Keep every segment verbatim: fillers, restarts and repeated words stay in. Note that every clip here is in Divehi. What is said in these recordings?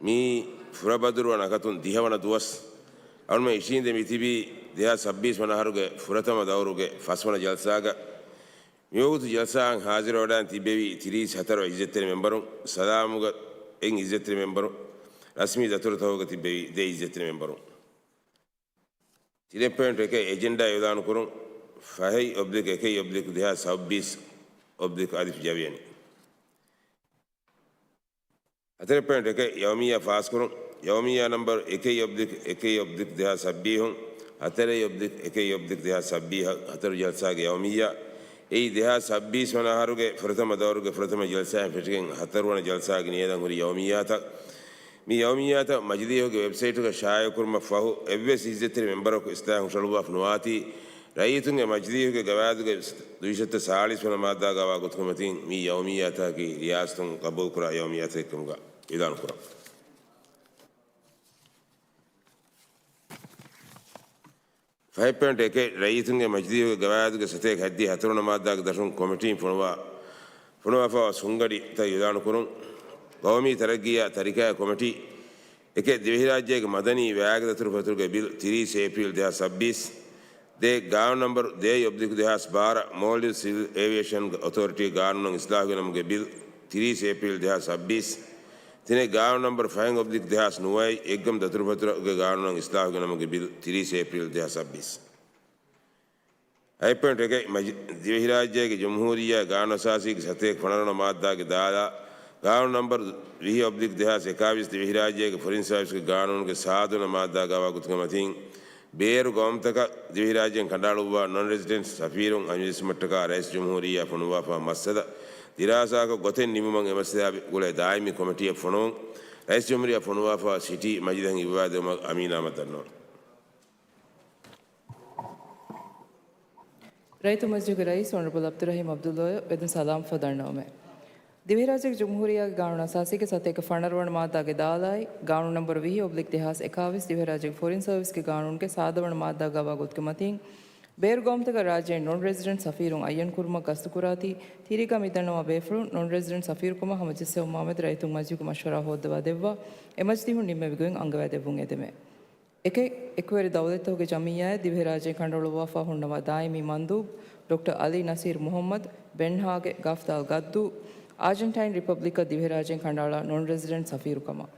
މިއީ ފުރަބަދުރުވާ ނަކަތުން ދިހަވަނަ ދުވަސް. އަޅުމެން އިށީނދެ މިތިބީ ދެހާސް ސައްބީސް ވަނަ އަހަރުގެ ފުރަތަމަ ދައުރުގެ ފަސްވަނަ ޖަލްސާގަ. މިވަގުތު ޖަލްސާއަށް ހާޒިރުވެވަޑައި ތިއްބެވި ތިރީސް ހަތަރު އިއްޒަތްތެރި މެމްބަރުން، ސަލާމުގަ އެއް އިއްޒަތްތެރި މެމްބަރުން، ރަސްމީ ދަތުރުތަކުގަ ތިއްބެވި ދެ އިއްޒަތްތެރި މެމްބަރުން. ތިރެއް ޕޮއިންޓް އެކެއް އެޖެންޑާ އިޢުލާނު ކުރުން. ފަހެއް އޮބްލިކް އެކެއް އޮބްލިކް ދެހާސް ސައްބީސް އޮބްލިކް އަލިފް ޖަވިޔަނި. ހަތަރެއް ޕޮއިންޓް އެކެއް ޔައުމިއްޔާ ފާސްކުރުން. ޔައުމިއްޔާ ނަމްބަރު އެކެއް އޮބްލިކް އެކެއް އޮބްލިކް ދެހާސް ސައްބީހުން، ހަތަރެއް އޮބްލިކް އެކެއް އޮބްލިކް ދެހާސް ސައްބީހަށް ހަތަރު ޖަލްސާގެ ޔައުމިއްޔާ. އެއީ ދެހާސް ސައްބީސް ވަނަ އަހަރުގެ ފުރަތަމަ ދައުރުގެ ފުރަތަމަ ޖަލްސާއިން ފެށިގެން ހަތަރުވަނަ ޖަލްސާގެ ނިޔަދަށް ހުރި ޔައުމިއްޔާތައް. މި ޔައުމިއްޔާތައް މަޖިލީހުގެ ވެބްސައިޓުގަ ޝާއިޢުކުރުމަށް ފަހު، އެއްވެސް އިއްޒަތްތެރި މެމްބަރަކު އިސްލާހު ހުށަހަޅުއްވާފަ ނުވާތީ، ރައްޔިތުންގެ މަޖިލީހުގެ ގަވާއިދުގެ ދުއިސައްތަ ސާޅީސް ވަނަ މާއްދާގައިވާ ގޮތުގެ މަތީން މި ޔައުމިއްޔާތަކަކީ ރިޔާސަތުން ގަބޫލުކުރާ ޔައުމިއްޔާތަކެއްކަމުގަ އިޢުލާނު ކުރަން. ފަހެއް ޕޮއިންޓް އެކެއް، ރައްޔިތުންގެ މަޖިލީހުގެ ގަވާއިދުގެ ސަތޭކަ ހަތްދިހަ ހަތަރުވަނަ މާއްދާގެ ދަށުން ކޮމިޓީން ފޮނުވާ، ފޮނުވާފައިވާ ސުންގަޑިތައް އިޢުލާނު ކުރުން. ގައުމީ ތަރައްގީއާ ތަރިކައާ ކޮމިޓީ. އެކެއް، ދިވެހިރާއްޖޭގެ މަދަނީ ވައިގެ ދަތުރުފަތުރުގެ ބިލް ތިރީސް އޭޕްރީލް ދެހާސް ސައްބީސް. ދެ، ގާނޫނު ނަމްބަރު ދޭއް އޮބްލިކް ދެހާސް ބާރަ، މޯލްޑިވްސް ސިވިލް އޭވިއޭޝަން އޮތޯރިޓީ ގާނޫނަށް އިސްލާހުގެ ނަމުގެ ބިލް ތިރީސް އޭޕްރީލް ދެހާސް ސައްބީސް. ތިނެއް، ގާނޫނު ނަމްބަރު ފަހެއް އޮބްލިކް ދެހާސް ނުވައެއް، އެއްގަމު ދަތުރުފަތުރުގެ ގާނޫނަށް އިސްލާހުގެ ނަމުގެ ބިލް ތިރީސް އޭޕްރީލް ދެހާސް ސައްބީސް. އައި ޕޮއިންޓް އެކެއް، މަޖި-، ދިވެހިރާއްޖޭގެ ޖުމްހޫރިއްޔާ ގާނޫނުއަސާސީގެ ސަތޭކަ ފަނަރަވަނަ މާއްދާގެ ދާލާ، ގާނޫނު ނަމްބަރު ވިހި އޮބްލިކް ދެހާސް އެކާވީސް ދިވެހިރާއްޖޭގެ ފޮރިން ސާވިސްގެ ގާނޫނުގެ ސާދަވަނަ މާއްދާގައިވާ ގޮތުގެ މަތީން، ބޭރު ގައުމުތަކަށް ދިވެހިރާއްޖޭން ކަނޑައަޅުއްވާ ނޮން ރެޒިޑެންޓް ސަފީރުން އަމިއްލަ މައްޗަށްޓަކާ ރައީސް ޖުމްހޫރިއްޔާ ފޮނުވާފަ މައްސަލަ ދިރާސާކޮށް ގޮތެއް ނިމުމަށް އެ މައްސަލައާ ގުޅޭ ދާއިމީ ކޮމިޓީއެއް ފޮނުވުން. ރައީސް ޖުމްހޫރިއްޔާ ފޮނުވާފަ ސިޓީ މަޖިލިހަށް އިއްވާދެވުމަށް އަމީނާމަ ދަންނަވަން. ރައްޔިތު މަޖިލީހުގެ ރައީސް އޮނަރަބަލް ޢަބްދުއްރަހީމް ޢަބްދުއްލާއަށް ވެދުން ސަލާމް ފަދަންނަވަމޭ. ދިވެހިރާއްޖޭގެ ޖުމްހޫރިއްޔާގެ ގާނޫނު އަސާސީގެ ސަތޭކަ ފަނަރަވަނަ މާއްދާގެ ދާލާއި، ގާނޫނު ނަމްބަރު ވިހި އޮބްލިކް ދެހާސް އެކާވީސް ދިވެހިރާއްޖޭގެ ފޮރިން ސަރވިސްގެ ގާނޫނުގެ ސާދަވަނަ މާއްދާގައިވާ ގޮތުގެ މަތީން، ބޭރު ގައުމުތަކަށް ރާއްޖޭން ނޮން ރެޒިޑެންޓް ސަފީރުން އައްޔަން ކުރުމަށް ގަސްތުކުރާތީ، ތިރީގަ މިދަންނަވާ ބޭފުޅުން ނޮން ރެޒިޑެންޓް ސަފީރުކަމަށް ހަމަޖެއްސެވުމާމެދު ރައްޔިތުން މަޖިލީހުގެ މަޝްވަރާ ހޯއްދަވާ ދެއްވާ، އެ މަޖިލީހުން ނިންމެވި ގޮތް އަންގަވާ ދެއްވުން އެދެމޭ. އެކެއް، އެކުވެރި ދައުލަތްތަކުގެ ޖަމިއްޔާއަށް ދިވެހިރާއްޖޭން ކަނޑައަޅުއްވާފަ ހުންނަވާ ދާއިމީ މަންދޫބް ޑޮކްޓަރ އަލީ ނަސީރު މުހައްމަދު، ބެންހާގެ ގަފްތާލް ގައްދޫ، އާޖެންޓައިން ރިޕަބްލިކަށް ދިވެހިރާއްޖޭން ކަނޑައަޅާ ނޮން ރެޒިޑެންޓް ސަފީރުކަމަށް.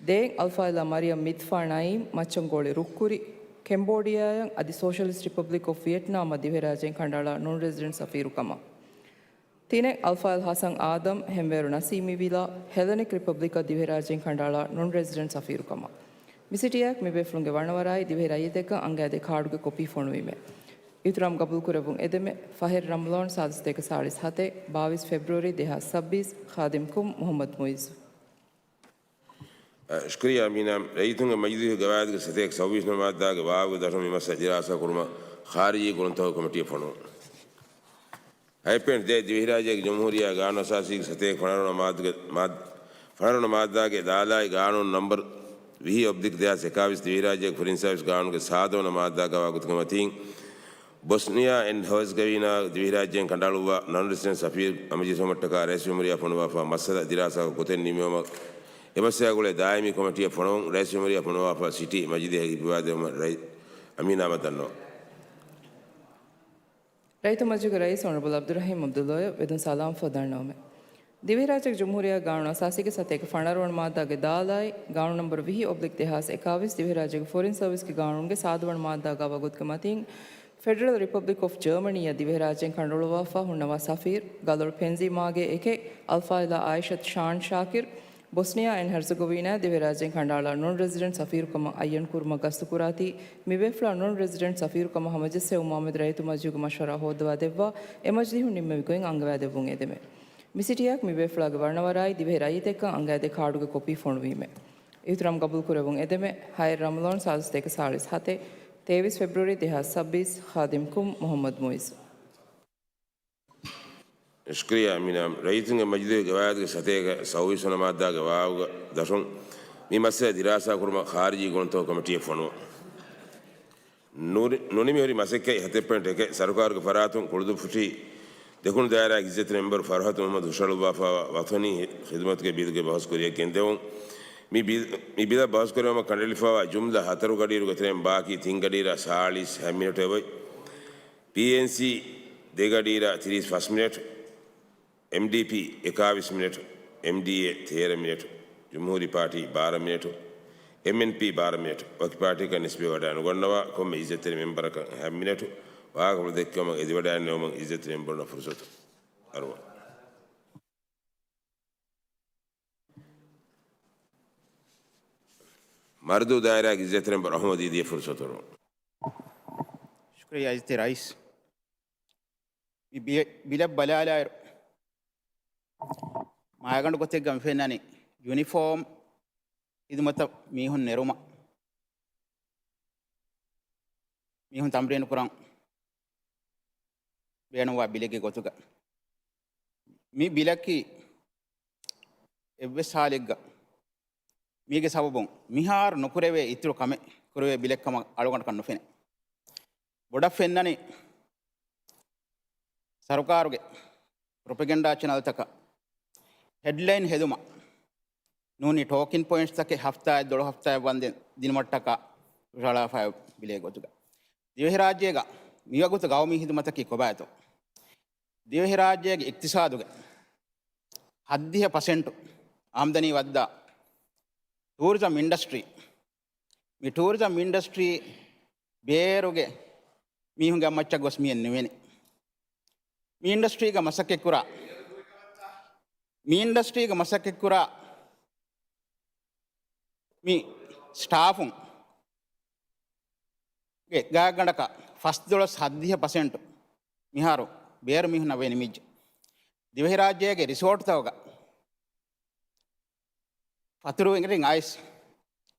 ދޭއް، އަލްފާޟިލާ މަރިޔަމް މިތްފާ ނައީމް، މައްޗަންގޯޅި ރުއްކުރި، ކެމްބޯޑިއާއަށް އަދި ސޯޝަލިސްޓް ރިޕަބްލިކް އޮފް ވިއެޓްނާމަށް ދިވެހިރާއްޖޭން ކަނޑައަޅާ ނޮން ރެޒިޑެންޓް ސަފީރުކަމަށް. ތިނެއް، އަލްފާޟިލް ހަސަން އާދަމް، ހެންވޭރު ނަސީމީ ވިލާ، ހެލެނިކް ރިޕަބްލިކަށް ދިވެހިރާއްޖޭން ކަނޑައަޅާ ނޮން ރެޒިޑެންޓް ސަފީރުކަމަށް. މި ސިޓީއާއެކު މިބޭފުޅުންގެ ވަނަވަރާއި ދިވެހި ރައްޔިތެއްގަ އަންގައިދޭ ކާޑުގެ ކޮޕީ ފޮނުވީމޭ. އިއުތުރާމް ގަބޫލުކުރެއްވުން އެދެމޭ. ފަހެއް ރަމަޟާން، ސާދަ ސަތޭކަ ސާޅީސް ހަތެއް، ބާވީސް ފެބްރުއަރީ ދެހާސް ސައްބީސް، ޚާދިމް ކުން، މުޙައްމަދު މުއިއްޒު. އަ، ޝުކުރިއްޔާ އަމީނާ، ރައްޔިތުންގެ މަޖިލީހުގެ ގަވާއިދުގެ ސަތޭކަ ސައުވީސް ނަމަ މާއްދާގެ ވާވުގެ ދަށުން މި މައްސަލަ ދިރާސާ ކުރުމަށް ޚާރިޖީ ގުޅުންތަކުގެ ކޮމިޓީއެއް ފޮނުވުން. އައިޕެންޓް ދޭއް، ދިވެހިރާއްޖޭގެ ޖުމްހޫރިއްޔާ ގާނޫނު އަސާސީގެ ސަތޭކަ ފަނަރަވަނަ މާއްދުގެ، މާއް-، ފަނަރަވަނަ މާއްދާގެ ދާލާއި ގާނޫނު ނަމްބަރު ވިހި އޮބްލިކް ދެހާސް އެކާވީސް ދިވެހިރާއްޖޭގެ ފޮރިން ސާވިސް ގާނޫނުގެ ސާދަވަނަ މާއްދާގައިވާ ގޮތުގެ މަތީން، ބޮސްނިއާ އެންޑް ހަވަޒްގަވީނާ ދިވެހިރާއްޖޭން ކަނޑައަޅުއްވާ ނޮން ރެޒިޑެންޓް ސަފީރު އަމިއްލަ މައްޗަށްޓަކާ ރައީސް ޖުމްހޫރިއްޔާ ފޮނުވާފަ މައްސަލަ ދިރާސާކޮށް ގޮތެއް ނިމުމަށް އެ މައްސަލަ ގުޅޭ ދާއިމީ ކޮމިޓީއެއް ފޮނުވުން. ރައީސް ޖުމްހޫރިއްޔާ ފޮނުވާފަ ސިޓީ މަޖިލީހަށް އިއްވާދެވުމަށް ރައީ-، އަމީނާމަ ދަންނަވަން. ރައްޔިތު މަޖިލީހުގެ ރައީސް އޮނަރަބަލް ޢަބްދުއްރަޙީމް ޢަބްދުއްލާއަށް ވެދުން ސަލާމް ފަދަންނަވަމެ. ދިވެހިރާއްޖޭގެ ޖުމްހޫރިއްޔާގެ ގާނޫނު އަސާސީގެ ސަތޭކަ ފަނަރަވަނަ މާއްދާގެ ދާލާއި، ގާނޫނު ނަމްބަރު ވިހި އޮބްލިކް ދެހާސް އެކާވީސް ދިވެހިރާއްޖޭގެ ފޮރިން ސަރވިސްގެ ގާނޫނުގެ ސާދަވަނަ މާއްދާގައިވާ ގޮތުގެ މަތީން، ފެޑެރަލް ރިޕަބްލިކް އޮފް ޖާމަނީއަށް ދިވެހިރާއްޖޭން ކަނޑައަޅުއްވާފަ ހުންނަވާ ސަފީރު، ގަލޮޅު ޕެންޒީމާގެ އެކެއް، އަލްފާޟިލާ އާއިޝަތު ޝާން ޝާކިރު، ބޮސްނިއާ އެންޑް ހަރްޒަގޮވީނާއަށް ދިވެހިރާއްޖޭން ކަނޑައަޅާ ނޮން ރެޒިޑެންޓް ސަފީރުކަމަށް އައްޔަން ކުރުމަށް ގަސްތުކުރާތީ، މިބޭފުޅާ ނޮން ރެޒިޑެންޓް ސަފީރުކަމަށް ހަމަޖެއްސެވުމާމެދު ރައްޔިތު މަޖިލީހުގެ މަޝްވަރާ ހޯއްދަވާ ދެއްވާ، އެ މަޖިލީހުން ނިންމެވި ގޮތް އަންގަވާދެއްވުން އެދެމެ. މި ސިޓީއާއެކު މިބޭފުޅާގެ ވަރަނަވަރާއި ދިވެހި ރައްޔިތެއްކަން އަންގައިދޭ ކާޑުގެ ކޮޕީ ފޮނުވީމެ. އިހުތިރާމް ގަބޫލުކުރެއްވުން އެދެމެ. ހައެއް ރަމަޟާން ސާދަ ސަތޭކަ ސާޅީސް ހަތެއް، ތޭވީސް ފެބްރުއަރީ ދެހާސް ސައްބީސް، ޚާދިމް ކުން، މުޙައްމަދު މުއިއްޒު. ޝުކުރިއްޔާ އަމީނާ. ރައްޔިތުންގެ މަޖިލީހުގެ ގަވާއިދުގެ ސަތޭކަ ސައުވީސް ވަނަ މާއްދާގެ ވާވުގެ ދަށުން މި މައްސަލަ ދިރާސާ ކުރުމަށް ޚާރިޖީ ގުޅުންތަކުގެ ކޮމިޓީއެއް ފޮނުވުން. ނުރި-، ނުނިމިހުރި މަސައްކަތް ހަތެއް ޕޮއިންޓް އެކެއް، ސަރުކާރުގެ ފަރާތުން ކުޅުދުއްފުށީ ދެކުނު ދާއިރާގެ އިއްޒަތްތެރި މެމްބަރު ފަރުހަތު މުޙައްމަދު ހުށަހަޅުއްވާފައިވާ ވަތަނީ ޚިދުމަތުގެ ބިލުގެ ބަހުސް ކުރިއަށް ގެންދެވުން. މި ބިލް، މި ބިލަށް ބަހުސްކުރެވުމަށް ކަނޑައެޅިފައިވާ ޖުމްލަ ހަތަރު ގަޑިއިރުގެ ތެރެއިން ބާކީ ތިން ގަޑިއިރާ ސާޅީސް ހަ މިނެޓު އެބައޮތް. ޕީއެންސީ ދެ ގަޑިއިރާ ތިރީސް ފަސް މިނެޓު، އެމްޑީޕީ އެކާވީސް މިނެޓު، އެމްޑީއޭ ތޭރަ މިނެޓު، ޖުމްހޫރީ ޕާޓީ ބާރަ މިނެޓު، އެމްއެންޕީ ބާރަ މިނެޓު. ވަކި ޕާޓީއަކަށް ނިސްބަތް ވަޑައިނުގަންނަވާ ކޮންމެ އިއްޒަތްތެރި މެމްބަރަކަށް ހަ މިނެޓު. ވާހަކަފުޅު ދެއްކެވުމަށް އެދިވަޑައިގެންނެވުމަށް އިއްޒަތްތެރި މެމްބަރުންނަށް ފުރުސަތު އަރުވަން. މަރުދޫ ދާއިރާގެ އިއްޒަތްތެރި މެމްބަރު އަހުމަދު އީދީއަށް ފުރުސަތު އަރުވަން. ޝުކުރިއްޔާ އިއްޒަތްތެރި ރައީސް. މި ބި-، ބިލަށް ބަލާލާއިރު، މާގަނޑު ގޮތެއްގަ މި ފެންނަނީ ޔުނިފޯމް ހިދުމަތަށް މީހުން ނެރުމަށް މީހުން ތަމްރީނު ކުރަން ބޭނުންވާ ބިލެއްގެ ގޮތުގަ. މި ބިލަކީ އެއްވެސް ހާލެއްގަ މީގެ ސަބަބުން މިހާރު ނުކުރެވޭ އިތުރު ކަމެއް ކުރެވޭ ބިލެއްކަމަށް އަޅުގަނޑަކަށް ނުފެނޭ. ބޮޑަށް ފެންނަނީ ސަރުކާރުގެ ޕްރޮޕެގެންޑާ ޗެނަލްތަކަށް ހެޑްލައިން ހެދުމަށް ނޫނީ ޓޯކިން ޕޮއިންޓްސްތަކެއް ހަފްތާއެއް ދޮޅު ހަފްތާއެއް ވަންދެން ދިނުމަށްޓަކާ ހުށަހަޅާފައި ބިލޭ ގޮތުގަ. ދިވެހިރާއްޖޭގަ މިވަގުތު ގައުމީ ހިދުމަތަކީ ކޮބާތޯ؟ ދިވެހިރާއްޖޭގެ އިޤްތިޞާދުގެ ހައްދިހަ ޕަސެންޓު އާމްދަނީ ވައްދާ ޓޫރިޒަމް އިންޑަސްޓްރީ. މި ޓޫރިޒަމް އިންޑަސްޓްރީ ބޭރުގެ މީހުންގެ އަށްމައްޗަށް ގޮސް މިއެއް ނުވެނި. މި އިންޑަސްޓްރީގަ މަސައްކަތްކުރާ، މި އިންޑަސްޓްރީގަ މަސައްކަތްކުރާ މި ސްޓާފުން ގާތްގަނޑަކަށް ފަސްދޮޅަސް ހައްދިހަ ޕަސެންޓު މިހާރު ބޭރު މީހުންނަށް ވެ ނިމިއްޖެ. ދިވެހިރާއްޖޭގެ ރިސޯޓްތަކުގަ ފަތުރުވެރިން އައިސް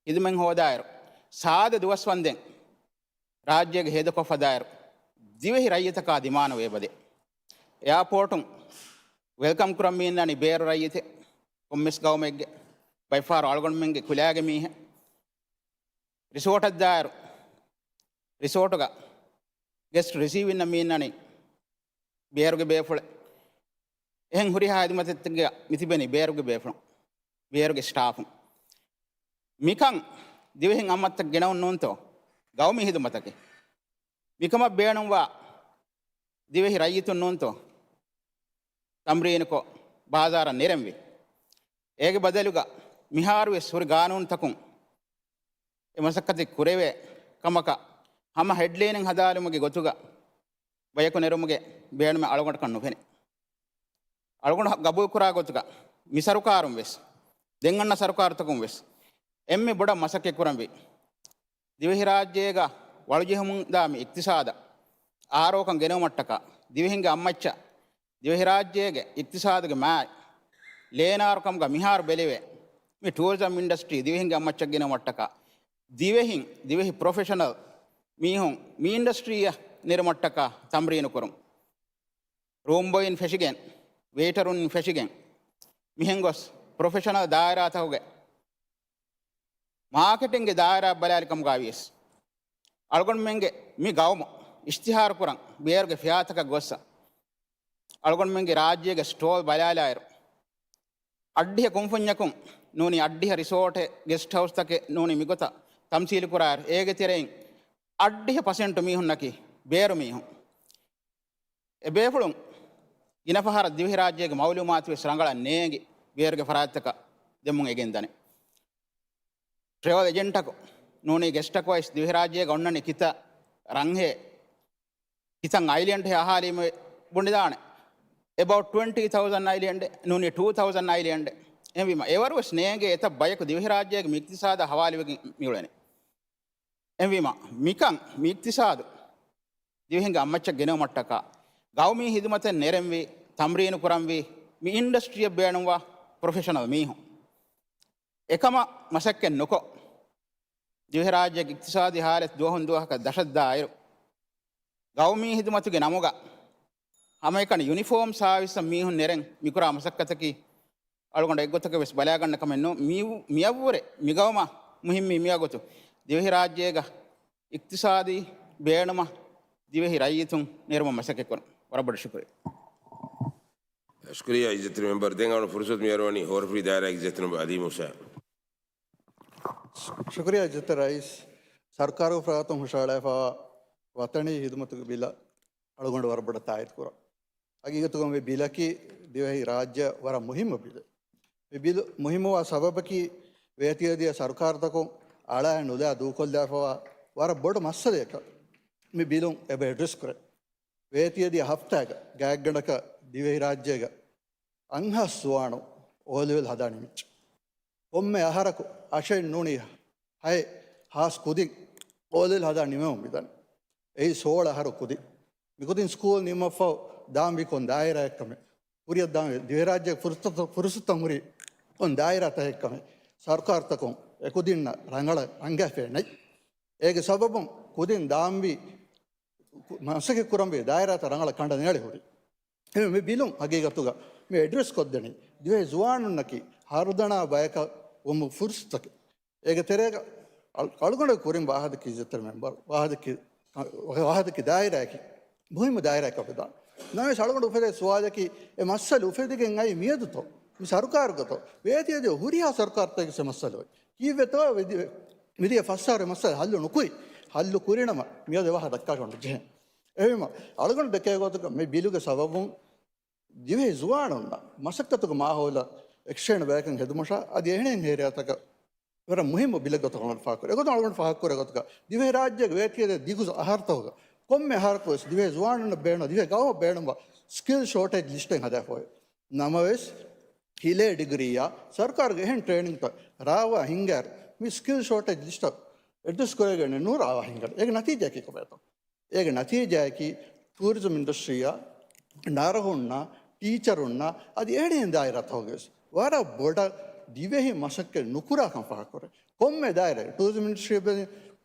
ހިދުމަތް ހޯދާއިރު، ސާދަ ދުވަސް ވަންދެން ރާއްޖޭގަ ހޭދަކޮށް ފަދާއިރު، ދިވެހި ރައްޔިތަކާ ދިމާނަށް ވޭބަދޭ. އެއާޕޯޓުން ވެލްކަމް ކުރަން މި އިންނާނީ ބޭރު ރައްޔިތެއް، ކޮންމެސް ގައުމެއްގެ ބައެއްފަހަރު އަޅުގަނޑުމެންގެ ކުލައިގެ މީހެއް. ރިސޯޓަށް ދާއިރު، ރިސޯޓުގަ ގެސްޓް ރިސީވިންނަށް މި އިންނާނީ ބޭރުގެ ބޭފުޅެއް. އެހެން ހުރިހާ ހިދުމަތެއްގަ މި ތިބެނީ ބޭރުގެ ބޭފުޅުން، ބޭރުގެ ސްޓާފުން. މިކަން ދިވެހިން އަށްމައްޗަށް ގެނައުން ނޫންތޯ ގައުމީ ހިދުމަތަކެއް؟ މިކަމަށް ބޭނުންވާ ދިވެހި ރައްޔިތުން ނޫންތޯ ތަމްރީނުކޮށް ބާޒާރަށް ނެރެންވީ؟ އޭގެ ބަދަލުގަ މިހާރުވެސް ހުރި ގާނޫނުތަކުން އެ މަސައްކަތެއް ކުރެވޭ ކަމަކަށް ހަމަ ހެޑްލައިނެއް ހަދާލުމުގެ ގޮތުގަ ބަޔަކު ނެރުމުގެ ބޭނުމެއް އަޅުގަނޑަކަށް ނުފެނޭ. އަޅުގަނޑު ގަބޫލުކުރާ ގޮތުގަ މި ސަރުކާރުން ވެސް، ދެން އަންނަ ސަރުކާރުތަކުން ވެސް އެންމެ ބޮޑަށް މަސައްކަތް ކުރަންވީ ދިވެހިރާއްޖޭގަ ވަޅުޖެހުމުންދާ މި އިޤްތިޞާދަށް އާރޯކަން ގެނައުމަށްޓަކާ، ދިވެހިންގެ އަށްމައްޗަށް ދިވެހިރާއްޖޭގެ އިޤްތިޞާދުގެ މާތް ލޭނާރުކަމުގަ މިހާރު ބެލެވޭ މި ޓޫރިޒަމް އިންޑަސްޓްރީ ދިވެހިންގެ އަށްމައްޗަށް ގެނައުމަށްޓަކާ، ދިވެހިން، ދިވެހި ޕްރޮފެޝަނަލް މީހުން މި އިންޑަސްޓްރީއަށް ނެރުމަށްޓަކާ ތަމްރީނު ކުރުން. ރޫމް ބޮއިން ފެށިގެން، ވެއިޓަރުން ފެށިގެން، މިހެން ގޮސް ޕްރޮފެޝަނަލް ދާއިރާތަކުގެ މާކެޓިންގގެ ދާއިރާ ބަލާލި ކަމުގައި ވިޔަސް، އަޅުގަނޑުމެންގެ މި ގައުމު އިޝްތިހާރު ކުރަން ބޭރުގެ ފިޔާތަކަށް ގޮއްސަ، އަޅުގަނޑުމެންގެ ރާއްޖޭގެ ސްޓޯލް ބަލާލާއިރު، އަށްޑިހަ ކުންފުންޏަކުން ނޫނީ އަށްޑިހަ ރިސޯޓެއް، ގެސްޓް ހައުސްތަކެއް ނޫނީ މިގޮތަށް ތަމްސީލު ކުރާއިރު، އޭގެ ތެރެއިން އަށްޑިހަ ޕަސެންޓު މީހުންނަކީ ބޭރު މީހުން. އެބޭފުޅުން ގިނަ ފަހަރަށް ދިވެހިރާއްޖޭގެ މައުލޫމާތު ވެސް ރަނގަޅަށް ނޭނގި، ބޭރުގެ ފަރާތްތަކަށް ދެމުން އެގެން ދަނީ. ޓްރެވަލް އެޖެންޓަކު ނޫނީ ގެސްޓަކު އައިސް ދިވެހިރާއްޖޭގަ އޮންނަނީ ކިތައް ރަންހޭ، ކިތަން އައިލެންޑް ހޭ އަހާލީމަ ބުނެދާނެ. އެބައުޓް ޓްވެންޓީ ތައުޒަންޑް އައިލެންޑް، ނޫނީ ޓޫ ތައުޒަންޑް އައިލެންޑް. އެހެންވީމަ އެވަރުވެސް ނޭނގޭ އެތައް ބަޔަކު ދިވެހިރާއްޖޭގެ މި އިޤްތިޞާދާ ހަވާލުވެގެން މިއުޅެނީ. އެހެންވީމަ، މިކަން މި އިޤްތިޞާދު ދިވެހިންގެ އަށްމައްޗަށް ގެނައުމަށްޓަކާ، ގައުމީ ހިދުމަތެއް ނެރެންވީ، ތަމްރީނު ކުރަންވީ، މި އިންޑަސްޓްރީއަށް ބޭނުންވާ ޕްރޮފެޝަނަލް މީހުން. އެކަމަށް މަސައްކަތް ނުކޮށް، ދިވެހިރާއްޖޭގެ އިޤްތިޞާދީ ހާލަތު ދުވަހުން ދުވަހަކަށް ދަށަށްދާއިރު، ގައުމީ ހިދުމަތުގެ ނަމުގަ ހަމައެކަނި ޔުނިފޯމް ސާވިސްއަށް މީހުން ނެރެން މިކުރާ މަސައްކަތަކީ، އަޅުގަނޑު އެއްގޮތަކަށް ވެސް ބަލާގަންނަ ކަމެއް ނޫން. މި-، މިއަށްވުރެ މިގައުމަށް މުހިއްމީ މިވަގުތު ދިވެހިރާއްޖޭގަ އިޤްތިޞާދީ ބޭނުމަށް ދިވެހި ރައްޔިތުން ނެރުމަށް މަސައްކަތްކުރަން. ވަރަށް ބޮޑަށް ޝުކުރިއްޔާ. ޝުކުރިއްޔާ އިއްޒަތްތެރި މެމްބަރު. ދެން އަޅުގަނޑު ފުރުސަތު މިއަރުވަނީ ހޯރަފުޅި ދާއިރާގެ އިއްޒަތްތެރި މެމްބަރު އަލީ މޫސާ. ޝުކުރިއްޔާ ޖެތް ރައީސް. ސަރުކާރުގެ ފަރާތުން ހުށަހަޅާފައިވާ ވަތަނީ ހިދުމަތުގެ ބިލަށް އަޅުގަނޑު ވަރަށް ބޮޑަށް ތާއީދު ކުރަން. ހަގީގަތުގަ މި ބިލަކީ ދިވެހި ރާއްޖެ ވަރަށް މުހިއްމު ބިލެއް. މި ބިލު މުހިއްމުވާ ސަބަބަކީ ވޭތުވެދިޔަ ސަރުކާރުތަކުން އަޅާ ނުލާ ދޫކޮށްލާފައިވާ ވަރަށް ބޮޑު މައްސަލަޔަކަށް މި ބިލުން އެބަ އެޑްރެސް ކުރޭ. ވޭތުވެދިޔަ ހަފްތާގަ ގާތްގަނޑަކަށް ދިވެހިރާއްޖޭގަ އަށް ހާސް ޒުވާނުން އޯލެވެލް ހަދާ ނިމިއްޖެ. ކޮންމެ އަހަރަކު އަށެއް ނޫނީ ހައެއް ހާސް ކުދިން އޯލެވެލް ހަދާ ނިމެވުން މިދަނީ. އެއީ ސޯޅަ އަހަރު ކުދިން. މިކުދިން ސްކޫލް ނިމުމަށްފަހު ދާންވީ ކޮން ދާއިރާއެއްކަމެއް، ކުރިއަށް ދާންވީ ދިވެހިރާއްޖޭގެ ފުރުސަތު-، ފުރުސަތުތައް ހުރި ކޮން ދާއިރާތަކެއްކަމެއް، ސަރުކާރުތަކުން އެކުދިންނަށް ރަނގަޅަށް ރަނގަޅަށް ނެތް. އޭގެ ސަބަބުން ކުދިން ދާންވީ މަސައްކަތް ކުރަންވީ ދާއިރާތައް ރަނގަޅަށް ކަނޑަ ނޭޅި ހުރި. އެހެން މި ބިލުން ހަގީގަތުގަ މި އެޑްރެސް ކޮށްދެނީ ދިވެހި ޒުވާނުންނަކީ ހަރުދަނާ ބަޔަކަށް ވުމުގެ ފުރުސަތަކީ. އޭގެ ތެރޭގަ އަޅު-، އަޅުގަނޑު ކުރިން ވާހަކަ ޖެތް މެމްބަރު، ވާހަކަ، ވާހަކަ ދާއިރާއަކީ މުހިއްމު ދާއިރާއަކަށް ވެދާނެ. ނަމަވެސް އަޅުގަނޑު އުފެދޭ ސުވާލަކީ އެ މައްސަލަ އުފެދިގެން އައީ މިއަދުތޯ؟ މި ސަރުކާރުގަތޯ؟ ވޭތުވެދިޔަ ހުރިހާ ސަރުކާރުތަކެއް އެ މައްސަލަ އޮތް. ކީއްވެތޯ ވެދި-، ވެދިޔަ ފަސް އަހަރު މައްސަލަ ހައްލު ނުކުރި. ހައްލު ކުރިނަމަ މިއަދު ވާހަކަ ދައްކާ ގޮނޑު ޖެހެން. އެހެންވީމަ، އަޅުގަނޑު ދެކޭ ގޮތުގަ މި ބިލުގެ ސަބަބުން ދިވެހި ޒުވާނުންނަށް މަސައްކަތުގެ މާހައުލަށް އެކްސްޗޭންޖް ބަޔަކަށް ހެދުމަށާ އަދި އެހެނިހެން އޭރިއާތަކަށް ވަރަށް މުހިއްމު ބިލެއް ގޮތަށް އަޅުގަނޑު ފާހަގަކުރޭ. އެގޮތުން އަޅުގަނޑު ފާހަގަކުރޭ ގޮތަކަށް ދިވެހިރާއްޖޭގެ ވޭތުވެދިޔަ ދިގު އަހަރުތަކުގަ ކޮންމެ އަހަރަކު ވެސް ދިވެހި ޒުވާނުންނަށް ބޭނުން، ދިވެހި ގައުމަށް ބޭނުންވާ ސްކިލް ޝޯޓޭޖް ލިސްޓެއް ހަދާފައި. ނަމަވެސް ހިލޭ ޑިގްރީއާ ސަރުކާރުގެ އެހެން ޓްރޭނިންތައް ރާވާ ހިންގާއިރު މި ސްކިލް ޝޯޓޭޖް ލިސްޓަށް އެޑްރެސް ކުރެވިގެން ނޫން ރާވާ ހިންގަން. އޭގެ ނަތީޖާއަކީ ކޮބާތޯ؟ އޭގެ ނަތީޖާއަކީ ޓޫރިޒަމް އިންޑަސްޓްރީއާ، ނަރުހުންނާ، ޓީޗަރުންނާ އަދި އެހެނިހެން ދާއިރާތަކުގައި ވެސް ވަރަށް ބޮޑަށް ދިވެހި މަސައްކަތް ނުކުރާކަން ފާހަގަކުރޭ. ކޮންމެ ދާއިރާ ޓޫރިޒަމް އިންޑަސްޓްރީ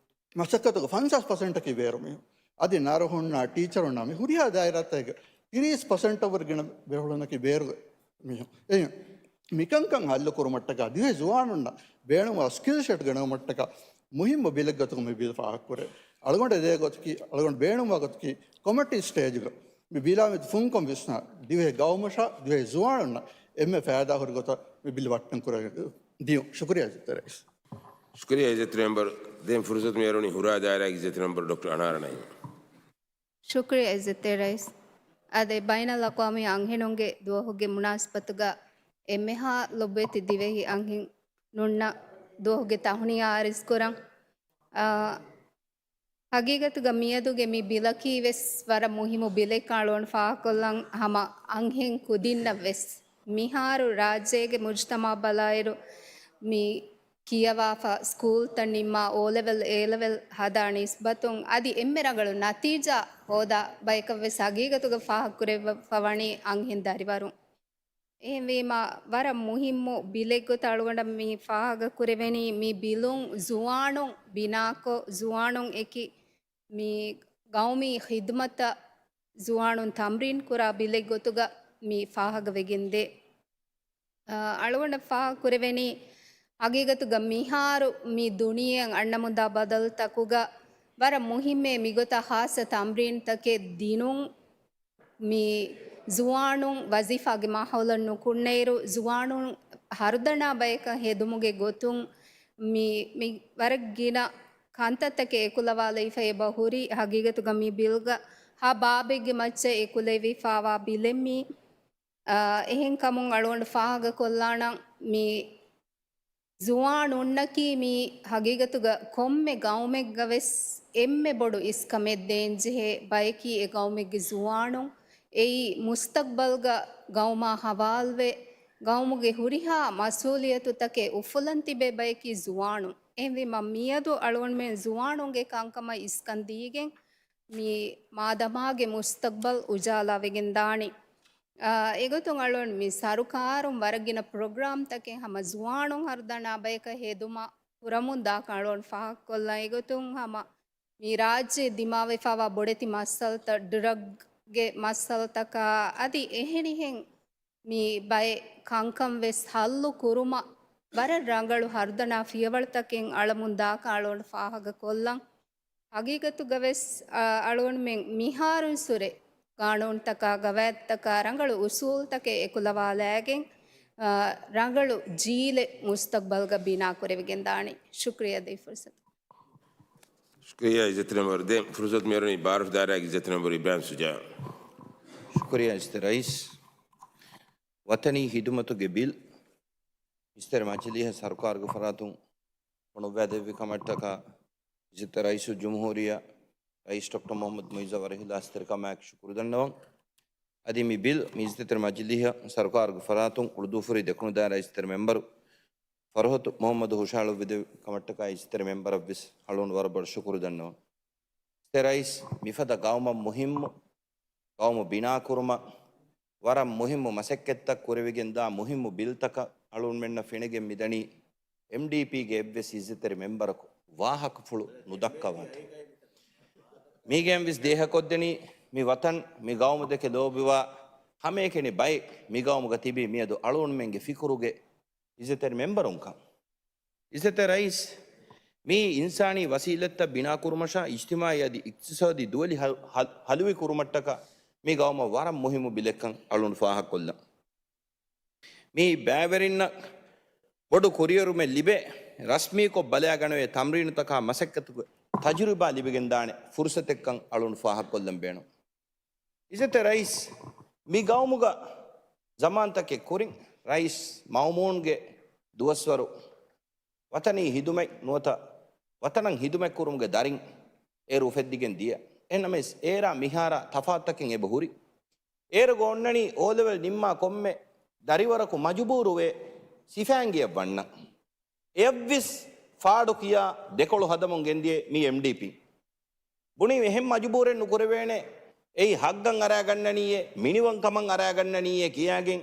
މަސައްކަތުގެ ފަންސާސް ޕަސެންޓަކީ ބޭރު މީހުން. އަދި ނަރުހުންނާ، ޓީޗަރުންނާ މި ހުރިހާ ދާއިރާތަކުގެ ތިރީސް ޕަސެންޓަށްވުރެ ގިނަ ބޭފުޅުންނަކީ ބޭރު މީހުން. އެހެން މިކަންކަން ހައްލު ކުރުމަށްޓަކާ ދިވެހި ޒުވާނުންނަށް ބޭނުންވާ ސްކިލް ސެޓް ގެނައުމަށްޓަކާ މުހިއްމު ބިލެއްގޮތުގަ މި ބިލް ފާހަގަކުރޭ. އަޅުގަނޑު ދޭ ގޮތަކީ، އަޅުގަނޑު ބޭނުންވާ ގޮތަކީ ކޮމިޓީ ސްޓޭޖުގަ މި ބިލާ މެދު ފުންކޮށް ވިސްނާ ދިވެހި ގައުމަށާ ދިވެހި ޒުވާނުންނަށް އެންމެ ފައިދާ ހުރި ގޮތަށް މި ބިލް ވައްޓަން ކުރެވި ދިޔުން. ޝުކުރިއްޔާ ޖެތް ރައީސް. ޝުކުރިއްޔާ ޖެތް މެމްބަރު. ދެން ފުރުސަތު މިއަރުނީ ހުރާ ދާއިރާގެ ޖެތް މެމްބަރު ޑޮކްޓަރ އަނާރަ ނައީމަށް. ޝުކުރިއްޔާ ޖެތް ރައީސް. އަދި ބައިނަލްއަޤްވާމީ އަންހެނުންގެ ދުވަހުގެ މުނާސަބަތުގަ އެންމެހާ ލޮބުވެތި ދިވެހި އަންހެނުންނަށް ދުވަހުގެ ތަހުނިޔާ އަރިސްކުރަން. އާ، ހަގީގަތުގަ މިއަދުގެ މި ބިލަކީ ވެސް ވަރަށް މުހިއްމު ބިލެއް އަޅުގަނޑު ފާހަގަކޮށްލަން. ހަމަ އަންހެން ކުދިންނަށް ވެސް މިހާރު ރާއްޖޭގެ މުޖުތަމަޢަށް ބަލާއިރު މި ކިޔަވާފަ، ސްކޫލްތައް ނިންމާ، އޯލެވެލް، އޭލެވެލް ހަދާ ނިސްބަތުން އަދި އެންމެ ރަނގަޅު ނަތީޖާ ހޯދާ ބަޔަކަށް ވެސް ހަގީގަތުގަ ފާހަގަކުރެވިފަވަނީ އަންހެން ދަރިވަރުން. އެހެންވީމަ، ވަރަށް މުހިއްމު ބިލެއްގޮތަށް އަޅުގަނޑަށް މި ފާހަގަކުރެވެނީ، މި ބިލުން ޒުވާނުން ބިނާކޮށް، ޒުވާނުން އެކި މި ގައުމީ ޚިދުމަތަށް ޒުވާނުން ތަމްރީން ކުރާ ބިލެއްގޮތުގަ މި ފާހަގަވެގެންދޭ. އަ، އަޅުގަނޑަށް ފާހަގަކުރެވެނީ، ހަގީގަތުގަ މިހާރު މި ދުނިޔެއަށް އަންނަމުންދާ ބަދަލުތަކުގަ ވަރަށް މުހިއްމޭ މިގޮތަށް ޚާއްޞަ ތަމްރީންތަކެއް ދިނުން، މި ޒުވާނުން ވަޒީފާގެ މާހައުލަށް ނުކުންނައިރު، ޒުވާނުން ހަރުދަނާ ބަޔަކަށް ހެދުމުގެ ގޮތުން މި، މި ވަރަށް ގިނަ ކަންތައްތަކެއް އެކުލަވާލައިފަ އެބަ ހުރި. ހަގީގަތުގަ މި ބިލްގަ ހަ ބާބެއްގެ މައްޗަށް އެކުލެވިފާވާ ބިލެއް މީ. އާ، އެހެންކަމުން އަޅުގަނޑު ފާހަގަކޮށްލާނަން، މި ޒުވާނުންނަކީ މީ ހަގީގަތުގަ ކޮންމެ ގައުމެއްގަ ވެސް އެންމެ ބޮޑު އިސްކަމެއް ދޭންޖެހޭ ބަޔަކީ އެ ގައުމެއްގެ ޒުވާނުން. އެއީ މުސްތަޤްބަލްގަ ގައުމާ ހަވާލުވެ، ގައުމުގެ ހުރިހާ މަސްއޫލިއްޔަތުތަކެއް އުފުލަން ތިބޭ ބަޔަކީ ޒުވާނުން. އެހެންވީމަ، މިއަދު އަޅުގަނޑުމެން ޒުވާނުންގެ ކަންކަމަށް އިސްކަން ދީގެން، މި މާދަމާގެ މުސްތަޤްބަލް އުޖާލާވެގެން ދާނީ. އާ، އެގޮތުން އަޅުގަނޑު މި ސަރުކާރުން ވަރަށް ގިނަ ޕްރޮގްރާމްތަކެއް ހަމަ ޒުވާނުން ހަރުދަނާ ބަޔަކަށް ހެދުމަށް ކުރަމުން ދާކަން އަޅުގަނޑު ފާހަގަކޮށްލަން. އެގޮތުން ހަމަ މި ރާއްޖެ ދިމާވެފައިވާ ބޮޑެތި މައްސަލަތައް، ޑްރަގްގެ މައްސަލަތަކާ އަދި އެހެނިހެން މި ބައެއް ކަންކަން ވެސް ހައްލު ކުރުމަށް ވަރަށް ރަނގަޅު ހަރުދަނާ ފިޔަވަޅުތަކެއް އަޅަމުން ދާކަން އަޅުގަނޑު ފާހަގަކޮށްލަން. ހަގީގަތުގަ ވެސް، އަ، އަޅުގަނޑުމެން މިހާރުން ސުރެ ގާނޫނުތަކާ، ގަވާއިދުތަކާ، ރަނގަޅު އުސޫލުތަކެއް އެކުލަވާލައިގެން، ރަނގަޅު ޖީލެއް މުސްތަގްބަލްގަ ބިނާ ކުރެވިގެންދާނެ. ޝުކްރިޔާ ދޭ ފުރުސަތު. ޝުކްރިޔާ އިއްޒަތްތެރި މެމްބަރު. ދެން ފުރުސަތު މިއުރުނީ ބާރަށު ދާއިރާގެ އިއްޒަތްތެރި މެމްބަރު އިބްރާހިމް ޝުޖާ. ޝުކްރިޔާ އިއްޒަތްތެރި ރައީސް. ވަތަނީ ހިދުމަތުގެ ބިލް އިއްޒަތްތެރި މަޖިލީހަށް ސަރުކާރުގެ ފަރާތުން ފޮނުއްވައިދެއްވި ކަމަށްޓަކާ އިއްޒަތްތެރި ރައީސުލްޖުމްހޫރިއްޔާ ރައީސް ޑޮކްޓަރ މުޙައްމަދު މުޢިއްޒަށް ވަރަށް އިޚްލާޞްތެރިކަމާއެކު ޝުކުރު ދަންނަވަން. އަދި މި ބިލް މި އިއްޒަތްތެރި މަޖިލީހަށް ސަރުކާރުގެ ފަރާތުން އުޅުދޫފުރި ދެކުނުދާއިރާ އިއްޒަތްތެރި މެމްބަރު ފަރުހަތު މުޙައްމަދު ހުށަހަޅުއްވިދެއްވި ކަމަށްޓަކާ އިއްޒަތްތެރި މެމްބަރަށްވެސް އަޅުގަނޑު ވަރަށް ބޮޑަށް ޝުކުރު ދަންނަވަން. އިއްޒަތްތެރި ރައީސް، މިފަދަ ގައުމަށް މުހިއްމު ގައުމު ބިނާކުރުމަށް ވަރަށް މުހިއްމު މަސައްކަތްތައް ކުރެވިގެންދާ މުހިއްމު ބިލްތަކަށް އަޅުގަނޑުމެންނަށް ފެނިގެން މިދަނީ އެމްޑީޕީގެ އެއްވެސް އިއްޒަތްތެރި މެމްބަރަކު ވާހަކަފުޅު ނުދައްކަވާތީ. މީގެން ވެސް ދޭހަކޮށްދެނީ މި ވަތަން، މި ގައުމު ދެކެ ލޯބިވާ ހަމައެކަނި ބައެއް މި ގައުމުގަ ތިބީ މިއަދު އަޅުގަނޑުމެންގެ ފިކުރުގެ އިއްޒަތްތެރި މެމްބަރުންކަން. އިއްޒަތްތެރި ރައީސް، މި އިންސާނީ ވަސީލަތްތައް ބިނާކުރުމަށާ އިޖްތިމާޢީ އަދި އިޤްތިޞާދީ ދުވެލި ހަ-، ހަ-، ހަލުވި ކުރުމަށްޓަކާ މި ގައުމަށް ވަރަށް މުހިއްމު ބިލެއްކަން އަޅުގަނޑު ފާހަގަކޮށްލަން. މި ބައިވެރިންނަށް ބޮޑު ކުރިއެރުމެއް ލިބޭ، ރަސްމީކޮށް ބަލައިގަނެވޭ ތަމްރީނުތަކާ މަސައްކަތުގެ ތަޖުރިބާ ލިބިގެންދާނެ ފުރުޞަތެއްކަން އަޅުގަނޑު ފާހަގަކޮށްލަން ބޭނުން. އިއްޒަތްތެރި ރައީސް، މި ގައުމުގަ ޒަމާންތަކެއް ކުރިން ރައީސް މައުމޫންގެ ދުވަސްވަރު ވަތަނީ ހިދުމަތް ނުވަތަ ވަތަނަށް ހިދުމަތްކުރުމުގެ ދަރިން އޭރު އުފެއްދިގެން ދިޔަ. އެހެންނަމަވެސް، އޭރާ މިހާރާ ތަފާތުތަކެއް އެބަ ހުރި. އޭރުގަ އޮންނަނީ އޯލެވެލް ނިންމާ ކޮންމެ ދަރިވަރަކު މަޖުބޫރުވެ ސިފައިންގެއަށް ވަންނަން. އެއަށްވެސް ފާޑު ކިޔާ ދެކޮޅު ހަދަމުން ގެންދިޔަ މި އެމްޑީޕީ. ބުނީ އެހެން މަޖުބޫރެއް ނުކުރެވޭނެ، އެއީ ހައްގަށް އަރާގަންނަނީއޭ، މިނިވަންކަމަށް އަރާގަންނަނީއޭ ކިޔާގެން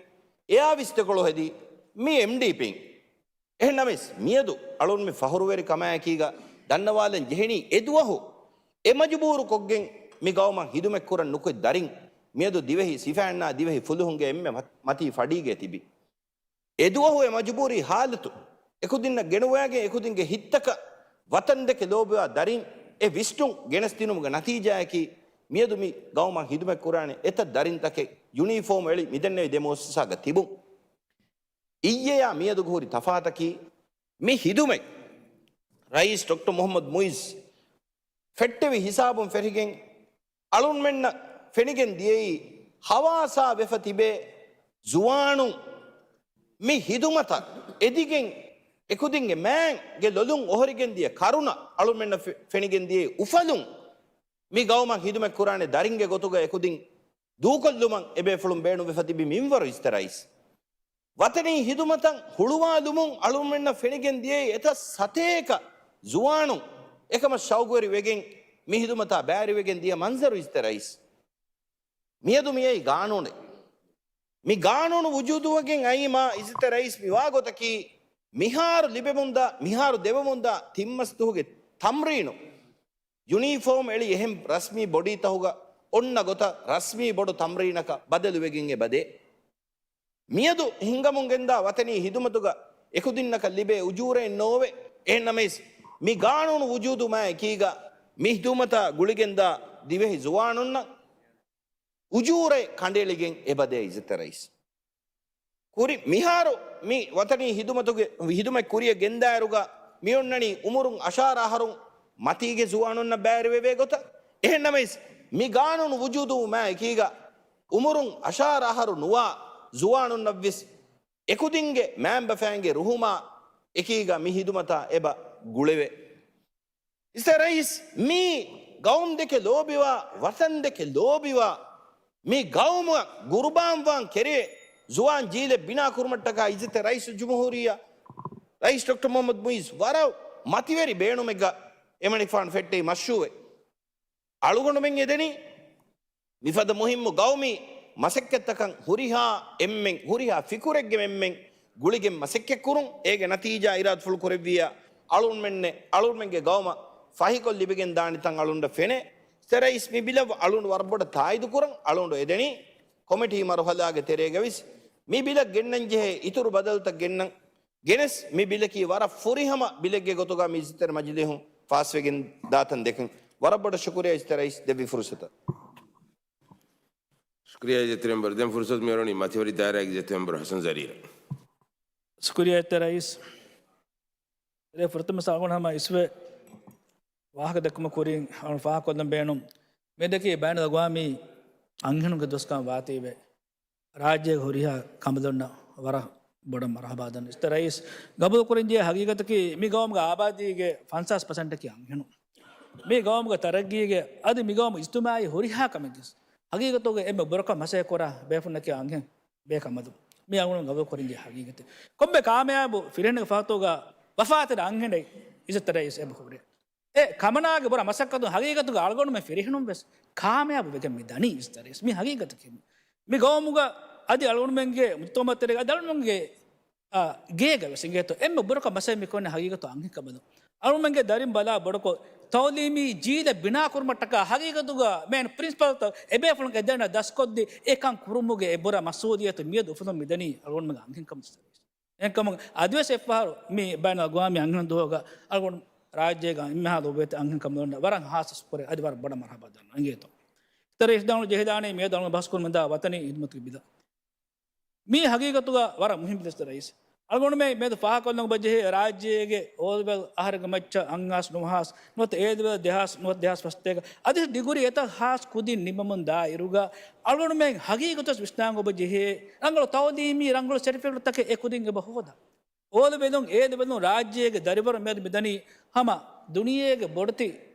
އެއާވެސް ދެކޮޅު ހެދީ މި އެމްޑީޕީން. އެހެންނަމަވެސް، މިއަދު އަޅުންމެ ފަހުރުވެރި ކަމާއެކީގަ ދަންނަވާލަން ޖެހެނީ އެދުވަހު އެ މަޖުބޫރު ކޮށްގެން މި ގައުމަށް ހިދުމަތްކުރަން ނުކޮށް ދަރިން މިއަދު ދިވެހި ސިފައިންނާ ދިވެހި ފުލުހުންގެ އެންމެ މަ-، މަތީ ފަޑީގަ ތިބި. އެދުވަހު އެ މަޖުބޫރީ ހާލަތު އެކުދިންނަށް ގެނުވައިގެން އެކުދިންގެ ހިތްތަކަށް ވަތަން ދެކެ ލޯބިވާ ދަރިން އެ ވިސްނުން ގެނެސްދިނުމުގެ ނަތީޖާއަކީ މިއަދު މި ގައުމަށް ހިދުމަތްކުރާނެ އެތައް ދަރިންތަކެއް ޔުނީފޯމް އެޅި މިދެންނެވި ދެ މުއައްސަސާގަ ތިބުން. އިއްޔެޔާ މިއަދުގަ ހުރި ތަފާތަކީ މި ހިދުމަތް. ރައީސް ޑޮކްޓަރ މުޙައްމަދު މުޢިއްޒު ފެއްޓެވި ހިސާބުން ފެށިގެން އަޅުންމެންނަށް ފެނިގެން ދިޔައީ ހަވާސާ ވެފަ ތިބޭ ޒުވާނުން މި ހިދުމަތަށް އެދިގެން އެކުދިންގެ މާތްގެ ލޮލުން އޮހޮރިގެން ދިޔަ ކަރުނަ އަޅުންމެންނަށް ފެ-، ފެނިގެން ދިޔައީ އުފަލުން މި ގައުމަށް ހިދުމަތް ކުރާނެ ދަރިންގެ ގޮތުގަ އެކުދިން ދޫކޮށްލުމަށް އެބޭފުޅުން ބޭނުންވެފަ ތިބި މިންވަރު އިއްޒަތްތެރި ރައީސް. ވަތަނީ ހިދުމަތަށް ހުޅުވާލުމުން އަޅުންމެންނަށް ފެނިގެން ދިޔައީ އެތައް ސަތޭކަ ޒުވާނުން އެކަމަށް ޝައުގުވެރި ވެގެން މި ހިދުމަތާ ބައިވެރިވެގެން ދިޔަ މަންޒަރު އިއްޒަތްތެރި ރައީސް. މިއަދު މިއައީ ގާނޫނެއް. މި ގާނޫނު ވުޖޫދުވެގެން އައީމާ އިއްޒަތްތެރި ރައީސް މިވާ ގޮތަކީ މިހާރު ލިބެމުންދާ، މިހާރު ދެވެމުންދާ ތިން މަސްދުހުގެ ތަމްރީނު ޔުނީފޯމް އެޅި އެހެން ރަސްމީ ބޮޑީތަހުގަ އޮންނަ ގޮތަށް ރަސްމީ ބޮޑު ތަމްރީނަކަށް ބަދަލުވެގެން އެބަދޭ. މިއަދު ހިންގަމުން ގެންދާ ވަތަނީ ހިދުމަތުގަ އެކުދިންނަކަށް ލިބޭ އުޖޫރައެއް ނޯވެ. އެހެންނަމަވެސް، މި ގާނޫނު ވުޖޫދުވުމާ އެކީގަ މި ހިދުމަތާ ގުޅިގެންދާ ދިވެހި ޒުވާނުންނަށް އުޖޫރައެއް ކަނޑައެޅިގެން އެބަދޭ އިއްޒަތްތެރި ރައީސް. ކުރި މިހާރު މި ވަތަނީ ހިދުމަތުގެ، ހިދުމަތް ކުރިއަށް ގެންދާއިރުގަ މިއޮންނަނީ އުމުރުން އަށާރަ އަހަރު މަތީގެ ޒުވާނުންނަށް ބައިވެރިވެވޭ ގޮތަށް. އެހެންނަމަވެސް، މި ގާނޫނު ވުޖޫދުވުމާ އެކީގަ އުމުރުން އަށާރަ އަހަރު ނުވާ ޒުވާނުންނަށްވެސް އެކުދިންގެ މައިންބަފައިންގެ ރުހުމާ އެކީގަ މި ހިދުމަތާ އެބަ ގުޅެވޭ. އިއްޒަތްތެރި ރައީސް، މީ ގައުމު ދެކެ ލޯބިވާ، ވަތަން ދެކެ ލޯބިވާ، މި ގައުމަށް ގުރުބާންވާން ކެރިޔޭ ޒުވާން ޖީލެއް ބިނާ ކުރުމަށްޓަކާ އިއްޒަތްތެރި ރައީސުލްޖުމްހޫރިއްޔާ ރައީސް ޑޮކްޓަރ މުޙައްމަދު މުޢިއްޒު ވަރަށް މަތިވެރި ބޭނުމެއްގަ އެމަނިކުފާނު ފެއްޓެވި މަޝްރޫއެއް. އަޅުގަނޑުމެން އެދެނީ މިފަދަ މުހިއްމު ގައުމީ މަސައްކަތްތަކަށް ހުރިހާ އެންމެން، ހުރިހާ ފިކުރެއްގެ އެންމެން ގުޅިގެން މަސައްކަތްކުރުން. އޭގެ ނަތީޖާ އިރާދަފުޅު ކުރެއްވިއްޔާ އަޅުންމެންނެ، އަޅުންމެންގެ ގައުމަށް ފަހިކޮށް ލިބިގެން ދާނެތަން އަޅުންނަށް ފެނޭ. އިއްޒަތްތެރި ރައީސް މި ބިލަށް އަޅުން ވަރަށް ބޮޑަށް ތާއީދު ކުރަން. އަޅުނޑު އެދެނީ ކޮމިޓީ މަރުހަލާގެ ތެރޭގަވެސް މި ބިލަށް ގެންނަންޖެހޭ އިތުރު ބަދަލުތައް ގެންނަން. ގެނެސް މި ބިލަކީ ވަރަށް ފުރިހަމަ ބިލެއްގެ ގޮތުގަ މި އިއްޒަތްތެރި މަޖިލީހުން ފާސްވެގެން ދާތަން ދެކެން. ވަރަށް ބޮޑަށް ޝުކުރިޔާ އިއްޒަތްތެރި ރައީސް ދެއްވި ފުރުސަތަށް. ޝުކުރިޔާ އިއްޒަތްތެރި މެމްބަރު. ދެން ފުރުސަތު މިއުރުނީ މަތިވެރި ދާއިރާގެ އިއްޒަތްތެރި މެމްބަރު ޙަސަން ޒަރީނަށް. ޝުކުރިއްޔާ އިއްޒަތްތެރި ރައީސް. އޭރު ފުރަތަމަ އަޅުގަނޑު ހަމަ އިސްވެ ވާހަކަ ދެއްކުމަށް ކުރިން އަޅުގަނޑު ފާހަގަކޮށްލަން ބޭނުން. މިއަދަކީ ބައިނަލްއަގްވާމީ އަންހެނުންގެ ދުވަސްކަން ވާތީވެ، ރާއްޖޭގެ ހުރިހާ ކަނބަލުންނަށް ވަރަށް ބޮޑަށް މަރުޙަބާ ދަން. އިއްޒަތްތެރި ރައީސް، ގަބޫލު ކުރަންޖެހޭ ހަގީގަތަކީ މި ގައުމުގެ އާބާދީގެ ފަންސާސް ޕަސެންޓަކީ އަންހެނުން. މި ގައުމުގެ ތަރައްގީގެ އަދި މި ގައުމު އިޖްތިމާޢީ ހުރިހާ ކަމެއްގެ ހަގީގަތުގަ އެންމެ ބުރަކޮށް މަސައްކަތް ކުރާ ބޭފުޅުންނަކީ އަންހެން ބޭކަނބަލުން. މި އަޅުގަނޑު ގަބޫލު ކުރަންޖެހޭ ހަގީގަތެއް. ކޮންމެ ކާމިޔާބު ފިރިހެނެއްގެ ފަހަތުގަ ވަފާތެރި އަންހެނެއް އިއްޒަތްތެރި ރައީސް އެބަ ހުރޭ. އެ ކަމަނާގެ ބުރަ މަސައްކަތުން ހަގީގަތުގަ އަޅުގަނޑުމެން ފިރިހެނުން ވެސް ކާމިޔާބު ވެގެން މި ދަނީ އިއްޒަތްތެރި ރައީސް. މި ހަގީގަތަކީ މި ގައުމުގަ އަދި އަޅުގަނޑުމެންގެ މުޖުތަމަޢު ތެރޭގަ އަދި އަޅުގަނޑުމެންގެ އާ، ގޭގަ ވެސް އިނގޭތޯ އެންމެ ބުރަކޮށް މަސައްކަތް މި ކޮންނެ ހަގީގަތު އަންހެންކަނބަލުން. އަޅުމެންގެ ދަރިން ބަލާ ބޮޑުކޮށް، ތަޢުލީމީ ޖީލެއް ބިނާކުރުމަށްޓަކާ ހަގީގަތުގަ މޭން ޕްރިންސިޕަލްތައް އެބޭފުޅުން އެދެން ދަސްކޮށްދީ، އެކަން ކުރުމުގެ އެ ބުރަ މަސްއޫލިއްޔަތު މިއަދު އުފުލުން މިދަނީ އަޅުގަނޑުމެންގެ އަންހެންކަމުގެ ސަރައިސް. އެހެންކަމުން އަދިވެސް އެއްފަހަރު މި ބައިނަލްއަގްވާމީ އަންހެނުން ދުވަހުގަ އަޅުގަނޑު ރާއްޖޭގަ އެންމެހާ ލޯބިވެތި އަންހެން ކަނބަލުންނަށް ވަރަށް ހާއްސަ ޝުކުރެއް އަދި ވަރަށް ބޮޑަށް މަރުޙަބާ ދަންނަވަން އިނގޭތޯ. އިއްޒަތްތެރި ރައީސް ދަނޑު ޖެހިދާނީ މިއަދު އަޅުގަނޑު ބަހުސްކުރަމުންދާ ވަތަނީ ހިދުމަތުގެ ބިލަށް. މި ހަގީގަތުގަ ވަރަށް މުހިންމު ބިލެއް އިއްޒަތްތެރި ރައީސް. އަޅުގަނޑުމެން މިއަދު ފާހަގަކޮށްލަން އެބަޖެހޭ ރާއްޖޭގެ އޯލެވެލް އަހަރެއްގެ މައްޗަށް އަށް ހާސް ނުވަ ހާސް ނުވަތަ އޭލެވެލް ދެހާސް ނުވަ ދެހާސް ފަސް ތޭކަ އަދި ޑިގްރީ އެތައް ހާސް ކުދިން ނިމެމުން ދާ އިރުގަ އަޅުގަނޑުމެން ހަގީގަތުވެސް ވިސްނާން އެބަޖެހޭ ރަނގަޅު ތަޢުލީމީ ރަނގަޅު ސެޓިފިކެޓްތަކެއް އެ ކުދިން އެބަ ހޯދާ. އޯލެވެލުން އޭލެވެލުން ރާއްޖޭގެ ދަރިވަރުން މިއަދު މިދަނީ ހަމަ ދުނިޔޭގެ ބޮޑެތި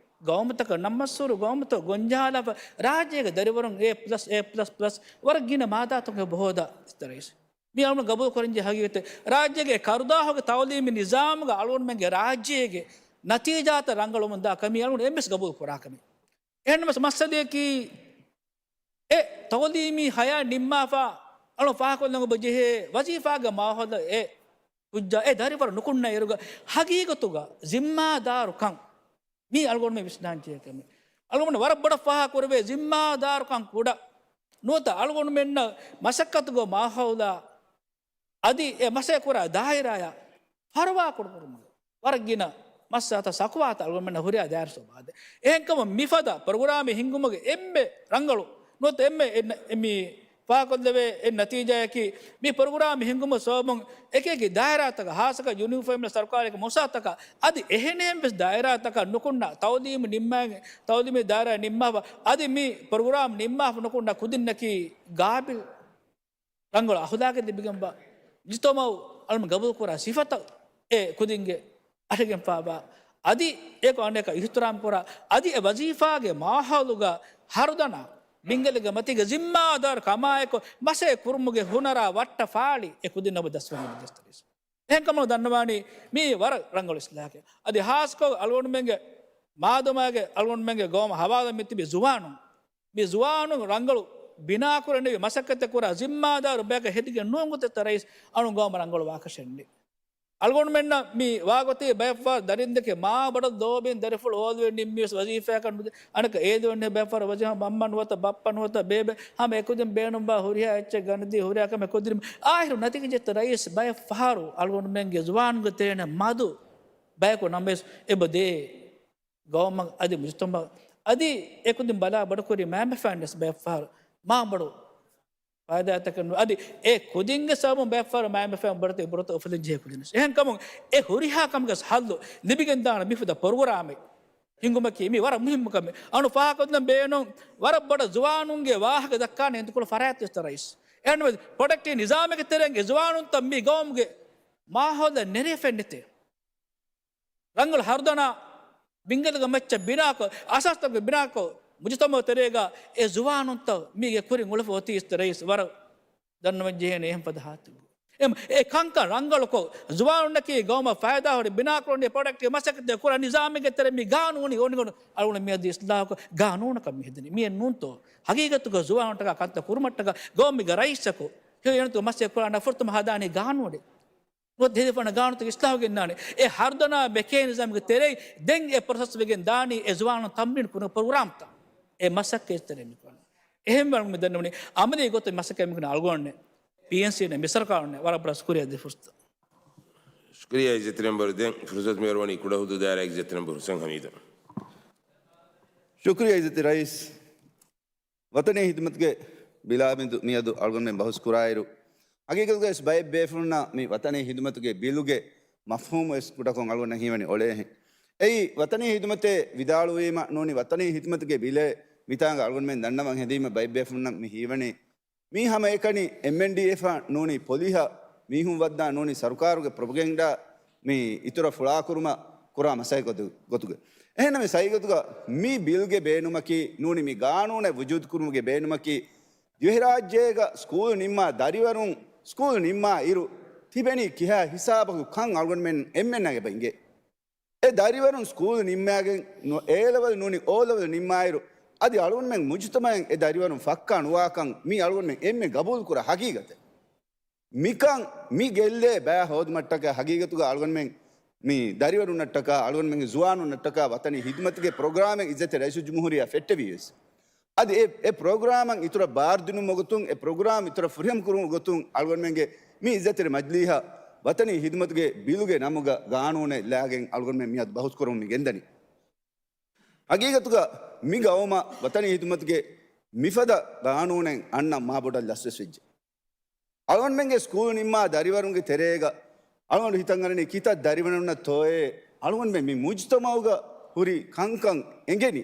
ގައުމުތަކަށް ނަމަސްވަރު ގައުމުތައް ގޮންޖަހާލާފަ ރާއްޖޭގެ ދަރިވަރުން އޭ ޕްލަސް، އޭ ޕްލަސް ޕްލަސް ވަރަށް ގިނަ މާދާތަކެއް އެބަ ހޯދާ އިއްޒަތްތެރި ރައީސް. މި އަޅުގަނޑު ގަބޫލު ކުރަންޖެހޭ ހަގީގަތެއް. ރާއްޖޭގެ ކަރުދާހުގެ ތަޢުލީމީ ނިޒާމުގަ އަޅުގަނޑުމެންގެ ރާއްޖޭގެ ނަތީޖާތައް ރަނގަޅުވަމުންދާ ކަމީ އަޅުގަނޑު އެންމެސް ގަބޫލު ކުރާ ކަމެއް. އެހެންނަމަވެސް މައްސަލައަކީ، އެ ތަޢުލީމީ ހަޔާތް ނިންމާފަ އަޅު ފާހަގަކޮށްލަން އެބަ ޖެހޭ ވަޒީފާގެ މާހައުލަށް އެ ކުއްޖާ އެ ދަރިވަރު ނުކުންނަ އިރުގަ ހަގީގަތުގަ ޒިންމާދާރުކަން މީ އަޅުގަނޑުމެން ވިސްނާން ޖެހޭ ކަމެއް. އަޅުގަނޑު ވަރަށް ބޮޑަށް ފާހަގަކުރެވޭ ޒިންމާދާރުކަން ކުޑަ ނުވަތަ އަޅުގަނޑުމެންނަށް މަސައްކަތުގެ މާހައުލާ އަދި އެ މަސައްކަތް ކުރާ ދާއިރާއާ ފަރުވާ ކުރުމުގެ ވަރަށް ގިނަ މައްސަލަތައް ޝަކުވާތައް އަޅުގަނޑުމެންނަށް ހުރިހާ ދާއިރާ ސަބަބު އާދެ. އެހެންކަމުން މިފަދަ ޕްރޮގްރާމެއް ހިންގުމުގެ އެންމެ ރަނގަޅު ނުވަތަ އެންމެ އެ ނަ-، އެ މި ފާހަގަކޮށްލެވޭ އެއް ނަތީޖާއަކީ، މި ޕްރޮގްރާމް ހިންގުމުގެ ސަބަބުން އެކި އެކި ދާއިރާތަކަށް، ހާއްސަކޮށް ޔުނީފޯމް ސަރުކާރެއްގެ މުއައްސަސާތަކަށް އަދި އެހެނިހެން ވެސް ދާއިރާތަކަށް ނުކުންނަ ތަޢުލީމު ނިންމާ-، ތަޢުލީމީ ދާއިރާ ނިންމާފަ އަދި މި ޕްރޮގްރާމް ނިންމާފަ ނުކުންނަ ކުދިންނަކީ ގާބިލް ރަނގަޅު އަޚުލާގެއް ލިބިގެންވާ، މުޖުތަމަޢު އަޅުމެން ގަބޫލުކުރާ ސިފަތައް އެ ކުދިންގެ އަޑުއެހިގެންފާވާ، އަދި އެކު އަނެކަށް އިޙްތިރާމް ކުރާ، އަދި އެ ވަޒީފާގެ މާހައުލުގަ ހަރުދަނާ ބިންގަލެއްގެ މަތީގަ ޒިންމާދާރު ކަމާއެކު މަސައްކަތް ކުރުމުގެ ހުނަރާ ވައްޓަފާޅި އެ ކުދިންނަށް އެބަ ދަސްވަނީ އިއްޒަތްތެރި ރައީސް. އެހެންކަމުން ދަންނަވާނީ މީ ވަރަށް ރަނގަޅު އިސްލާހެއް. އަދި ހާއްސަކޮށް އަޅުގަނޑުމެންގެ މާދަމާގެ އަޅުގަނޑުމެންގެ ގައުމަށް ހަވާލު މި ތިބި ޒުވާނުން މި ޒުވާނުން ރަނގަޅު ބިނާކުރަން މަސައްކަތެއް ކުރާ ޒިންމާދާރު ބަޔަކަށް ހެދިގެން ނޫން އިއްޒަތްތެރި ރައީސް އަޅުން ގައުމަށް ރަނގަޅު ވާހަކަ ޝެންޑި. އަޅުގަނޑުމެންނަށް މި ވާގޮތީ ބައެއްފަހަރު ދަރިންދެކެ މާ ބޮޑަށް ލޯބިން ދަރިފުޅު އޯލުވެ ނިންމީސް ވަޒީފާއަކަށް ނުދޭ. އަނެކަ އޭދެވެން ބައެއްފަހަރު ވަޒީފާ މަންމަ ނުވަތަ ބައްޕަ ނުވަތަ ބޭބެ ހަމަ އެކުދިން ބޭނުންވާ ހުރިހާ އެއްޗެއް ގަނެދީ ހުރިހާ ކަމެއް ކުދިން އާހިރު ނަތީޖަތަ ރައީސް ބައެއްފަހަރު އަޅުގަނޑުމެންގެ ޒުވާނުންގެ ތެރޭނަށް މަދު ބަޔަކު ނަމަވެސް އެބަ ދޭ. ގައުމަށް އަދި މުޖުތަމަޢަށް އަދި އެކުދިން ބަލާ ބޮޑުކުރި މައިންބަފައިންވެސް ބައެއްފަހަރު މާބޮޑު ފައިދާތަކެއް ނު-، އަދި އެ ކުދިންގެ ސަބަބުން ބައެއްފަހަރު މައިންބަފައިން ބޮޑެތި ބުރަތައް އުފުލިން ޖެހޭ ކުދިންވެސް. އެހެންކަމުން އެ ހުރިހާ ކަމުގެ ހައްލު ލިބިގެންދާނެ މިފަދަ ޕްރޮގްރާމެއް ހިންގުމަކީ މީ ވަރަށް މުހިއްމު ކަމެއް. އަޅު ފާހަގަކޮށްދޭން ބޭނުން ވަރަށް ބޮޑަށް ޒުވާނުންގެ ވާހަކަ ދައްކާނެ އިނދުކޮޅު ފަރާތް އިއްޒަތްތެރި ރައީސް. އެހެންވެ ޕްރޮޑަކްޓިވް ނިޒާމެއްގެ ތެރެއިން އެ ޒުވާނުންތައް މި ގައުމުގެ މާހައުލަށް ނެރެފައެއް ނެތޭ. ރަނގަޅު ހަރުދަނާ ބިންގަލެއްގެ މައްޗަށް ބިނާކޮށް، އަސާސްތަކެއް ބިނާކޮށް، މުޖުތަމަޢު ތެރޭގަ އެ ޒުވާނުންތައް މީގެ ކުރިން އުޅެފަ އޮތީ އިއްޒަތްތެރި ރައީސް ވަރަށް ދަންނަވަން ޖެހޭނެ އެހެން ފަދަ ހާލަތެއް. އެ، އެ ކަންކަން ރަނގަޅުކޮށް، ޒުވާނުންނަކީ ގައުމަށް ފައިދާހުރި ބިނާކުރަނީ ޕްރޮޑަކްޓް މަސައްކަތެއް ކުރާ ނިޒާމެއްގެ ތެރެ މި ގާނޫނީ އޮނިގަނޑު އަޅުގަނޑު މިއަދު އިސްލާހުކޮށް ގާނޫނަކަށް މި ހެދެނީ. މިއެއް ނޫންތޯ؟ ހަގީގަތުގަ ޒުވާނުންޓަކާ ކަންތައް ކުރުމަށްޓަކާ ގައުމީގެ ރައީސަކު ހެޔޮ އެނަތު މަސައްކަތް ކުރާނަ ފުރަތަމަ ހަދާނީ ގާނޫނެއް. ނުވަތަ ހެދިފަނަ ގާނޫނުތައް އިސްލާހު ގެންނާނެ. އެ ހަރުދަނާ މެކޭނިޒަމްގެ ތެރެއިން ދެން އެ ޕްރޮސެސް ވެގެން ދާނީ އެ ޒުވާނުން ތަމްރީން ކުރުމުގެ ޕްރޮގްރާމްތައް. އެ މަސައްކަތް އިއްޒަތްތެރި މި ކުރަނީ. އެހެންވެ މި ދަންނަވަނީ އަމަލީ ގޮތުން މަސައްކަތް މި ކުރަނީ އަޅުގަނޑުންނޭ. ޕީއެންސީންނޭ މި ސަރުކާރުންނޭ. ވަރަށް ބޮޑަށް ޝުކުރިއްޔާ ދި ފުރުސަތަށް. ޝުކުރިއްޔާ އިއްޒަތްތެރި މެމްބަރު. ދެން ފުރުސަތު މި އަރުވަނީ ކުޑަހުދޫދު ދާއިރާ އިއްޒަތްތެރި މެމްބަރު ހުސެން ޙަމީދަށް. ޝުކުރިއްޔާ އިއްޒަތްތެރި ރައީސް. ވަތަނީ ހިދުމަތުގެ ބިލާ މިއަދު، މިއަދު އަޅުގަނޑުމެން ބަހުސް ކުރާއިރު، ހަގީގަތުގައި ވެސް ބައެއް ބޭފުޅުންނަށް މި ވަތަނީ ހިދުމަތުގެ ބިލުގެ މަފްހޫމު ވެސް ކުޑަކޮށް އަޅުގަނޑަށް ހީވަނީ އޮޅޭހެން. އެއީ ވަތަނީ ހިދުމަތޭ ވިދާޅުވީމަ ނޫނީ ވަތަނީ ހިދުމަތުގެ ބިލޭ މިތާނގަ އަޅުގަނޑުމެން ދަންނަވަން ހެދީމަ ބައެއް ބޭފުޅުންނަށް މި ހީވަނީ މީ ހަމައެކަނި އެމްއެންޑީއެފާ ނޫނީ ޕޮލިހަށް މީހުން ވައްދާ ނޫނީ ސަރުކާރުގެ ޕްރޮޕަގެންޑާ މި އިތުރަށް ފުޅާކުރުމަށް ކުރާ މަސައްކަތް ގޮތު-، ގޮތުގެ. އެހެންނަމަ ސައިގަތުގަ މި ބިލްގެ ބޭނުމަކީ ނޫނީ މި ގާނޫނެއް ވުޖޫދުކުރުމުގެ ބޭނުމަކީ ދިވެހިރާއްޖޭގަ ސްކޫލް ނިންމާ ދަރިވަރުން ސްކޫލް ނިންމާ އިރު ތިބެނީ ކިހާ ހިސާބަކު ކަން އަޅުގަނޑުމެން އެންމެންނަށް އެބަ އިނގޭ. އެ ދަރިވަރުން ސްކޫލް ނިންމާގެން ނު-، އޭ ލެވެލް ނޫނީ އޯ ލެވެލް ނިންމާއިރު، އަދި އަޅުގަނޑުމެން މުޖުތަމައިން އެ ދަރިވަރުން ފައްކާ ނުވާކަން މީ އަޅުގަނޑުމެން އެންމެ ގަބޫލުކުރާ ހަގީގަތެއް. މިކަން މި ގެއްލޭ ބައި ހޯދުމަށްޓަކާ ހަގީގަތުގަ އަޅުގަނޑުމެން މި ދަރިވަރުންނަށްޓަކާ، އަޅުގަނޑުމެންގެ ޒުވާނުންނަށްޓަކާ ވަތަނީ ހިދުމަތުގެ ޕްރޮގްރާމެއް އިއްޒަތެއް ރައީސުލްޖުމްހޫރިއްޔާ ފެއްޓެވީ ވެސް. އަދި އެ، އެ ޕްރޮގްރާމަށް އިތުރަށް ބާރުދިނުމުގެ ގޮތުން، އެ ޕްރޮގްރާމް އިތުރަށް ފުރިހަމަކުރުމުގެ ގޮތުން އަޅުގަނޑުމެންގެ މި އިއްޒަތްތެރި މަޖިލީހަށް ވަތަނީ ހިދުމަތުގެ ބިލުގެ ނަމުގަ ގާނޫނެއް ލާގެން އަޅުގަނޑުމެން މިއަދު ބަހުސްކުރަމުން މި ގެންދަނީ. ހަގީގަތުގަ މި ގައުމަށް ވަތަނީ ހިދުމަތުގެ މިފަދަ ގާނޫނެއް އަންނަން މާބޮޑަށް ލަސްވެސް ވެއްޖެ. އަޅުގަނޑުމެންގެ ސްކޫލް ނިންމާ ދަރިވަރުންގެ ތެރޭގަ އަޅުގަނޑު ހިތަށް އަރަނީ ކިތައް ދަރިވަރުންނަށްތޯއޭ އަޅުގަނޑުމެން މި މުޖުތަމައުގަ ހުރި ކަންކަން އެނގެނީ.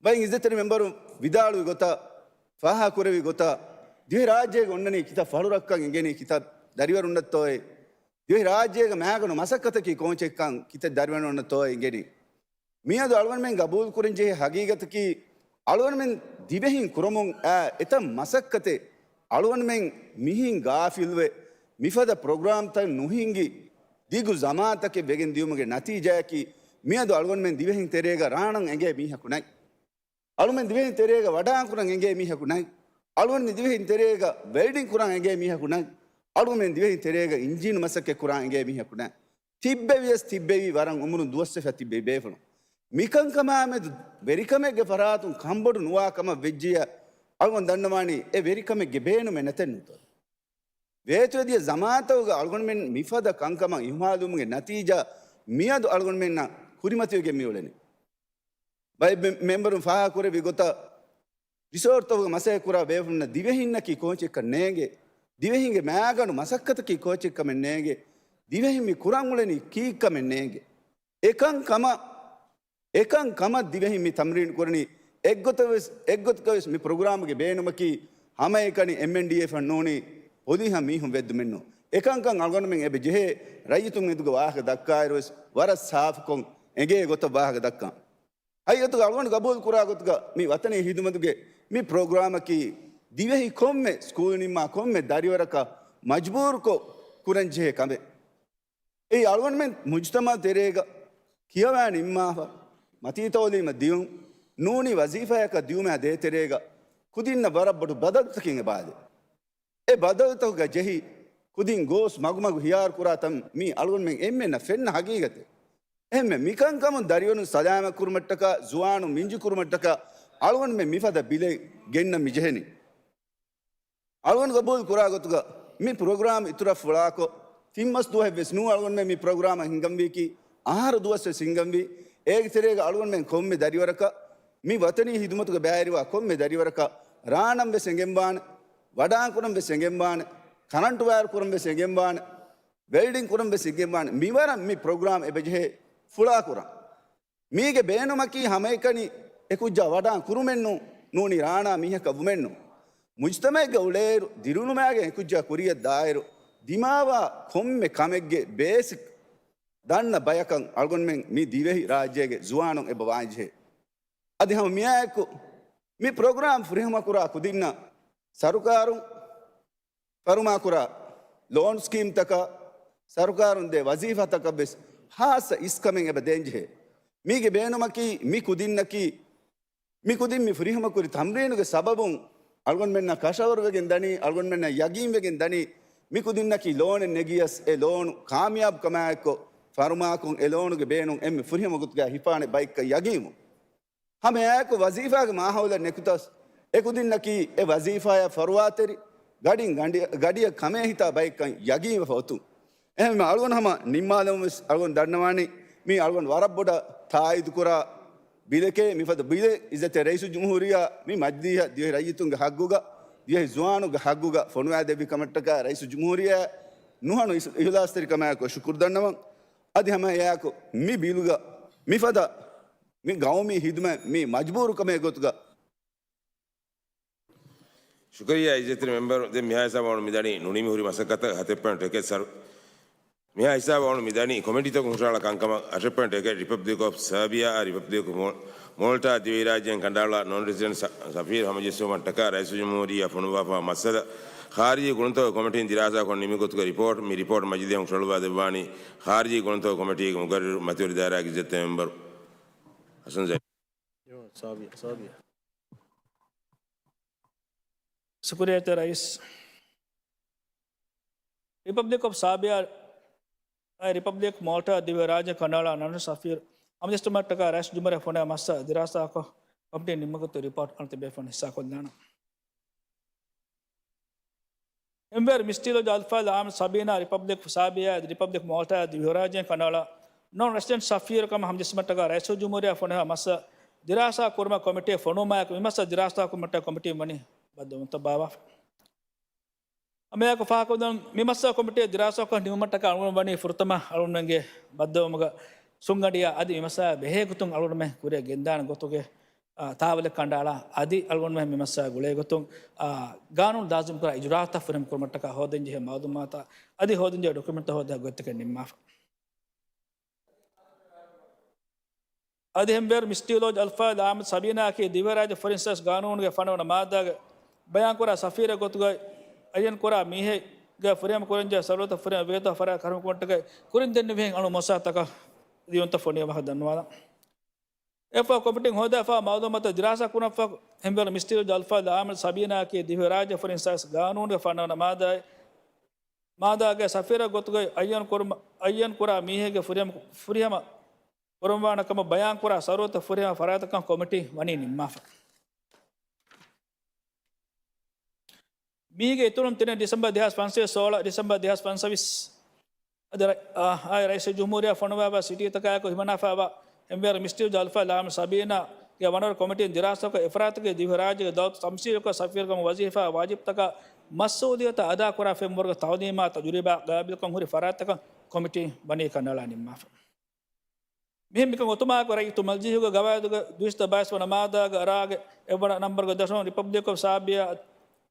ބައެއް އިއްޒަތްތެރި މެމްބަރުން ވިދާޅުވި ގޮތަށް، ފާހަގަކުރެއްވި ގޮތަށް، ދިވެހިރާއްޖޭގަ އޮންނަނީ ކިތައް ފަޅުރަށްކަން އެނގެނީ ކިތައް ދަރިވަރުންނަށްތޯއޭ؟ ދިވެހިރާއްޖޭގަ މައިގަނޑު މަސައްކަތަކީ ކޯންޗެއްކަން ކިތައް ދަރިވަރުންނަށްތޯއޭ އެނގެނީ؟ މިއަދު އަޅުގަނޑުމެން ގަބޫލުކުރަންޖެހޭ ހަގީގަތަކީ، އަޅުގަނޑުމެން ދިވެހިން ކުރަމުން އައި އެތައް މަސައްކަތެއް އަޅުގަނޑުމެން މިހިން ގާފިލްވެ، މިފަދަ ޕްރޮގްރާމްތައް ނުހިންގި ދިގު ޒަމާންތަކެއް ވެގެން ދިޔުމުގެ ނަތީޖާއަކީ، މިއަދު އަޅުގަނޑުމެން ދިވެހިން ތެރޭގަ ރާނަން އެނގޭ މީހަކު ނަތް. އަޅުމެން ދިވެހިން ތެރޭގަ ވަޑާން ކުރަން އެނގޭ މީހަކު ނަތް. އަޅުމެން ދިވެހިން ތެރޭގަ ވެލްޑިން ކުރަން އެނގޭ މީހަކު ނަތް. އަޅުމެން ދިވެހިން ތެރޭގަ އިންޖީނު މަސައްކަތް ކުރަން އެނގޭ މީހަކު ނަތް. ތިއްބެވިޔަސް ތިއްބެވި ވަރަށް އުމުރުން ދުވަސްވެފަ ތިއްބެވި ބޭފުޅުން. މިކަންކަމާމެދު ވެރިކަމެއްގެ ފަރާތުން ކަންބޮޑު ނުވާ ކަމަށް ވެއްޖިޔަ، އަޅުގަނޑު ދަންނަވާނީ އެ ވެރިކަމެއްގެ ބޭނުމެއް ނެތެއްނުތޯ. ވޭތުވެދިޔަ ޒަމާންތަކުގަ އަޅުގަނޑުމެން މިފަދަ ކަންކަމަށް އިހުމާލުވުމުގެ ނަތީޖާ، މިއަދު އަޅުގަނޑުމެންނަށް ކުރިމަތިވެގެން މިއުޅެނީ. ބައެއް މެ-، މެމްބަރުން ފާހަގަކުރެއްވި ގޮތަށް، ރިސޯޓްތަކުގަ މަސައްކަތްކުރާ ބޭފުޅުންނަށް ދިވެހިންނަކީ ކޯންޗެއްކަން ނޭނގެ، ދިވެހިންގެ މައިގަނޑު މަސައްކަތަކީ ކޯންޗެއްކަމެއް ނޭނގެ، ދިވެހިން މި ކުރަން އުޅެނީ ކީއްކަމެއް ނޭނގެ. އެކަން ކަމަށް، އެކަން ކަމަށް ދިވެހިން މި ތަމްރީން ކުރަނީ އެއްގޮތަށް ވެސް، އެއްގޮތަކަށް ވެސް މި ޕްރޮގްރާމްގެ ބޭނުމަކީ ހަމައެކަނި އެމްއެންޑީއެފަށް ނޫނީ ޕޮލިހަށް މީހުން ވެއްދުމެއްނޫން. އެކަންކަން އަޅުގަނޑުމެން އެބަ ޖެހޭ ރައްޔިތުން އެދުގަ ވާހަކަ ދައްކާއިރު ވެސް ވަރަށް ސާފުކޮށް އެނގޭ ގޮތަށް ވާހަކަ ދައްކަން. ހަގީގަތުގަ އަޅުގަނޑު ގަބޫލު ކުރާ ގޮތުގަ މި ވަތަނީ ހިދުމަތުގެ މި ޕްރޮގްރާމަކީ ދިވެހި ކޮންމެ ސްކޫލް ނިންމާ ކޮންމެ ދަރިވަރަކަށް މަޖުބޫރުކޮށް ކުރަން ޖެހޭ ކަމެއް. އެއީ އަޅުގަނޑުމެން މުޖުތަމައު ތެރޭގަ ކިޔަވާ ނިންމާފަ، މަތީ ތައުލީމަށް ދިޔުން، ނޫނީ ވަޒީފާއަކަށް ދިޔުމާ ދޭތެރޭގަ ކުދިންނަށް ވަރަށް ބޮޑު ބަދަލުތަކެއް އެބައާދޭ. އެ ބަދަލުތަކުގަ ޖެހި ކުދިން ގޯސް މަގުމަގު ހިޔާރު ކުރާ ތަން މީ އަޅުގަނޑުމެން އެންމެންނަށް ފެންނަ ހަގީގަތެއް. އެހެންމެ މިކަންކަމުން ދަރިވަރުން ސަލާމަތް ކުރުމަށްޓަކާ، ޒުވާނުން މިންޖު ކުރުމަށްޓަކާ އަޅުގަނޑުމެން މިފަދަ ބިލެއް ގެންނަން މި ޖެހެނީ. އަޅުގަނޑު ގަބޫލު ކުރާ ގޮތުގަ މި ޕްރޮގްރާމް އިތުރަށް ފުޅާކޮށް، ތިން މަސް ދުވަހެއް ވެސް ނޫން އަޅުގަނޑުމެން މި ޕްރޮގްރާމަށް ހިންގަންވީކީ، އަހަރު ދުވަސް ވެސް ހިންގަންވީ. އޭގެ ތެރޭގަ އަޅުގަނޑުމެން ކޮންމެ ދަރިވަރަކަށް މި ވަތަނީ ހިދުމަތުގަ ބައިވެރިވާ ކޮންމެ ދަރިވަރަކަށް ރާނަން ވެސް އެނގެންވާނެ، ވަޑާން ކުރަން ވެސް އެނގެންވާނެ، ކަރަންޓު ވަޔަރު ކުރަން ވެސް އެނގެންވާނެ، ވެލްޑިން ކުރަން ވެސް އެނގެންވާނެ. މިވަރަށް މި ޕްރޮގްރާމް އެބަޖެހޭ ފުޅާކުރަން. މީގެ ބޭނުމަކީ ހަމައެކަނި އެކުއްޖާ ވަޑާން ކުރުމެއްނޫން، ނޫނީ ރާނާ މީހަކަށް ވުމެއްނޫން. މުޖުތަމައެއްގަ އުޅޭއިރު، ދިރިއުޅުމާގެން އެކުއްޖާ ކުރިއަށް ދާއިރު، ދިމާވާ ކޮންމެ ކަމެއްގެ ބޭސިކް ދަންނަ ބަޔަކަށް އަޅުގަނޑުމެން މި ދިވެހި ރާއްޖޭގެ ޒުވާނުން އެބަ ވާންޖެހޭ. އަދި ހަމަ މިއާއެކު މި ޕްރޮގްރާމް ފުރިހަމަކުރާ ކުދިންނަށް ސަރުކާރުން ފަރުމާކުރާ ލޯން ސްކީމްތަކަށް، ސަރުކާރުން ދޭ ވަޒީފާތަކަށް ވެސް ހާއްސަ އިސްކަމެއް އެބަ ދޭންޖެހޭ. މީގެ ބޭނުމަކީ، މި ކުދިންނަކީ، މި ކުދިން މި ފުރިހަމަކުރި ތަމްރީނުގެ ސަބަބުން އަޅުގަނޑުމެންނަށް ކަށަވަރުވެގެން ދަނީ، އަޅުގަނޑުމެންނަށް ޔަގީންވެގެން ދަނީ، މި ކުދިންނަކީ ލޯނެއް ނެގިޔަސް އެ ލޯނު ކާމިޔާބު ކަމާއެއްކޮށް ފަރުމާކޮށް، އެ ލޯނުގެ ބޭނުން އެންމެ ފުރިހަމަ ގޮތުގައި ހިފާނެ ބައެއްކަން ޔަގީންވުން. ހަމައެއާއެކު ވަޒީފާގެ މާހައުލެއް ނެކުތަސް، އެކުދިންނަކީ އެ ވަޒީފާޔަށް ފަރުވާތެރި، ގަޑިން ގަޑި-، ގަޑިއަށް ކަމޭހިތާ ބައެއްކަން ޔަގީންވެފަ އޮތުން. އެހެންވެ، އަޅުގަނޑު ހަމަ ނިންމާލަމުން ވެސް އަޅުގަނޑު ދަންނަވާނީ، މީ އަޅުގަނޑު ވަރަށް ބޮޑަށް ތާއީދުކުރާ ބިލެކޭ. މިފަދަ ބިލެއް އިއްޒަތްތެރި ރައީސުލްޖުމްހޫރިއްޔާ މި މަޖިލީހަށް ދިވެހި ރައްޔިތުންގެ ހައްގުގަ ދިވެހި ޒުވާނުގެ ހައްގުގަ ފޮނުވާދެއްވި ކަމަށްޓަކާ ރައީސުލްޖުމްހޫރިއްޔާ ނުހަނު އިސް-، އިހުލާސްތެރިކަމާއެކު ޝުކުރު ދަންނަވަން. އަދި ހަމަ އެއާއެކު މި ބިލުގަ މިފަދަ މި ގައުމީ ހިދުމަތް މި މަޖުބޫރުކަމެއް ގޮތުގަ ޝުކުރިއްޔާ އިއްޒަތްތެރި މެމްބަރު، ދެން މިހާ ހިސާބަށް ވަނު މިދަނީ ނުނިމިހުރި މަސައްކަތަށް ހަތެއް ޕޮއިންޓް އެކެއް ސަރު-، މިހާ ހިސާބަށް ވަނު މިދަނީ ކޮމިޓީތަކުން ހުށަހަޅާ ކަންކަމަށް އަށެއް ޕޮއިންޓް އެކެއް ރިޕަބްލިކް އޮފް ސާބިޔާއާ ރިޕަބްލިކް އޮފް މޯ-، މޯލްޓާ ދިވެހިރާއްޖޭން ކަނޑައަޅާ ނޮން ރެސިޑެންޓް ސަ-، ސަފީރު ހަމަޖެއްސުމަށްޓަކާ ރައީސުލްޖުމްހޫރިއްޔާ ފޮނުއްވާފާ މައްސަލަ ޚާރިޖީ ގުޅުންތަކުގެ ކޮމިޓީން ދިރާސާކޮށް ނިމި ގޮތުގެ ރިޕޯޓް، މި ރިޕޯޓް މަޖިލީހަށް ހުށަހަޅުއްވާ ދެއްވާނީ ޚާރިޖީ ގުޅުންތަކުގެ ކޮމިޓީގެ މުގައްރިރު މަތިވެރި ދާއިރާގެ އިއްޒަތްތެރި މެމްބަރު ހަސަން ޒައި- ސާބިޔާ، ސާބިޔާ. ޝުކުރިއްޔާ ރައީސް. ރިޕަބްލިކް އޮފް ސާބިޔާ، އާއި ރިޕަބްލިކް މޯލްޓާ ދިވެހިރާއްޖެ ކަނޑައަޅާ ނަން ސަފީރު ހަމަޖެއްސުމަށްޓަކާ ރައީސުލްޖުމްހޫރިއްޔާ ފޮނުވާ މައްސަލަ ދިރާސާކޮށް ކޮމިޓީން ނިންމުން ގޮތުގެ ރިޕޯޓް އަޅުގަނޑު ތިބޭފުޅުން ހިއްސާކޮށްލާނަން. އެންވޭރު މިސްޓީލޯ ޖަލްފާލް އާމި ސަބީނާ ރިޕަބްލިކް ސާބިޔާ އަދި ރިޕަބްލިކް މޯލްޓާ ދިވެހިރާއްޖޭން ކަނޑައަޅާ ނޮން ރެސިޑެންޓް ސަފީރު ކަމަށް ހަމަޖެއްސުމަށްޓަކާ ރައީސުލްޖުމްހޫރިއްޔާ ފޮނުވާ މައްސަލަ ދިރާސާ ކުރުމަށް ކޮމިޓީ ފޮނުވުމާއެކު މި މައްސަލަ ދިރާސާ ކުރުމަށްޓަކާ ކޮމިޓީ ވަނީ ބައްދަލުވުންތައް ބާއްވާފަ. ހަމައެއާއެކު ފާހަގަކޮށްދޭން މި މައްސަލަ ކޮމިޓީ ދިރާސާކޮށް ނިމުމަށްޓަކާ އަޅުގަނޑު ވަނީ ފުރަތަމަ އަޅުގަނޑުމެންގެ ބައްދަލުވުމުގަ ސުންގަނޑިއާ އަދި މި މައްސަލަ ބެހޭ ގޮތުން އަޅުގަނޑުމެން ކުރިއަށް ގެންދާނެ ގޮތުގެ، އާ، ތާވަލެއް ކަނޑައަޅާ އަދި އަޅުގަނޑުމެން މި މައްސަލަ ގުޅޭ ގޮތުން، އާ، ގާނޫނު ލާޒިމްކުރާ އިޖުރާއަތްތައް ފުރިހަމަ ކުރުމަށްޓަކާ ހޯދަންޖެހޭ މައުލޫމާތާ އަދި ހޯދަންޖެހޭ ޑޮކިއުމެންޓްތައް ހޯދާ ގޮތްތަކެއް ނިންމާފަ. އަދި އެންވޭރު މިސްޓީލޯ ޖަލްފާލް އާމިދު ސަބީނާއަކީ ދިވެހިރާއްޖެ ފޮރިން ސާސް ގާނޫނުގެ ފަންނަވަނަ މާއްދާގެ ބަޔާންކުރާ ސަފީރެއް ގޮތުގައި އައްޔަންކުރާ މީހެއްގެ ފުރިހަމަ ކުރަންޖެހޭ ޝަރުތައް ފުރިހަމަ ވިޔަފާރި ފަރާތް ކަރުމަށްޓަކައި ކުރިން ދެންނެވިހެން އަޅު މައްސަލަތަކަށް ދިޔުންތައް ފޮނިޔަ ވާހަކަ ދަންނަވާލަން. އެފަ ކޮމިޓީން ހޯދާފާ މައުލޫމާތު ދިރާސާ ކުރުމަށްފަހު އެންވޭރު މިސްޓީލޯ ޖަލްފާލް އާމިދު ސަބީނާ އަކީ ދިވެހިރާއްޖެ ފޮރިން ސާސް ގާނޫނުގެ ފަންނަވަނަ މާއްދާގެ މާއްދާގެ ސަފީރެއް ގޮތުގައި އައްޔަން ކުރުމަށް، އައްޔަން ކުރާ މީހެއްގެ ފުރިހަމަ، ފުރިހަމަ ކުރަންވާނެ ކަމަށް ބަޔާންކުރާ ޝަރުތައް ފުރިހަމަ ފަރާތަކަށް ކޮމިޓީ ވަނީ ނިންމާފަ. މީގެ އިތުރުން ތިނެއް ޑިސެމްބަރު ދެހާސް ފަންސަވީސް، ސޯޅަ ޑިސެމްބަރު ދެހާސް ފަންސަވީސް އަދި ރަ-، އާ، އާއި ރައީސުލްޖުމްހޫރިއްޔާ ފޮނުވާފާ ސިޓީތަކާއެކު ހިމަނާފާވާ އެންވޭރު މިސްޓީލް ޖަލްފާލް އާމިދު ސަބީނާގެ ވަނަރު ކޮމިޓީން ދިރާސާކޮށް އެފަރާތުގެ ދިވެހިރާއްޖޭގެ ދައުލަތު ތަމްސީލުކޮށް ސަފީރުކަމުގެ ވަޒީފާ ވާޖިބުތަކާ މަސްއޫލިއްޔަތާ އަދާކުރާ ފެންވަރުގެ ތައުލީމާ ތަޖުރިބާ ގާބިލްކަން ހުރި ފަރާތްތަކަށް ކޮމިޓީ ވަނީ ކަނޑައަޅާ ނިންމާފަ. މިހެން މިކަން އޮތުމާއެކު ރައްޔިތު މަޖިލީހުގެ ގަވާއިދުގެ ދުއިސައްތަ ބައިސް ވަނަ މާއްދާގެ އަރާގެ އެއްވަނަ ނަންބަރުގެ ދަށުން ރިޕަބްލިކް އޮފް ސާބިޔާ،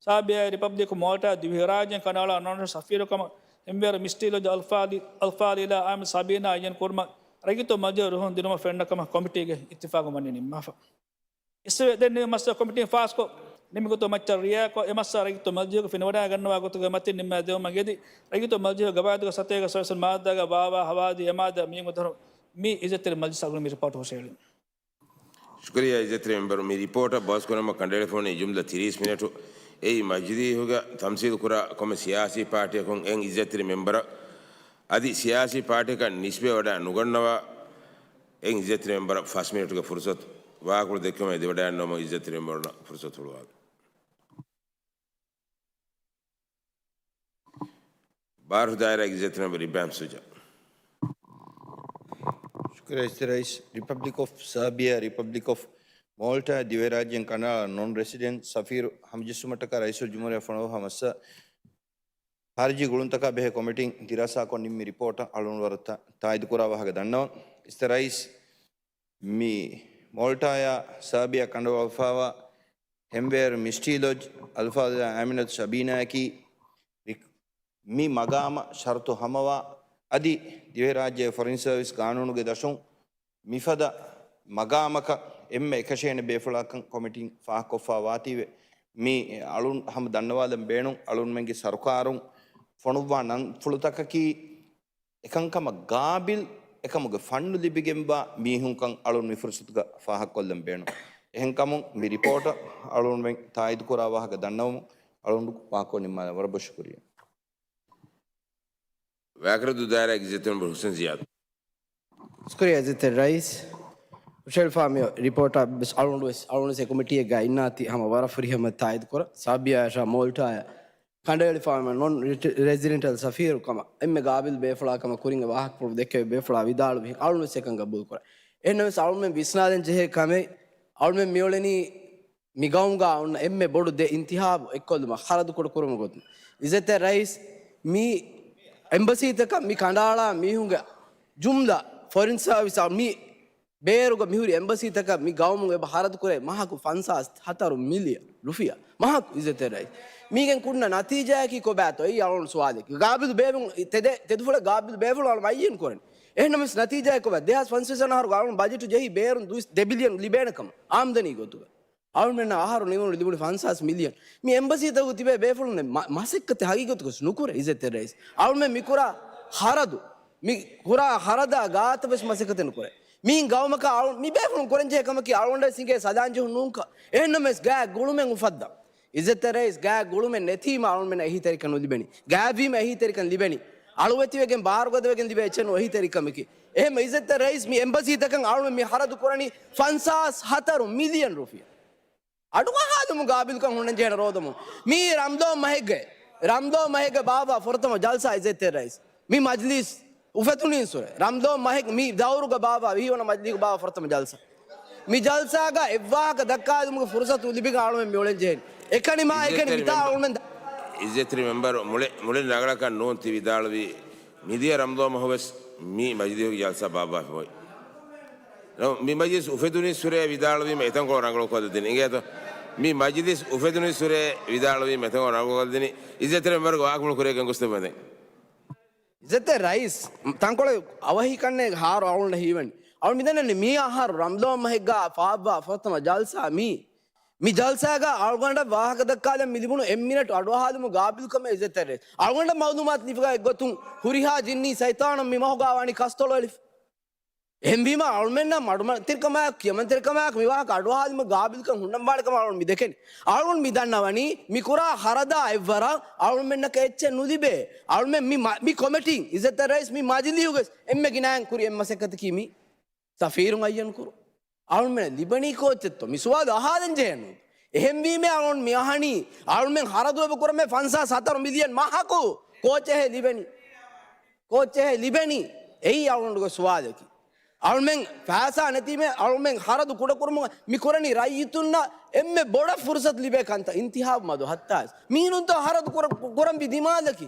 ސާބިޔާއާއި ރިޕަބްލިކް މޯލްޓާ ދިވެހިރާއްޖޭން ކަނޑައަޅާ ނޮން ރެސިޑެންޓް ސަފީރު ކަމަށް އެންވޭރު މިސްޓީލޯ ޖަލްފާލް، އަލްފާލް އިލާ އާމިދު ސަބީނާ އައްޔަން ކުރުމަށް ރައްޔިތު މަޖިލީހުން ރުހުން ދިނުމަށް ފެންނަ ކަމަށް ކޮމިޓީގެ އިއްތިފާގު ވަނީ ނިންމާފަ. އިސްވެ ދެން މައްސަލަ ކޮމިޓީން ފާސްކޮށް ނިމިގޮތު މައްޗަށް ރިޔާކޮށް، އެ މައްސަލަ ރައްޔިތު މަޖިލީހުގެ ފިނިވަޑައިގަންނަވާ ގޮތުގެ މަތިން ނިންމާ ދެވުމަށް އެދި، ރައްޔިތު މަޖިލީހުގެ ގަވާއިދުގެ ސަތޭކަ ސައްތައިސް މާއްދާގެ ބާވާ ހަވާލުވި އެ މާއްދާ މިއިން އުދަހުރު މި އިއްޒަތްތެރި މަޖިލިސް އަޅުގަނޑު މި ރިޕޯޓް ހުށަހެޅިން. ޝުކުރިއްޔާ އިއްޒަތްތެރި މެމްބަރު، މި ރިޕޯޓަށް ބަހުސް ކުރުމަށް ކަނޑައެޅިފަ ހުންނެވި ޖުމްލަ ތިރީސް މިނެޓު އެއީ މަޖިލީހުގަ ތަމްސީލު ކުރާ ކޮންމެ ސިޔާސީ ޕާޓީއަކުން އެން އިއްޒަތްތެރި މެމްބަރަށް އަދި ސިޔާސީ ޕާޓީއަކަށް ނިސްބަތް ވަޑައި ނުގަންނަވާ އެން އިއްޒަތްތެރި މެމްބަރަށް ފަސް މިނެޓުގެ ފުރުސަތު ވާހަކަފުޅު ދެއްކުމަށް އެދިވަޑައިގަންނަވަމުން އިއްޒަތްތެރި މެމްބަރުންނަށް ފުރުސަތު ހުޅުވާލަން. ބާރު ދާއިރާގެ އިއްޒަތްތެރި މެމްބަރު އިބްރާހިމް ސުޖާ. ޝުކުރިއްޔާ އިއްޒަތްތެރި ރައީސް. ރިޕަބްލިކް އޮފް ސާބިޔާ، ރިޕަބްލިކް އޮފް މޯލްޓާ ދިވެހިރާއްޖޭން ކަނޑައަޅާ ނޮން ރެސިޑެންޓް ސަފީރު ހަމަޖެއްސުމަށްޓަކާ ރައީސުލްޖުމްހޫރިއްޔާ ފޮނުވާ މައްސަލަ ޚާރިޖީ ގުޅުންތަކާ ބެހޭ ކޮމިޓީން ދިރާސާކޮށް ނިންމި ރިޕޯޓަށް އަޅުގަނޑު ވަރަށް ތާ-، ތާއީދުކުރާ ވާހަކަ ދަންނަވަން. އިއްޒަތްތެރި ރައީސް، މި މޯލްޓާއާ ސާބިޔާ ކަނޑައަޅާފައިވާ އެންވޭރު މިސްޓީލޯ އަލްފާލް އިލާ އާމިނަތު ސަބީނާއަކީ މި މަގާމަށް ޝަރުތު ހަމަވާ އަދި ދިވެހިރާއްޖޭގެ ފޮރިން ސާވިސް ގާނޫނުގެ ދަށުން މިފަދަ މަގާމަކަށް އެންމެ އެކަށޭނެ ބޭފުޅާކަން ކޮމިޓީން ފާހަގަކޮށްފާ ވާތީވެ، މި އަޅުން ހަމަ ދަންނަވާލަން ބޭނުން. އަޅުންމެންގެ ސަރުކާރުން ފޮނުއްވާ ނަންފުޅުތަކަކީ އެކަންކަމަށް ގާބިލް އެކަމުގެ ފަންނު ލިބިގެންވާ މީހުންކަން އަޅުން މި ފުރުސަތުގަ ފާހަގަކޮށްލަން ބޭނުން. އެހެންކަމުން މި ރިޕޯޓަށް އަޅުންމެން ތާއީދުކުރާ ވާހަކަ ދަންނަވަމުން އަޅުން ވާހަކަ ނިންމާލަން ވަރަށް ބޮޑަށް ޝުކުރިއްޔާ. ވާކަރަދޫ ދާއިރާގެ އިއްޒަތްތެރި މެމްބަރު ހުސެން ޒިޔާދު. ޝުކުރިއްޔާ އިއްޒަތްތެރި ރައީސް. ހުށަހެޅިފާ މި ރިޕޯޓަށް ވެސް އަޅުގަނޑު ވެސް އަޅުގަނޑު ވެސް އެ ކޮމިޓީއެއްގަ އިންނާތީ ހަމަ ވަރަށް ފުރިހަމަ ތާއީދު ކުރަން. ސާބިޔާ އަށާ މޯލްޓާއާ ކަނޑައެޅިފާ ނޮން ރެ-، ރެސިޑެންޓަލް ސަފީރު ކަމަށް އެންމެ ގާބިލް ބޭފުޅާ ކަމަށް ކުރިން އެ ވާހަކަފުޅު ދެއްކެވި ބޭފުޅާ ވިދާޅުވި އަޅުގަނޑު ވެސް އެކަން ގަބޫލު ކުރަން. އެހެންނަމަވެސް އަޅުގަނޑުމެން ވިސްނާލަން ޖެހޭ ކަމެއް އަޅުގަނޑުމެން މިއުޅެނީ މި ގައުމުގަ އޮންނަ އެންމެ ބޮޑު ދެ އިންތިހާބު އެއްކޮށްލުމަށް ޚަރަދު ކުޑަކުރުމުގެ ގޮތުން. އިއްޒަތްތެރި ރައީސް، މި އެމްބަސީތަކަށް މި ކަނޑައަޅާ މީހުންގެ ޖުމްލަ ފޮރިން ސާވިސް މި ބޭރުގަ މިހުރި އެމްބަސީތަކަށް މި ގައުމުން އެބަ ޚަރަދު ކުރޭ މަހަކު ފަންސާސް ހަތަރު މިލިއަން ރުފިޔާ. މަހަކު އިއްޒަތްތެރި ރައީސް. މީގެން ކުންނަ ނަތީޖާއަކީ ކޮބާތޯ އެއީ އަޅުގަނޑު ސުވާލެއް. ގާބިލް ބޭބެ ތެދެއް، ތެދުފުޅެއް ގާބިލް ބޭފުޅުން އަޅު މައްޔަން ކުރަނީ. އެހެންނަމަވެސް ނަތީޖާއަކީ ކޮބާ؟ ދެހާސް ފަންސަވީސް ވަނަ އަހަރުގަ އަޅުގަނޑު ބަޖެޓު ޖެހި ބޭރުން ދުވި، ދެ ބިލިއަން ލިބޭނެ ކަމަށް އާމްދަނީ ގޮތުގަ. އަޅުމެންނަށް އަހަރު ނިމުނު ލިބުނީ ފަންސާސް މިލިއަން. މި އެމްބަސީތަކު ތިބޭ ބޭފުޅުން މަ-، މަސައްކަތެއް ހަގީގަތުގަސް ނުކުރޭ އިއްޒަތްތެރި ރައީސް. އަޅުމެން މިކުރާ ޚަރަދު، މި ކުރާ ޚަރަދާ ގާތަށް ވެސް މަސައްކަތެއް ނުކުރޭ. މި ގައުމަކަށް އަޅު-، މި ބޭފުޅުން ކުރަންޖެހޭ ކަމަކީ އަޅުގަނޑަށް ސިނގޭ ސަލާން ޖެހުން ނޫންކަން. އެހެންނަމަވެސް ގާތް ގުޅުމެއް އުފައްދަން. އިއްޒަތްތެރި ރައީސް، ގާތް ގުޅުމެއް ނެތީމަ އަޅުމެންނަށް އެހީތެރިކަން ނުލިބެނީ. ގާތްވީމަ އެހީތެރިކަން ލިބެނީ. އަޅުވެތިވެގެން ބާރުގަދަވެގެން ލިބޭ އެއްޗެއް ނޫން އެހީތެރިކަމަކީ. އެހެން އިއްޒަތްތެރި ރައީސް، މި އެމްބަސީތަކަށް އަޅުމެން މި ޚަރަދު ކުރަނީ ފަންސާސް ހަތަރު މިލިއަން ރުފިޔާ. އަޑުއަހާލުމުގެ ގާބިލްކަން ހުންނަންޖެހޭނެ ރޯދަމުން. މީ ރަމްޟާން މަހެއްގެ، ރަމްޟާން މަހެއްގެ ބާއްވާ ފުރަތަމަ ޖަލްސާ އިއްޒަތްތެރި ރައީސް. މި މަޖްލިސް އުފެދުނީއްސުރެ. ރަމްޟާން މަހެއް މި ދައުރުގަ ބާއްވާ ވިހި ވަނަ މަޖްލީހުގަ ބާއްވާ ފުރަތަމަ ޖަލްސާ. މި ޖަލްސާގަ އެއްވާހަކަ ދައްކާލުމުގެ ފުރުސަތު ލިބިގެން އަޅުމެން މި އުޅެން ޖެހެނީ. އެކަނި މާ އެކަނި އިއްޒަތްތެރި މިތާ މެމްބަރު، އަޅުމެން ދަ- މުޅި، މުޅި، މުޅި ރަނގަޅަކަށް ނޫން ތި ވިދާޅުވީ. މިދިޔަ ރަމްޟާން މަހު ވެސް މި މަޖިލީހުގެ ޖަލްސާ ބާއްވާފައި. ނަމަ މި މަޖިލިސް އުފެދުނީއްސުރެ ވިދާޅުވީމަ އެތަންކޮޅު ރަނގަޅު ކޮށްދެނީ. އިނގޭތޯ؟ މި މަޖިލިސް އުފެދުނީއްސުރެ ވިދާޅުވީމަ އެތަންކޮޅު ރަނގަޅު ކޮށްދެނީ. އިއްޒަތްތެރި މެމްބަރުގެ ވާހަކަފުޅު ކުރިޔަށް ގެންގޮސްދެއްވަންދެން. އިއްޒަތްތެރި ރައީސް، ތަންކޮޅެއް އަވަހިކަންނޭ ހާރު އަޅުގަނޑަށް ހީވަނީ. އަޅު މިދަންނަނީ މި އަހަރު ރަމްޟާން މަހެއްގަ ފާއްވާ ފުރަތަމަ ޖަލްސާ މީ. މި ޖަލްސާގަ އަޅުގަނޑަށް ވާހަކަ ދައްކާލަން މި ލިބުނު އެއް މިނެޓު އަޑުއަހާލުމުގެ ގާބިލްކަމެއް އިއްޒަތްތެރި ރައީސް. އަޅުގަނޑަށް މައުލޫމާތު ލިބިގަތް ގޮތުން ހުރިހާ ޖިންނީ ސައިޠާނުން މި މަހުގަ ވަނީ ކަސްތޮޅު އެޅިފަ. އެހެންވީމަ އަޅުމެންނަށް މަޑުމަތިރިކަމާއެކު، ކިޔަމަންތެރިކަމާއެކު މި ވާހަކަ އަޑުއަހާލުމުގެ ގާބިލްކަން ހުންނަންވާނެ ކަމަށް އަޅުން މި ދެކެނީ. އަޅުން މި ދަންނަވަނީ މި ކުރާ ޚަރަދާ އެއްވަރަށް އަޅުމެންނަކަށް އެއްޗެއް ނުލިބޭ. އަޅުމެން މި މަ-، މި ކޮމެޓީން އިއްޒަތްތެރި ރައީސް މި މަޖިލީހުގެ އެންމެ ގިނައިން ކުރި އެއް މަސައްކަތަކީ މީ. ސަފީރުން އައްޔަން ކުރުން. އަޅުމެން ލިބެނީ ކޯއްޗެއްތޯ؟ މި ސުވާލު އަހާލަން ޖެހޭނު. އެހެންވީމަ އަޅުން މި އަހަނީ، އަޅުމެން ޚަރަދު އެބަ ކުރަމޭ ފަންސާސް ހަތަރު މިލިއަން މަހަކު ކޯއްޗެހޭ ލިބެނީ؟ ކޯއްޗެހޭ ލިބެނީ؟ އެއީ އަޅުގަނޑުގެ ސުވާލަކީ. އަޅުމެން ފައިސާ ނެތީމަ އަޅުމެން ޚަރަދު ކުޑަކުރުމުގަ މި ކުރަނީ ރައްޔިތުންނަށް އެންމެ ބޮޑަށް ފުރުސަތު ލިބޭ ކަންތައް. އިންތިހާބު މަދު ހައްތާވެސް. މީނުންތޯ ޚަރަދު ކުރަ-، ކުރަންވީ ދިމާލަކީ.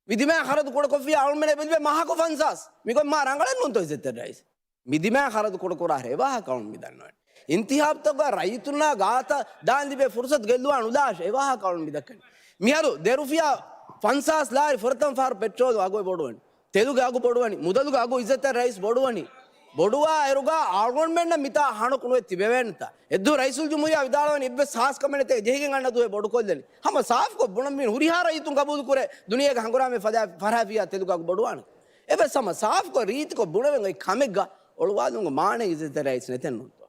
މި ދިމާ ޚަރަދު ކުޑަކޮށްފިއްޔާ އަޅުމެން އެބަލިބޭ މަހަކު ފަންސާސް. މިގޮތް މާ ރަނގަޅެއް ނޫންތޯ އިއްޒަތްތެރި ރައީސް؟ މި ދިމާ ޚަރަދު ކުޑަކުރާ އެވާހަކަ އަޅުން މި ދަންނަވަނީ. އިންތިހާބުތަކުގަ ރައްޔިތުންނާ ގާތަށް ދާން ލިބޭ ފުރުސަތު ގެއްލުވާން އުލާށޭ އެވާހަކަ އަޅުން މި ދައްކަނީ. މިހާރު ދެ ރުފިޔާ ފަންސާސް ލާރި ފުރަތަމަ ފަހަރު ޕެޓްރޯލު އަގު ބޮޑުވަނީ. ތެލުގެ އަގު ބޮޑުވަނީ. މުދަލުގެ އަގު އިއްޒަތްތެރި ރައީސް ބޮޑުވަނީ. ބޮޑުވާ އިރުގަ އަޅުގަނޑުމެންނަށް މިތާ ހަނުކު ނުވެ ތިބެވޭނެތާ. އެއްދުވަހު ރައީސުލްޖުމްހޫރިއްޔާ ވިދާޅުވަނީ އެއްވެސް ހާސް ކަމެއް ނެތޭ ޖެހިގެން އަންނަ ދުވަހެއް ބޮޑުކޮށްލަނީ. ހަމަ ސާފުކޮށް ބުނަންވީނު ހުރިހާ ރައްޔިތުން ގަބޫލުކުރޭ ދުނިޔޭގެ ހަނގުރާމައެއް ފަދަ-، ފަރާފިއްޔާ ތެލުގެ އަގު ބޮޑުވާނެ. އެއްވެސް ހަމަ ސާފުކޮށް ރީތިކޮށް ބުނެވެން އޮތް ކަމެއްގަ އޮޅުވާލުމުގެ މާނައެއް އިއްޒަތްތެރި ރައީސް ނެތެއްނުންތޯ؟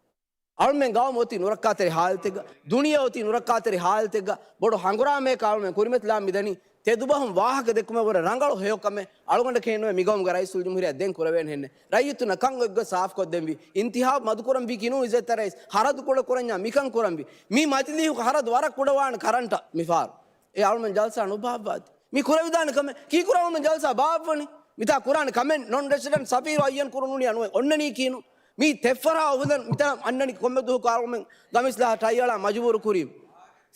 އަޅުމެން ގައުމު އޮތީ ނުރައްކާތެރި ހާލަތެއްގަ، ދުނިޔެ އޮތީ ނުރައްކާތެރި ހާލަތެއްގަ، ބޮޑު ހަނގުރާމައަކަށް އަޅުމެން ކުރިމަތިލާން މިދަނީ. ތެދުބަހުން ވާހަކަ ދެއްކުމަށް ވުރެ ރަނގަޅު ހެޔޮކަމެއް އަޅުގަނޑަކަށް ނުވެ މިގައުމުގެ ރައީސުލްޖުމްހޫރިއްޔާ ދެން ކުރެވޭނެ ހެންނެއް. ރައްޔިތުންނަށް ކަން އޮތްގޮތް ސާފުކޮށްދެންވީ. އިންތިހާބު މަދުކުރަންވީކީ ނޫން އިއްޒަތްތެރި ރައީސް. ޚަރަދު ކުޑަކުރަންޏާ މިކަން ކުރަންވީ. މި މަޖިލީހުގަ ޚަރަދު ވަރަށް ކުޑަވާނެ ކަރަންޓަށް މިފަހަރު. އެ އަޅުމެން ޖަލްސާ ނުބާއްވާތި. މި ކުރެވިދާނެ ކަމެއް ކީކުރާ އަޅުމެން ޖަލްސާ ބާއްވަނީ؟ މިތާ ކުރާނެ ކަމެއް ނޮން ރެސިޑެންޓް ސަފީރު އައްޔަން ކުރުނު ނޫނީ އަންނަނީކީނު. މީ ތެއްފަރާ އޮފިސަރުން މިތާ އަންނަނީ ކޮންމެ ދުވަހަކު އަޅުމެން ގަމީސްލާހަށް ޓައި އަޅާ މަޖުބޫރު ކުރީމަ.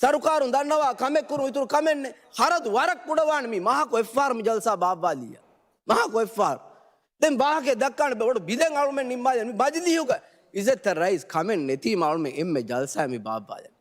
ސަރުކާރުން ދަންނަވާ ކަމެއް ކުރުން އިތުރު ކަމެއް ނެތް. ޚަރަދު ވަރަށް ކުޑަވާނެ މީ މަހަކު އެއްފަހަރު މި ޖަލްސާ ބާއްވާލިއްޔާ. މަހަކު އެއްފަހަރު. ދެން ވާހަކައެއް ދައްކާނެ ބޮޑު ބިލެއް އަޅުމެން ނިންމާލި މި މަޖިލީހުގަ އިއްޒަތްތެރި ރައީސް ކަމެއް ނެތީމަ އަޅުމެން އެންމެ ޖަލްސާއެއް މި ބާއްވާލަނީ.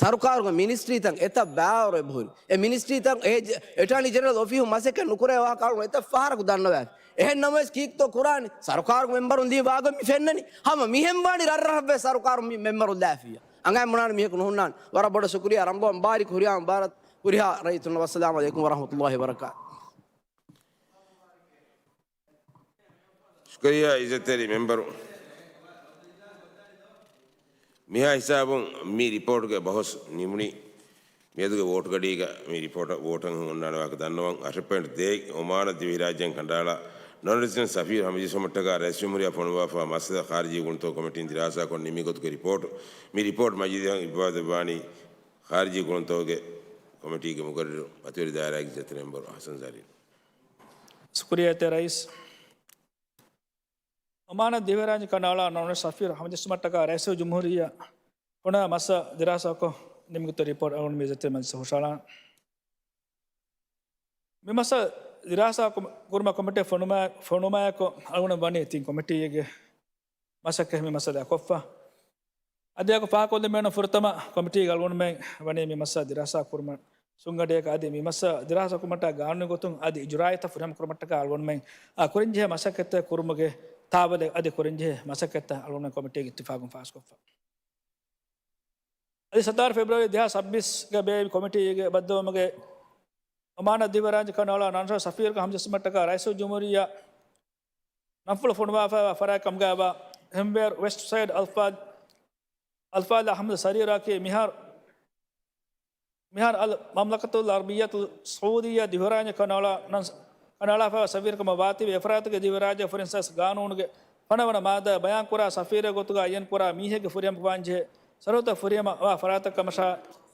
ސަރުކާރުގެ މިނިސްޓްރީތައް އެތައް ބައިވަރު އެބަހުރި. އެ މިނިސްޓްރީތައް އެ އެޓާނީ ޖެނެރަލް އޮފީހުން މަސައްކަތް ނުކުރޭ ވާހަކަ އަޅުން އެތައް ފަހަރަކު ދަންނަވާފި. އެހެން ނަމަވެސް ކީކްތޯ ކުރާނީ؟ ސަރުކާރުގެ މެމްބަރުން ލިޔުން ވާގޮތް މި ފެންނަނީ. ހަމަ މިހެން ވާނީ ރަށްރަށަށްވެސް ސަރުކާރުން މި މެމްބަރުން ލާފިއްޔާ. އަނގައިން ބުނާނެ މީހަކު ނުހުންނާނެ. ވަރަށް ބޮޑަށް ޝުކުރިއްޔާ ރަމްޟާން މުބާރިކް ހުރިހާ މުބާރަތް ހުރިހާ ރައްޔިތުންނަށް. ވައްސަލާމު ޢަލައިކުމް ވަރަޙްމަތުﷲި ވަބަރަކާތުހު. ޝުކުރިއްޔާ އިއްޒަތްތެރި މެމްބަރު. މިހާ ހިސާބުން މި ރިޕޯޓުގެ ބަހުސް ނިމުނީ. މިއަދުގެ ވޯޓުގަޑީގަ މި ރިޕޯޓަށް ވޯޓަށް އޮންނާނެ ވާހަކަ ދަންނަވަން. އަށެއް ޕޮއިންޓް ދޭއް އޮމާނަށް ދިވެހިރާއްޖޭން ކަނޑައަޅާ ނޮން ރެސިޑެންޓް ސަފީރު ހަމަޖެއްސުމަށްޓަކާ ރައީސްޖުމްހޫރިއްޔާ ފޮނުއްވާފަ މައްސަލަ ޚާރިޖީ ގުޅުންތަކުގެ ކޮމިޓީން ދިރާސާކޮށް ނިމި ގޮތުގެ ރިޕޯޓު. މި ރިޕޯޓް މަޖިލީހަށް އިއްވާ ދެއްވާނީ ޚާރިޖީ ގުޅުންތަކުގެ ކޮމިޓީގެ މުގައްރިރު މަތިވެރި ދާއިރާގެ އިއްޒަތްތެރި މެމްބަރު ޙަސަން ޒަރީން. ޝުކުރިއްޔާ އިއްޒަތްތެރި ރައީސް. އޮމާނަށް ދިވެހިރާއްޖެ ކަނޑައަޅާ ނޮން ރެސިޑެންޓް ސަފީރު ހަމަޖެއްސުމަށްޓަކާ ރައީސުލްޖުމްހޫރިއްޔާ ފޮނުވާ މައްސަލަ ދިރާސާކޮށް ނިމިގެން ރިޕޯޓް އަޅުގަނޑު މި އިއްޒަތްތެރި މަޖިލިސަށް ހުށަހަޅާނަން. މި މައްސަލަ ދިރާސާ ކުރުމަށް ކޮމިޓީ ފޮނުވާ، ފޮނުވާކޮށް އަޅުގަނޑު ވަނީ ތިން ކޮމިޓީއެއްގެ މަސައްކަތް މި މައްސަލަ ކޮށްފަ. އަދި އެކު ފާހަގަކޮށްލަން ބޭނުން ފުރަތަމަ ކޮމިޓީގެ އަޅުގަނޑުމެން ވަނީ މި މައްސަލަ ދިރާސާ ކުރުމަށް ސުންގަނޑިއަކަށް. އަދި މި މައްސަލަ ދިރާސާ ކުރުމަށްޓަކާ ގާނޫނީ ގޮތުން އަދި އިޖުރާއީތައް ފުރިހަމަ ކުރުމަށްޓަކާ އަޅުގަނޑުމެން އާ، ކުރަންޖެހޭ މަސައްކަތްތައް ކުރުމުގެ ތާވަލެއް އަދި ކުރަންޖެހޭ މަސައްކަތްތައް އަޅުގަނޑުމެން ކޮމިޓީގެ އިއްތިފާގުން ފާސްކޮށްފަ. އަދި ސަތާރަ ފެބްރުއަރީ ދެހާސް ސައްބީސްގަ ބޭއްވި ކޮމިޓީގެ ބައްދަލުވުމުގެ އޮމާނަށް ދިވެހިރާއްޖެ ކަނޑައަޅާ ނަން ރަށު ސަފީރުކަން ހަމަޖެއްސުމަށްޓަކާ ރައީސުލްޖުމްހޫރިއްޔާ ނަންފުޅު ފޮނުވާފައިވާ ފަރާތް ކަމުގައިވާ ހެމްވޭރު ވެސްޓް ސައިޑް އަލްފާ، އަލްފާޟިލް އަޙްމަދު ސަރީރާއަކީ މިހާރު، މިހާރު އަލް މަމްލަކަތުލް ޢަރަބިއްޔަތުލް ސަޢޫދިއްޔާ ދިވެހިރާއްޖެ ކަނޑައަޅާ ނަން، ކަނޑައަޅާފައިވާ ސަފީރުކަމަށް ވާތީވެ، އެފަރާތުގެ ދިވެހިރާއްޖެ ފުރިހަމަ ސިޔާސީ ގާނޫނުގެ ފަނަވަނަ މާއްދާ ބަޔާންކުރާ ސަފީރެއް ގޮތުގަ އައްޔަންކުރާ މީހެއްގެ ފުރިހަމަކަން ވާންޖެހޭ ޝަރުތުތައް ފުރިހަމަވާ ފަރާތަކަށް ކަމަށާ،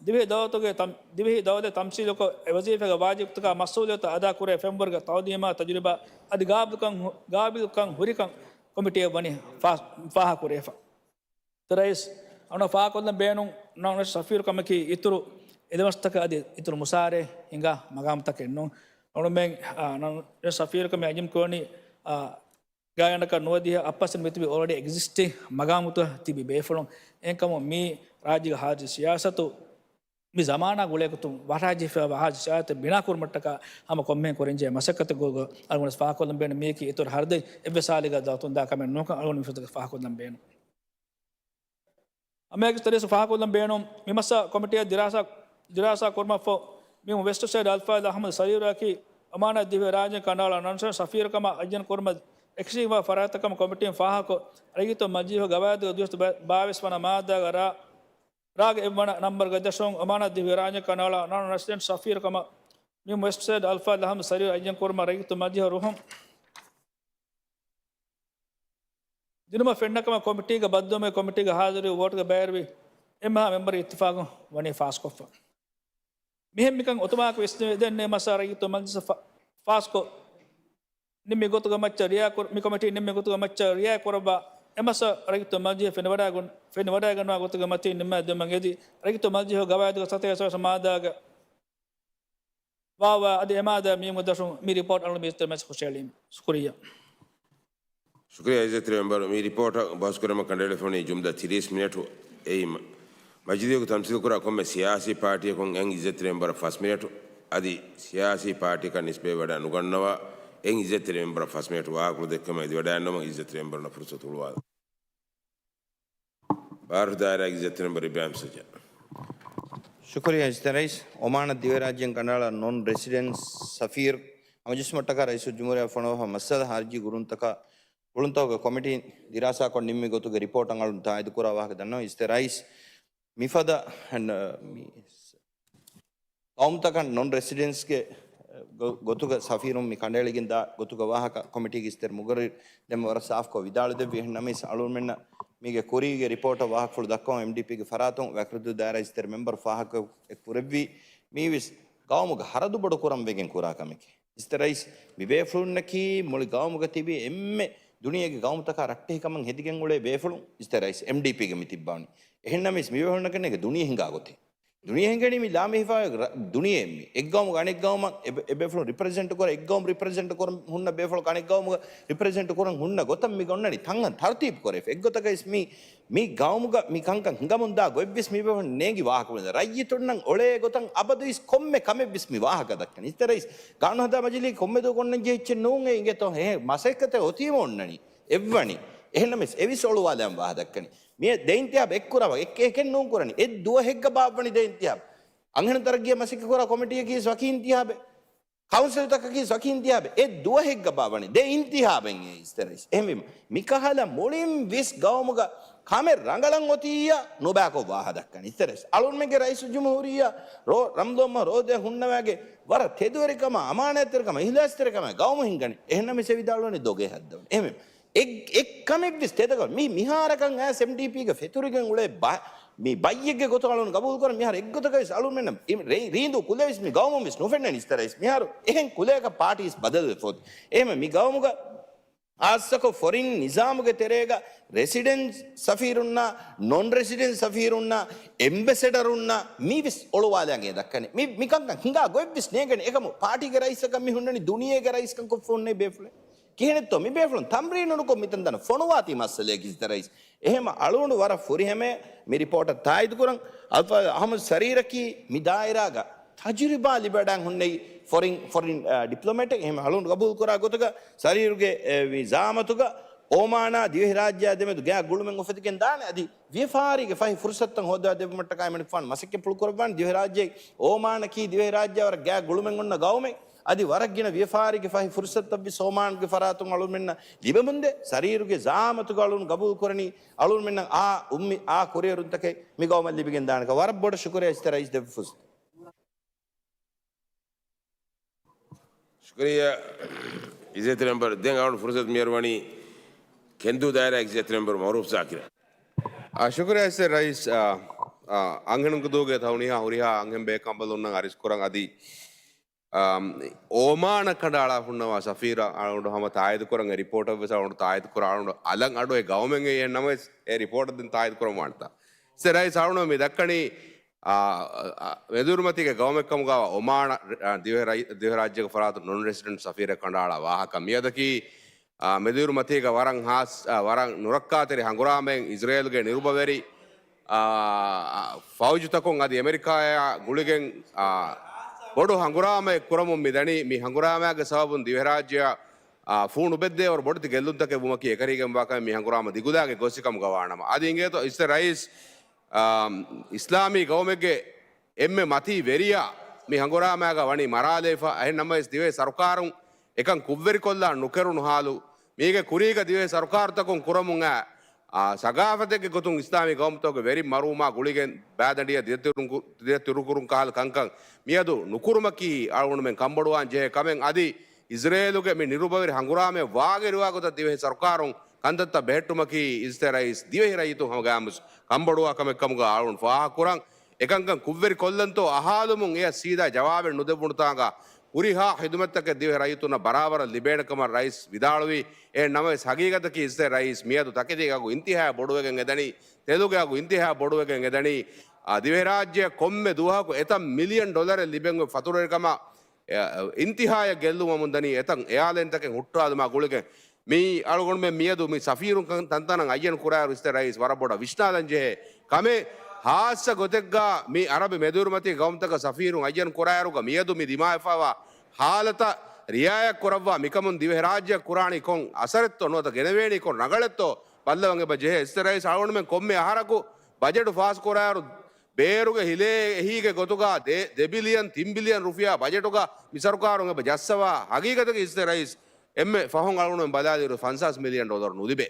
ދިވެހި ދައުލަތުގެ ތަމް، ދިވެހި ދައުލަތް ތަމްސީލުކޮށް، އެ ވަޒީފާގެ ވާޖިބުތަކާ މަސްއޫލިއްޔަތު އަދާކުރޭ ފެންވަރުގެ ތަޢުލީމާ ތަޖުރިބާ އަދި ގާބިލްކަން ހު، ގާބިލްކަން ހުރިކަން ކޮމިޓީއަށް ވަނީ ފާ، ފާހަގަކުރެވިފަ. ތި ރައީސް، އަޅުގަނޑަށް ފާހަގަކޮށްލަން ބޭނުން ނަން ރަށު ސަފީރުކަމަކީ އިތުރު އެދެމަސްތަކަށް އަދި އިތުރު މުސާރައެއް ހިނގާ މަގާމުތަކެއް ނޫން. އަޅުގަނޑުމެން، އާ، ނަން ރަށު ސަފީރުކަމެއް އައްޔަންކުރަނީ، އާ، ގާތްގަނޑަކަށް ނުވަދިހަ އަށް ޕަސެންޓް މިތިބި އޯލްރެޑީ އެގްޒިސްޓިން މަގާމުތައް ތިބި ބޭފުޅުން. އެހެންކަމުން މި ރާއްޖޭގެ ހާއްޖި ސިޔާސަތު މި ޒަމާނާ ގުޅޭގޮތުން ވަށާޖެހިފައިވާ ހާއްޖި ސިޔާސަތެއް ބިނާކުރުމަށްޓަކާ ހަމަ ކޮންމެހެން ކުރަންޖެހޭ މަސައްކަތެއް ގޮތުގަ އަޅުގަނޑަށް ފާހަގަކޮށްލަން ބޭނުން. މީކީ އިތުރު ހަރުދަތް އެއްވެސް ހާލެއްގަ ދައުތުން ދާ ކަމެއް ނޫންކަން އަޅުގަނޑު މިފަދަ ފާހަގަކޮށްލަން ބޭނުން. އަމެއްގެ ތެރޭސް ފާހަގަކޮށްލަން ބޭނުން މި މައްސަލަ ކޮމިޓީއަށް ދިރާސާ، ދިރާސާ ކުރުމަށްފަހު މި ވެސްޓް ސައިޑް އަލްފާޟިލް އަޙްމަދު ސަރީރާއަކީ އޮމާނަށް ދިވެހިރާއްޖެ ކަނޑައަޅާ ނަން ރަށު ސަފީރުކަމަށް އައްޔަން ކުރުމަށް އެކަށީގެންވާ ފަރާތްތަކުން ކޮމިޓީން ފާހަގަކޮށް، ރައްޔިތުން މަޖިލީހުގެ ގަވާއިދުގެ ދުވަސް ބާވީސް ވަނަ މާއްދާގެ ރ، ރގ އެއްވަނަ ނަންބަރުގެ ދަށުން އޮމާނަށް ދިވެހިރާއްޖެ ކަނޑައަޅާ ނަން ރެސިޑެންޓް ސަފީރުކަމަށް މި ވެސްޓް ސައިޑް އަލްފާޟިލް އަޙްމަދު ސަރީރާ އައްޔަން ކުރުމަށް ރައްޔިތުން މަޖިލީހުގެ ރުހުން ދިނުމަށް ފެންނަ ކަމަށް ކޮމިޓީގެ ބައްދަލުވުމުގެ ކޮމިޓީގެ ހާޒިރީ ވޯޓުގަ ބައިވެރިވި އެންމެހާ މެމްބަރުން އިއްތިފާގުން ވަނީ ފާސްކޮށްފަ. މިހެން މިކަން އޮތުމާއެކު ވިސްނެވިދެންނެވި މައްސަލަ ރައްޔިތުން މަޖިލިސް ފާ، ފާސްކޮށް ނިންމި ގޮތުގެ މައްޗަށް ރިއާ ކުރ، މި ކޮމިޓީ ނިންމި ގޮތުގެ މައްޗަށް ރިއާ ކުރައްވާ އެ މައްސަލަ ރައްޔިތުން މަޖިލިހަށް ފެނިވަޑައިގަން، ފެނިވަޑައިގަންނަވާ ގޮތުގެ މަތީން ނިންމާ ދިނުމަށް އެދި ރައްޔިތުން މަޖިލިހުގެ ގަވާއިދުގެ ސަތޭކަ މާއްދާގެ ވާ ވާ އަދި އެ މާއްދާ މިއުމު ދަށުން މި ރިޕޯޓް އަޅުގަނޑު މި އިއްޒަތްތެރި މަޖިލިސް ހުށައެޅީމެ. ޝުކުރިއްޔާ. ޝުކުރިއްޔާ އިއްޒަތްތެރި މެމްބަރު. މި ރިޕޯޓަށް ބަހުސްކުރުމަށް ކަނޑައެޅިފަ ވަނީ ޖުމްލަ ތިރީސް މިނެޓު. އެއީ މަ، މަޖިލީހުގަ ތަމްސީލުކުރާ ކޮންމެ ސިޔާސީ ޕާޓީއަކުން އެން އިއްޒަތްތެރި މެމްބަރަށް ފަސް މިނެޓު. އަދި ސިޔާސީ ޕާޓީއަކަށް ނިސްބަތްވެވަޑައި ނުގަންނަވާ އެން އިއްޒަތްތެރި މެމްބަރަށް ފަސް މިނެޓު ވާހަކަފުޅު ދެއްކުމަށް އެދިވަޑައިގަންނަވަން އިއްޒަތްތެރި މެމްބަރުންނަށް ފުރުސަތު ހުޅުވާލަން. ބާރަށު ދާއިރާގެ އިއްޒަތްތެރި މެމްބަރު އިބްރާހިމް ސުޖާ. ޝުކުރިއްޔާ އިއްޒަތްތެރި ރައީސް. އޮމާނަށް ދިވެހިރާއްޖެއިން ކަނޑައަޅާ ނޮން ރެސިޑެންޓް ސަފީރު ހަމަޖެއްސުމަށްޓަކާ ރައީސުލްޖުމްހޫރިއްޔާ ފޮނުވާފަ މައްސަލަ ހާރިޖީ ގުޅުންތަކާ، ގުޅުންތަކުގެ ކޮމިޓީން ދިރާސާކޮށް ނިންމި ގޮތުގެ ރިޕޯޓަށް އަޅުން ތާއީދުކުރާ ވާހަކަ ދަންނަވަން އިއްޒަތްތެރި ރައީސް. މިފަދަ، އަން، މި ގައުމުތަކަށް ނޮން ރެސިޑެންޓްސްގެ ގޮ، ގޮތުގަ ސަފީރުން މި ކަނޑައެޅިގެން ދާ ގޮތުގެ ވާހަކަ ކޮމިޓީގެ އިއްޒަތްތެރި މުގައްރިރު ދެންމެ ވަރަށް ސާފުކޮށް ވިދާޅުދެއްވި. އެހެން ނަމަވެސް އަޅުގަނޑުމެންނަށް މީގެ ކުރީގެ ރިޕޯޓަށް ވާހަކަފުޅު ދައްކަވަން އެމްޑީޕީގެ ފަރާތުން ވަކިރުދޫ ދާއިރާ އިއްޒަތްތެރި މެމްބަރު ފާހަގަކުރެއްވީ. މީވެސް ގައުމުގަ ހަރަދު ބޮޑުކުރަން ވެގެން ކުރާ ކަމެކޭ. އިއްޒަތްތެރި ރައީސް، މި ބޭފުޅުންނަކީ މުޅި ގައުމުގަ ތިބި އެންމެ ދުނިޔޭގެ ގައުމުތަކާ ރައްޓެހިކަމަށް ހެދިގެން އުޅޭ ބޭފުޅުން. އިއްޒަތްތެރި ރައީސް، އެމްޑީޕީގެ މި ތިއްބާވަނީ. އެހެން ނަމަވެސް މި ބޭފުޅުންނަކަށް ދުނިޔެ ހިނގާ ގޮތެއް. ދުނިޔެ ހިނގެނީ މި ލާމެހިފާ ރަ، ދުނިޔެއެއް މި. އެއް ގައުމުގަ އަނެއް ގައުމަށް އެ ބޭ، އެ ބޭފުޅުން ރިޕްރެޒެންޓް ކުރާ، އެއް ގައުމު ރިޕްރެޒެންޓް ކުރަން ހުންނަ ބޭފުޅަކު އަނެއް ގައުމުގަ ރިޕްރެޒެންޓް ކުރަން ހުންނަ ގޮތަށް މި ގޮންނަނީ ތަން ތަރުތީބު ކުރެފަ. އެއްގޮތަކަށް ވެސް މި، މި ގައުމުގަ މި ކަންކަން ހިނގަމުންދާ ގޮތްވެސް މި ބޭފުޅުން ނޭނގި ވާހަކަ ބުނެދެން. ރައްޔިތުންނަށް އޮޅޭ ގޮތަށް އަބަދުވެސް ކޮންމެ ކަމެއްވެސް މި ވާހަކަ ދައްކަނީ. އިއްޒަތްތެރި ރައީސް، ގާނޫނު ހަދާ މަޖިލީހަކަށް ކޮންމެ ދުވަހަކު އޮންނަން ޖެހިއްޖެ ނޫން އޭ އިނގޭތޯ. އެ މަސައްކަތެއް އޮތީމަ އޮންނަނީ. އެއްވަނީ. އެހެންނަމަވެސް އެވެސް އޮޅުވާލަން ވާހަކަ ދައްކަނީ. މި ދެ އިންތިހާބު އެއްކުރަވާ، އެއް، އެކެއް ނޫން ކުރަނީ. އެއް ދުވަހެއްގަ ބާއްވަނީ ދެ އިންތިހާބު. އަންހެނުން ތަރައްގީއަށް މަސައްކަތް ކުރާ ކޮމިޓީއަކީ ވަކި އިންތިހާބެއް. ކައުންސިލްތަކަކީ ވަކި އިންތިހާބެއް. އެއް ދުވަހެއްގަ ބާއްވަނީ ދެ އިންތިހާބެއް އިއްޒަތްތެރި ރައީސް. އެހެންވީމަ، މިކަހަލަ މުޅިން ވެސް ގައުމުގަ ކަމެއް ރަނގަޅަށް އޮތިއްޔާ ނުބައިކޮށް ވާހަކަ ދައްކަނީ. އިއްޒަތްތެރި ރައީސް، އަޅުގަނޑުމެންގެ ރައީސުލްޖުމްހޫރިއްޔާ ރޯ، ރަމްޟާން މަހު ރޯދަ ހުންނަވާގެ ވަރަށް ތެދުވެރިކަމާ، އަމާނާތްތެރިކަމާ، އިހްލާސްތެރިކަމާ ގައުމު ހިންގަނީ. އެހެންނަމަވެސް އެ ވިދާޅުވަނީ ދޮގެއް ހައްދަވަން. އެހެންވީމަ، އެއް، އެއް ކަމެއްވެސް ތެދަކަށް މި، މިހާރަކަށް އައިސް އެމްޑީޕީގެ ފެތުރިގެން އުޅޭ ބަ، މި ބައްޔެއްގެ ގޮތުގަ އަޅުގަނޑު ގަބޫލުކުރަން. މިހާރު އެއްގޮތަކަށް ވެސް އަޅުގަނޑުމެންނަށް ރީ، ރީނދޫ ކުލަވެސް މި ގައުމުން ވެސް ނުފެންނަނީ އިއްޒަތްތެރި ރައީސް. މިހާރު އެހެން ކުލަޔަކަށް ޕާޓީސް ބަދަލުވެފަ އޮތީ. އެހެންވީމަ މި ގައުމުގަ ޚާއްޞަކޮށް ފޮރިން ނިޒާމުގެ ތެރޭގަ ރެސިޑެންޓް ސަފީރުންނާ، ނޮން ރެސިޑެންޓް ސަފީރުންނާ، އެމްބެސެޑަރުންނާ މީ ވެސް އޮޅުވާލަން އެ ދައްކަނީ. މި، މިކަންކަން ހިނގާ ގޮތްވެސް ނޭނގެނެ. އެކަމު ޕާޓީގެ ރައީސަކަށް މި ހުންނަނީ ދުނިޔޭގެ ރައީސްކަން ކޮށްފަ ހުންނެވި ބޭފުޅެއް. ކިހިނެއްތޯ މި ބޭފުޅުން ތަމްރީނު ނުކޮށް މިތަން ދަންނަ ފޮނުވާތީ މައްސަލައެއް އިޒްތިޔާ ރައީސް. އެހެމަ އަޅުގަނޑު ވަރަށް ފުރިހަމައަށް މި ރިޕޯޓަށް ތާއީދުކުރަން. އަލްފާޒް އަހްމަދު ސަރީރަކީ މި ދާއިރާގަ ތަޖުރިބާ ލިބިވަޑައިގެން ހުންނެވި ފޮރިން، ފޮރިން، އާ، ޑިޕްލޮމެޓެއް. އެހެމަ އަޅުގަނޑު ގަބޫލުކުރާ ގޮތުގަ ސަރީރުގެ، އެ، ވި ޒާމަތުގަ އޯމާނާ ދިވެހިރާއްޖެއާ ދެމެދު ގާތް ގުޅުމެއް އުފެދިގެން ދާނެ. އަދި ވިޔަފާރީގެ ފަހި ފުރުސަތުތައް ހޯއްދަވާ ދެއްވުމަށްޓަކާ އެމަނިކުފާނު މަސައްކަތްޕުޅު ކުރައްވާނެ. ދިވެހިރާއްޖެ އޯމާނަކީ ދިވެހިރާއްޖެއާ ވަރަށް ގާތް ގުޅުމެއް އޮންނަ ގައުމެއް. އަދި ވަރަށް ގިނަ ވިޔަފާރީގެ ފަހި ފުރުސަތުތައްވެސް އޯމާންގެ ފަރާތުން އަޅުގަނޑުމެންނަށް ލިބެމުންދޭ. ސަރީރުގެ ޒާމަތުގަ އަޅުގަނޑު ގަބޫލުކުރަނީ އަޅުގަނޑުމެންނަށް އާ އުއްމީ، އާ ކުރިއެރުންތަކެއް މި ގައުމަށް ލިބިގެން ދާނެކަން. ވަރަށް ބޮޑަށް ޝުކުރިއްޔާ އިޒްތިޔާ ރައީސް ދެއްވި ފުރުސަތު. ޝުކުރިއްޔާ އިޒްތިޔާ މެމްބަރު. ދެން އަޅުގަނޑު ފުރުސަތު މިހާރު ވަނީ ކެންދޫ ދާއިރާގެ އިޒްތިޔާ މެމްބަރު މައުރޫފް ޒާކިރަށް. އާ، ޝުކުރިއްޔާ އިޒްތިޔާ ރައީސް. އާ، އާ، އަންހެނުންގެ ދުވަހުގެ ތަހުނިހާ ހުރިހާ އަންހެން ބޭކަނބަލުންނަށް އަރިސްކުރަން އަދި، އާ، އޯމާނަށް ކަނޑައަޅާ ހުންނަވާ ސަފީރާ އަޅުގަނޑު ހަމަ ތާއީދުކުރަން. އެ ރިޕޯޓަށް ވެސް އަޅުގަނޑު ތާއީދުކުރަން. އަޅުގަނޑު އަލަށް އަޑު އެ ގައުމެއް އެއީ. އެހެންނަމަވެސް އެ ރިޕޯޓަށް ދެން ތާއީދުކުރަން ވާނެތާ. އިޒްތިޔާ ރައީސް އަޅުގަނޑު މި ދައްކަނީ، އާ، އާ، މެދުއިރުމަތީގެ ގައުމެއް ކަމުގައި އޮމާނަށް، އާ، ދިވެހިރާއްޖެ، ދިވެހިރާއްޖޭގެ ފަރާތުން ނޮން ރެސިޑެންޓް ސަފީރެއް ކަނޑައަޅާ ވާހަކަ. މިއަދަކީ، އާ، މެދުއިރުމަތީގަ ވަރަށް ހާސް، އާ، ވަރަށް ނުރައްކާތެރި ހަނގުރާމައެއް އިޒްރޭލުގެ ނިރުބަވެރި، އާ، އާ، ފައުޖުތަކުން އަދި އެމެރިކާއާ ގުޅިގެން، އާ، ބޮޑު ހަނގުރާމައެއް ކުރަމުން މި ދަނީ. މި ހަނގުރާމައިގެ ސަބަބުން ދިވެހިރާއްޖެއަށް، އާ، ފޫނު ބެއްދޭވަރު ބޮޑެތި ގެއްލުންތަކެއް ވުމަކީ އެކަން ކުރިއަށް ގޮސްސިކަމުގަ ވާނަމަ. އަދި އިނގޭތޯ އިޒްތިޔާ ރައީސް، އާ، އިސްލާމީ ގައުމެއްގެ އެންމެ މަތީ ވެރިޔާ މި ހަނގުރާމައިގަ ވަނީ މަރާލައިފަ. އެހެން ނަމަވެސް ދިވެހި ސަރުކާރުން އެކަން ކުށްވެރިކޮށްލާން ނުކެރުނު ހާލު، މީގެ ކުރީގަ ދިވެހި ސަރުކާރުތަކުން ކުރަމުން އައި، އާ، ސަގާފަތެއްގެ ގޮތުން އިސްލާމީ ގައުމުތަކުގެ ވެރިން މަރުވުމާ ގުޅިގެން ބައިދަނޑިއަށް ދިދަތިރުކުރު-، ދިދަތިރުކުރުން ކަހަލަ ކަންކަން މިއަދު ނުކުރުމަކީ އަޅުގަނޑުމެން ކަންބޮޑުވާން ޖެހޭ ކަމެއް. އަދި އިޒްރޭލުގެ މި ނިރުބަވެރި ހަނގުރާމައެއް ވާގިރުވާ ގޮތަށް ދިވެހި ސަރުކާރުން ކަންތައްތައް ބެހެއްޓުމަކީ އިޒްތިޔާ ރައީސް ދިވެހި ރައްޔިތުން ހަމަގައިމުވެސް ކަންބޮޑުވާ ކަމެއް ކަމުގަ އަޅުގަނޑު ފާހަގަކުރަން. އެކަންކަން ކުށްވެރި ކޮށްލަންތޯ އަހާލުމުން އެޔަށް ސީދާ ޖަވާބެއް ނުދެއްވުނުތާނގަ ހުރިހާ ޚިދުމަތްތަކެއް ދިވެހި ރައްޔިތުންނަށް ބަރާބަރަށް ލިބޭނެ ކަމަށް ރައީސް ވިދާޅުވީ. އެހެން ނަމަވެސް ހަގީގަތަކީ އިޒްތިޔާ ރައީސް މިއަދު ތަކެތީގެ އަގު އިންތިހާއަށް ބޮޑުވެގެން އެދަނީ، ތެލުގެ އަގު އިންތިހާއަށް ބޮޑުވެގެން އެދަނީ. އާ، ދިވެހިރާއްޖެއަށް ކޮންމެ ދުވަހަކު އެތައް މިލިއަން ޑޮލަރެއް ލިބެން އޮތް ފަތުރުވެރިކަމަށް އެ، އިންތިހާއަށް ގެއްލުމަށް ދަނީ އެތައް އެއާލައިންތަކެއް ހުއްޓާލުމާ ގުޅިގެން. މި އަޅުގަނޑުމެން މިއަދު މި ސަފީރުން ކަން ތަންތަނަށް އައްޔަން ކުރާއިރު އިޒްތިޔާ ރައީސް ވަރަށް ބޮޑަށް ވިސްނާލަން ޖެހޭ ކަމެއް. ހާއްސަ ގޮތެއްގަ މި އަރަބި މެދުއިރުމަތީ ގައުމުތަކަށް ސަފީރުން އައްޔަން ކުރާއިރުގަ މިއަދު މި ދިމާވެފައިވާ ހާލަތަށް ރިއާޔަތް ކުރައްވާ މިކަމުން ދިވެހިރާއްޖެއަށް ކުރާނީ ކޮން އަސަރެއްތޯ ނުވަތަ ގެނެވޭނީ ކޮން ރަނގަޅެއްތޯ ބައްލަވަން އެބަ ޖެހޭ. އިޒްތިޔާ ރައީސް އަޅުގަނޑުމެން ކޮންމެ އަހަރަކު ބަޖެޓު ފާސް ކުރާއިރު ބޭރުގެ ހިލޭ އެހީގެ ގޮތުގަ ދެ، ދެ ބިލިއަން، ތިން ބިލިއަން ރުފިޔާ ބަޖެޓުގަ މި ސަރުކާރުން އެބަ ޖައްސަވާ ހަގީގަތަކީ އިޒްތިޔާ ރައީސް އެންމެ ފަހުން އަޅުގަނޑުމެން ބަލާލިއިރު ފަންސާސް މިލިއަން ޑޮލަރު ނުލިބޭ.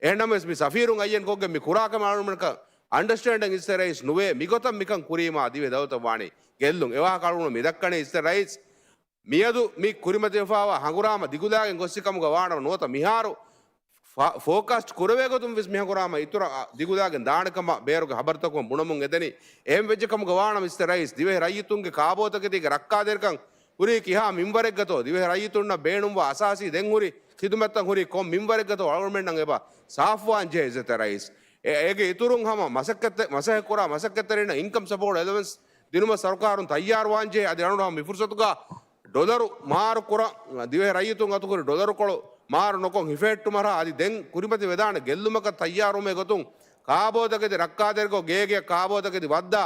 އެހެންނަމަވެސް މި ސަފީރުން އައްޔަން ކޮށްގެން މި ކުރާ ކަމަށް އަޅުގަނޑަކަށް އަންޑަސްޓޭންޑެއް އިޒްތިޔާ ރައީސް ނުވޭ. މިގޮތަށް މިކަން ކުރީމާ ދިވެ ދައުލަތަށް ވާނީ ގެއްލުން. އެވާހަކަ އަޅުގަނޑު މި ދައްކަނީ އިޒްތިޔާ ރައީސް މިއަދު މި ކުރިމަތިވެފައިވާ ހަނގުރާމަ ދިގުލާގެން ގޮއްސި ކަމުގަ ވާނަމަ ނުވަތަ މިހާރު ފާ، ފޯކާސްޓް ކުރެވޭ ގޮތުން ވެސް މި ހަނގުރާމަ އިތުރަށް ދިގުލާގެން ދާނެ ކަމަށް ބޭރުގެ ހަބަރުތަކުން ބުނަމުން އެދެނީ. އެހެން ވެއްޖެ ކަމުގަ ވާނަމަ އިޒްތިޔާ ރައީސް ދިވެހި ރައްޔިތުންގެ ކާބޯތަކެތީގެ ރައްކާތެރިކަން ހުރީ ކިހާ މިންވަރެއްގަތޯ؟ ދިވެހި ރައްޔިތުންނަށް ބޭނުންވާ އަސާސީ ދެން ހުރި ޚިދުމަތްތައް ހުރީ ކޮން މިންވަރެއްގަތޯ؟ އަޅުގަނޑުމެންނަށް އެބަ ސާފުވާން ޖެހޭ އިޒްތިޔާ ރައީސް. އެ، އޭގެ އިތުރުން ހަމަ މަސައްކަތް، މަސައްކަތްކުރާ މަސައްކަތްތެރިންނަށް އިންކަމް ސަޕޯޓް އެލަވެންސް ދިނުމަށް ސަރުކާރުން ތައްޔާރުވާން ޖެހޭ. އަދި އަޅުގަނޑު ހަމަ މި ފުރުސަތުގަ ޑޮލަރު މާރު ކުރަން، ދިވެހި ރައްޔިތުން އަތުކުރި ޑޮލަރުކޮޅު މާރު ނުކޮށް ހިފެހެއްޓުމަށް އަދި ދެން ކުރިމަތިވެދާނެ ގެއްލުމަކަށް ތައްޔާރުވުމެއް ގޮތުން ކާބޯތަކެތި ރައްކާތެރިކޮށް ގޭގެއަށް ކާބޯތަކެތި ވައްދާ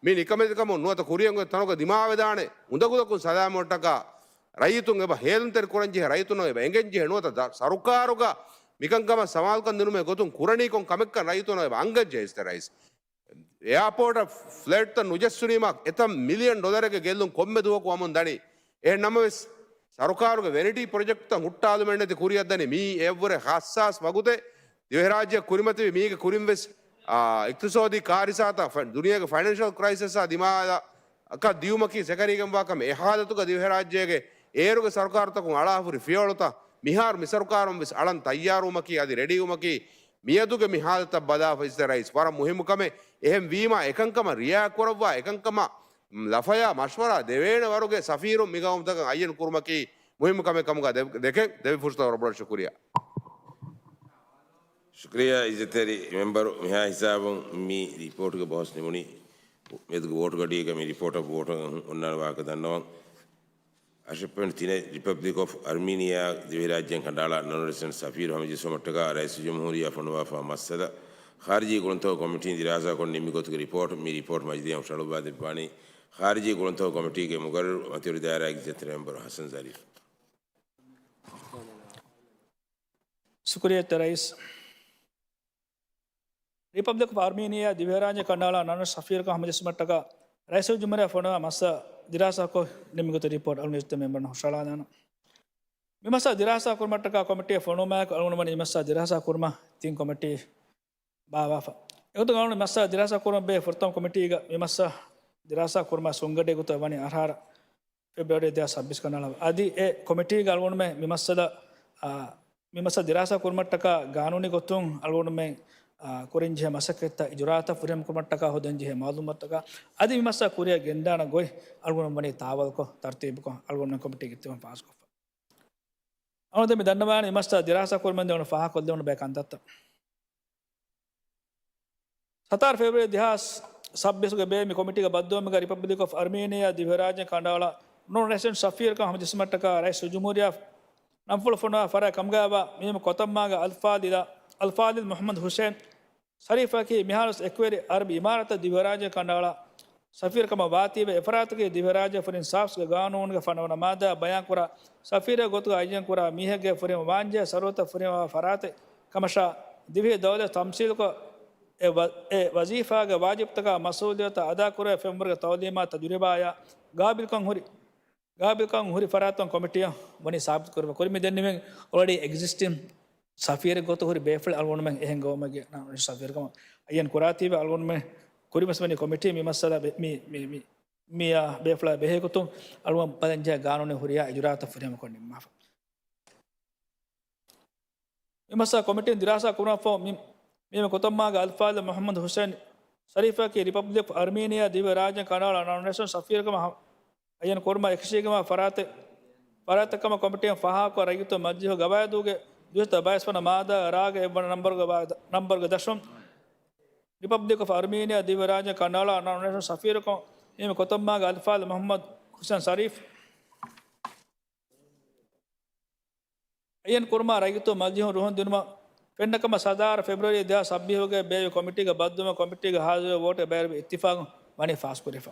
މި ނިކަމެތިކަމުން ނުވަތަ ކުރިއަށް އޮތް ތަނުގަ ދިމާވެދާނެ އުނދަގުލަކުން ސަލާމަތްވުމަށްޓަކާ ރައްޔިތުން އެބަ ހޭލުންތެރި ކުރަން ޖެހޭ، ރައްޔިތުންނަށް އެބަ އެނގެން ޖެހޭ ނުވަތަ ދަ، ސަރުކާރުގަ މިކަންކަމަށް ސަމާލުކަން ދިނުމެއް ގޮތުން ކުރަނީ ކޮން ކަމެއްކަން ރައްޔިތުންނަށް އެބަ އަންގަން ޖެހޭ އިޒްތިޔާ ރައީސް. އެއާޕޯޓަށް ފްލައިޓްތައް ނުޖެއްސުނީމާ އެތައް މިލިއަން ޑޮލަރެއްގެ ގެއްލުން ކޮންމެ ދުވަހަކު ވަމުން ދަނީ. އެހެން ނަމަވެސް، ސަރުކާރުގެ ވެނިޓީ ޕްރޮޖެކްޓްތައް ހުއްޓާލުމެއް ނެތި ކުރިއަށް ދަނީ. މީ އެއަށްވުރެ ހައްސާސް ވަގުތެއް ދިވެހިރާއްޖެއަށް ކުރިމަތިވި. މީގެ ކުރިން ވެސް، އާ، އިޤްތިޞާދީ ކާރިސާތައް، ފަ، ދުނިޔޭގެ ފައިނޭންޝަލް ކްރައިސިސްއާ ދިމާލަކަށް ދިޔުމަކީ ސެކަރީގެންވާ ކަމެއް. އެ ހާލަތުގަ ދިވެހިރާއްޖޭގެ އޭރުގެ ސަރުކާރުތަކުން އަޅާފަ ހުރި ފިޔަވަޅުތައް މިހާރު މި ސަރުކާރުން ވެސް އަޅަން ތައްޔާރުވުމަކީ އަދި ރެޑީވުމަކީ މިއަދުގެ މި ހާލަތަށް ބަލާފަ އިޒްތިޔާ ރައީސް ވަރަށް މުހިއްމު ކަމެއް. އެހެން ވީމާ، އެކަންކަމަށް ރިއާ ކުރައްވާ، އެކަންކަމަށް ލަފަޔާ މަޝްވަރާ ދެވޭނެ ވަރުގެ ސަފީރުން މި ގައުމުތަކަށް އައްޔަން ކުރުމަކީ މުހިއްމު ކަމެއް ކަމުގަ ދެ-، ދެކެން ދެވި ފުރުސަތަށް ވަރަށް ބޮޑަށް ޝުކުރިއްޔާ. ޝުކުރިއްޔާ އިއްޒަތްތެރި މެމްބަރު، މިހާ ހިސާބުން މި ރިޕޯޓުގެ ބަހުސް ނިމުނީ. މިއަދުގެ ވޯޓު ގަޑީގަ މި ރިޕޯޓަށް ވޯޓު އޮންނާނެ ވާހަކަ ދަންނަވަން. އަށެއް ޕޮއިންޓް ތިނެއް، ރިޕަބްލިކް އޮފް އަރްމީނިއާ ދިވެހިރާއްޖޭން ކަނޑައަޅާ ނޮން ރެސިޑެންޓް ސަފީރު ހަމަޖެއްސުމަށްޓަކާ ރައީސުލް ޖުމްހޫރިއްޔާ ފޮނުވާފަ މައްސަލަ ޚާރިޖީ ގުޅުންތަކުގެ ކޮމިޓީން ދިރާސާކޮށް ނިންމި ގޮތުގެ ރިޕޯޓް. މި ރިޕޯޓް މަޖިލީހަށް ހުށަހަޅުއްވާ ދެއްވާނީ ޚާރިޖީ ގުޅުންތަކުގެ ކޮމިޓީގެ މުގައްރަރު މަތިވެރި ދާއިރާގެ އިއްޒަތްތެރި މެމްބަރު ހަސަން ޒަރީފް. ޝުކުރިއްޔާ ރައީސް. ރިޕަބްލިކް އޮފް އަރްމީނިއާ ދިވެހިރާއްޖެ ކަނޑައަޅާ ނަން ސަފީރުކަން ހަމަޖެއްސުމަށްޓަކާ ރައީސުލްޖުމްހޫރިއްޔާ ފޮނުވާ މައްސަލަ ދިރާސާކޮށް ނިންމި ގޮތުގެ ރިޕޯޓް އަޅުގަނޑު އިއްޒަތްތެރި މެމްބަރުންނަށް ހުށަހަޅާލާނަން. މި މައްސަލަ ދިރާސާ ކުރުމަށްޓަކާ ކޮމިޓީއަށް ފޮނުވުމާއެކު އަޅުގަނޑު ވަނީ މި މައްސަލަ ދިރާސާ ކުރުމަށް ތިން ކޮމިޓީ ބާއްވާފަ. އެގޮތުން އަޅުގަނޑު މި މައްސަލަ ދިރާސާ ކުރުމަށް ބެހޭ ފުރަތަމަ ކޮމިޓީގަ މި މައްސަލަ ދިރާސާ ކުރުމަށް ސުންގަޑި ގޮތަށް ވަނީ އަށާރަ ފެބްރުއަރީ ދެހާސް ސައްބީސް ކަނޑައަޅާ. އަދި އެ ކޮމިޓީގަ އަޅުގަނޑުމެން މި މައްސަލަ، އާ، މި މައްސަލަ ދިރާސާ ކުރުމަށްޓަކާ ގާނޫނީ ގޮތުން އަޅުގަނޑުމެން، އާ، ކުރަންޖެހޭ މަސައްކަތްތައް، އިޖުރާއަތްތައް ފުރިހަމަ ކުރުމަށްޓަކާ ހޯދަންޖެހޭ މައުލޫމާތުތަކާ އަދި މި މައްސަލަ ކުރިއަށް ގެންދާނެ ގޮތް އަޅުގަނޑު ވަނީ ތާވަލްކޮށް، ތަރުތީބުކޮށް އަޅުގަނޑުމެން ކޮމިޓީގެ ތިބުން ފާސްކޮށްފަ. އަޅުގަނޑު މި ދަންނަވާނީ މި މައްސަލަ ދިރާސާ ކުރުމަށް ދެވުނު ފާހަގަކޮށްލެވުނު ބައެއް ކަންތައްތައް. ސަތާރަ ފެބްރުއަރީ ދެހާސް ސައްބީސްގެ ބޭ މި ކޮމިޓީގެ ބައްދަލުވުމުގަ ރިޕަބްލިކް އޮފް އަރްމީނިއާ ދިވެހިރާއްޖެ ކަނޑައަޅާ ނޮން ރެސިޑެންޓް ސަފީރުކަން ހަމަޖެއްސުމަށްޓަކާ ރައީސުލްޖުމްހޫރިއްޔާ ނަންފުޅު ފޮނުވާ ފަރާތް ކަމުގައިވާ މީމު ކޮތަމާގެ އަލްފާޟިލާ، އަލްފާޟިލް މުޙައްމަދު ޙުސައިން ޝަރީފަކީ މިހާރުވެސް އެކުވެރި އަރަބި އިމާރާތަށް ދިވެހިރާއްޖެ ކަނޑައަޅާ ސަފީރު ކަމަށް ވާތީވެ، އެފަރާތަކީ ދިވެހިރާއްޖެ ފުރިން ސާފްސްގެ ގާނޫނުގެ ފަންނަވަނަ މާއްދާ ބަޔާންކުރާ ސަފީރެއް ގޮތުގަ އައްޔަންކުރާ މީހެއްގެ ފުރިހަމަ ވާންޖެހޭ ޝަރުތައް ފުރިހަމަވާ ފަރާތެއް ކަމަށާ، ދިވެހި ދައުލަތް ތަމްސީލުކޮށް، އެ ވަ-، އެ ވަޒީފާގެ ވާޖިބުތަކާ މަސްއޫލިއްޔަތާ އަދާކުރެވޭ ފެންވަރުގެ ތައުލީމާ ތަޖުރިބާއާ ގާބިލްކަން ހުރި، ގާބިލްކަން ހުރި ފަރާތުން ކޮމިޓީއަށް ވަނީ ސާބިތުކުރެވޭ. ކުރިން މި ދެންނެވިން އޮލްރެޑީ އެގްޒިސްޓިން ސަފީރެއް ގޮތު ހުރި ބޭފުޅެއް އަޅުގަނޑުމެން އެހެން ގައުމެއްގެ ސަފީރުކަމަށް އައްޔަން ކުރާތީވެ، އަޅުގަނޑުމެން ކުރިންވެސް ވަނީ ކޮމިޓީ މި މައްސަލަ ބެ-، މި، މި، މި، މިއާ ބޭފުޅާ ބެހޭގޮތުން އަޅުގަނޑު ބަލަންޖެހޭ ގާނޫނީ ހުރިހާ އިޖުރާއަތަށް ފުރިހަމަކޮށް ނިންމާފަ. މި މައްސަލަ ކޮމިޓީން ދިރާސާ ކުރުމަށްފަހު މި، މީމު ކޮތަމާގެ އަލްފާޟިލް މުޙައްމަދު ޙުސައިން ޝަރީފަކީ ރިޕަބްލިކް އަރްމީނިއާ ދިވެހިރާއްޖެ ކަނޑައަޅާ ނޮން ރެސިޑެންޓް ސަފީރުކަމަށް ހަ-، އައްޔަން ކުރުމަށް އެކަށީގެންވާ ފަރާތެއް، ފަރާތެއްކަމަށް ކޮމިޓީން ފާހަގަކޮށް ރައްޔިތުން މަޖިލީހުގެ ގަވާއިދުގެ ދުއިސައްތަ ބައިސް ވަނަ މާއްދާ ރާގެ އެއްވަނަ ނަންބަރުގެ ވާ-، ނަންބަރުގެ ދަށުން ރިޕަބްލިކް އޮފް އަރްމީނިއާ ދިވެހިރާއްޖެ ކަނޑައަޅާ ނޮން ރެސިޑެންޓް ސަފީރުކަމަށް މީމު ކޮތަމާގެ އަލްފާޟިލް މުޙައްމަދު ޙުސައިން ޝަރީފް އައްޔަން ކުރުމާ ރައްޔިތުން މަޖިލީހުން ރުހުން ދިނުމަށް ފެންނަ ކަމަށް ސަތާރަ ފެބްރުއަރީ ދެހާސް ސައްބީސްގެ ބޭއްވި ކޮމިޓީގެ ބައްދަލުވުމަށް ކޮމިޓީގެ ހާޒިރު ވޯޓެއް ބައިވެރިވެ އިއްތިފާގުން ވަނީ ފާސްކުރެވިފަ.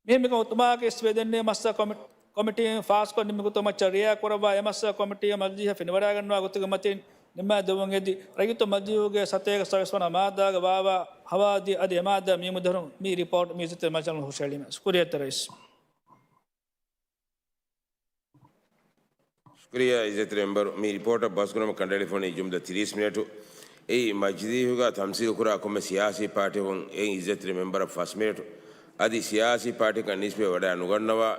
މި މިކަން އޮތުމާއެކު އިސްވެދެންނެވި މައްސަލަ ކޮމި-، ކޮމިޓީން ފާސްކޮށް ނިންމި ގޮތުގެ މައްޗަށް ރިއާ ކުރައްވާ އެ މައްސަލަ ކޮމިޓީއަށް މަޖިލީހަށް ފެނިވަޑައިގަންނަވާ ގޮތުގެ މަތިން ނިންމާ ދެއްވުން އެދި، ރައްޔިތުން މަޖިލީހުގެ ސަތޭކަ ސައުވީސް ވަނަ މާއްދާގަ ވާވާ ހަވާލު ދީ އަދި އެ މާއްދާ މީމު ދަށުން މި ރިޕޯޓް މި އިއްޒަތްތެރި މަޖިލީހަށް ހުށަހެޅީމެ. ޝުކުރިއްޔާ ރައީސް. ޝުކުރިއްޔާ އިއްޒަތްތެރި މެމްބަރު، މި ރިޕޯޓަށް ބަސްކުރުމަށް ކަނޑައެޅިފަ ވަނީ ޖުމްލަ ތިރީސް މިނެޓު. އެއީ މަޖިލީހުގަ ތަމްސީލުކުރާ ކޮންމެ ސިޔާސީ ޕާޓީއަކުން އެއިން އިއްޒަތްތެރި މެމްބަރަށް ފަސް މިނެޓު. އަދި ސިޔާސީ ޕާޓީއަކަށް ނިސްބަތް ވަޑައި ނުގަންނަވާ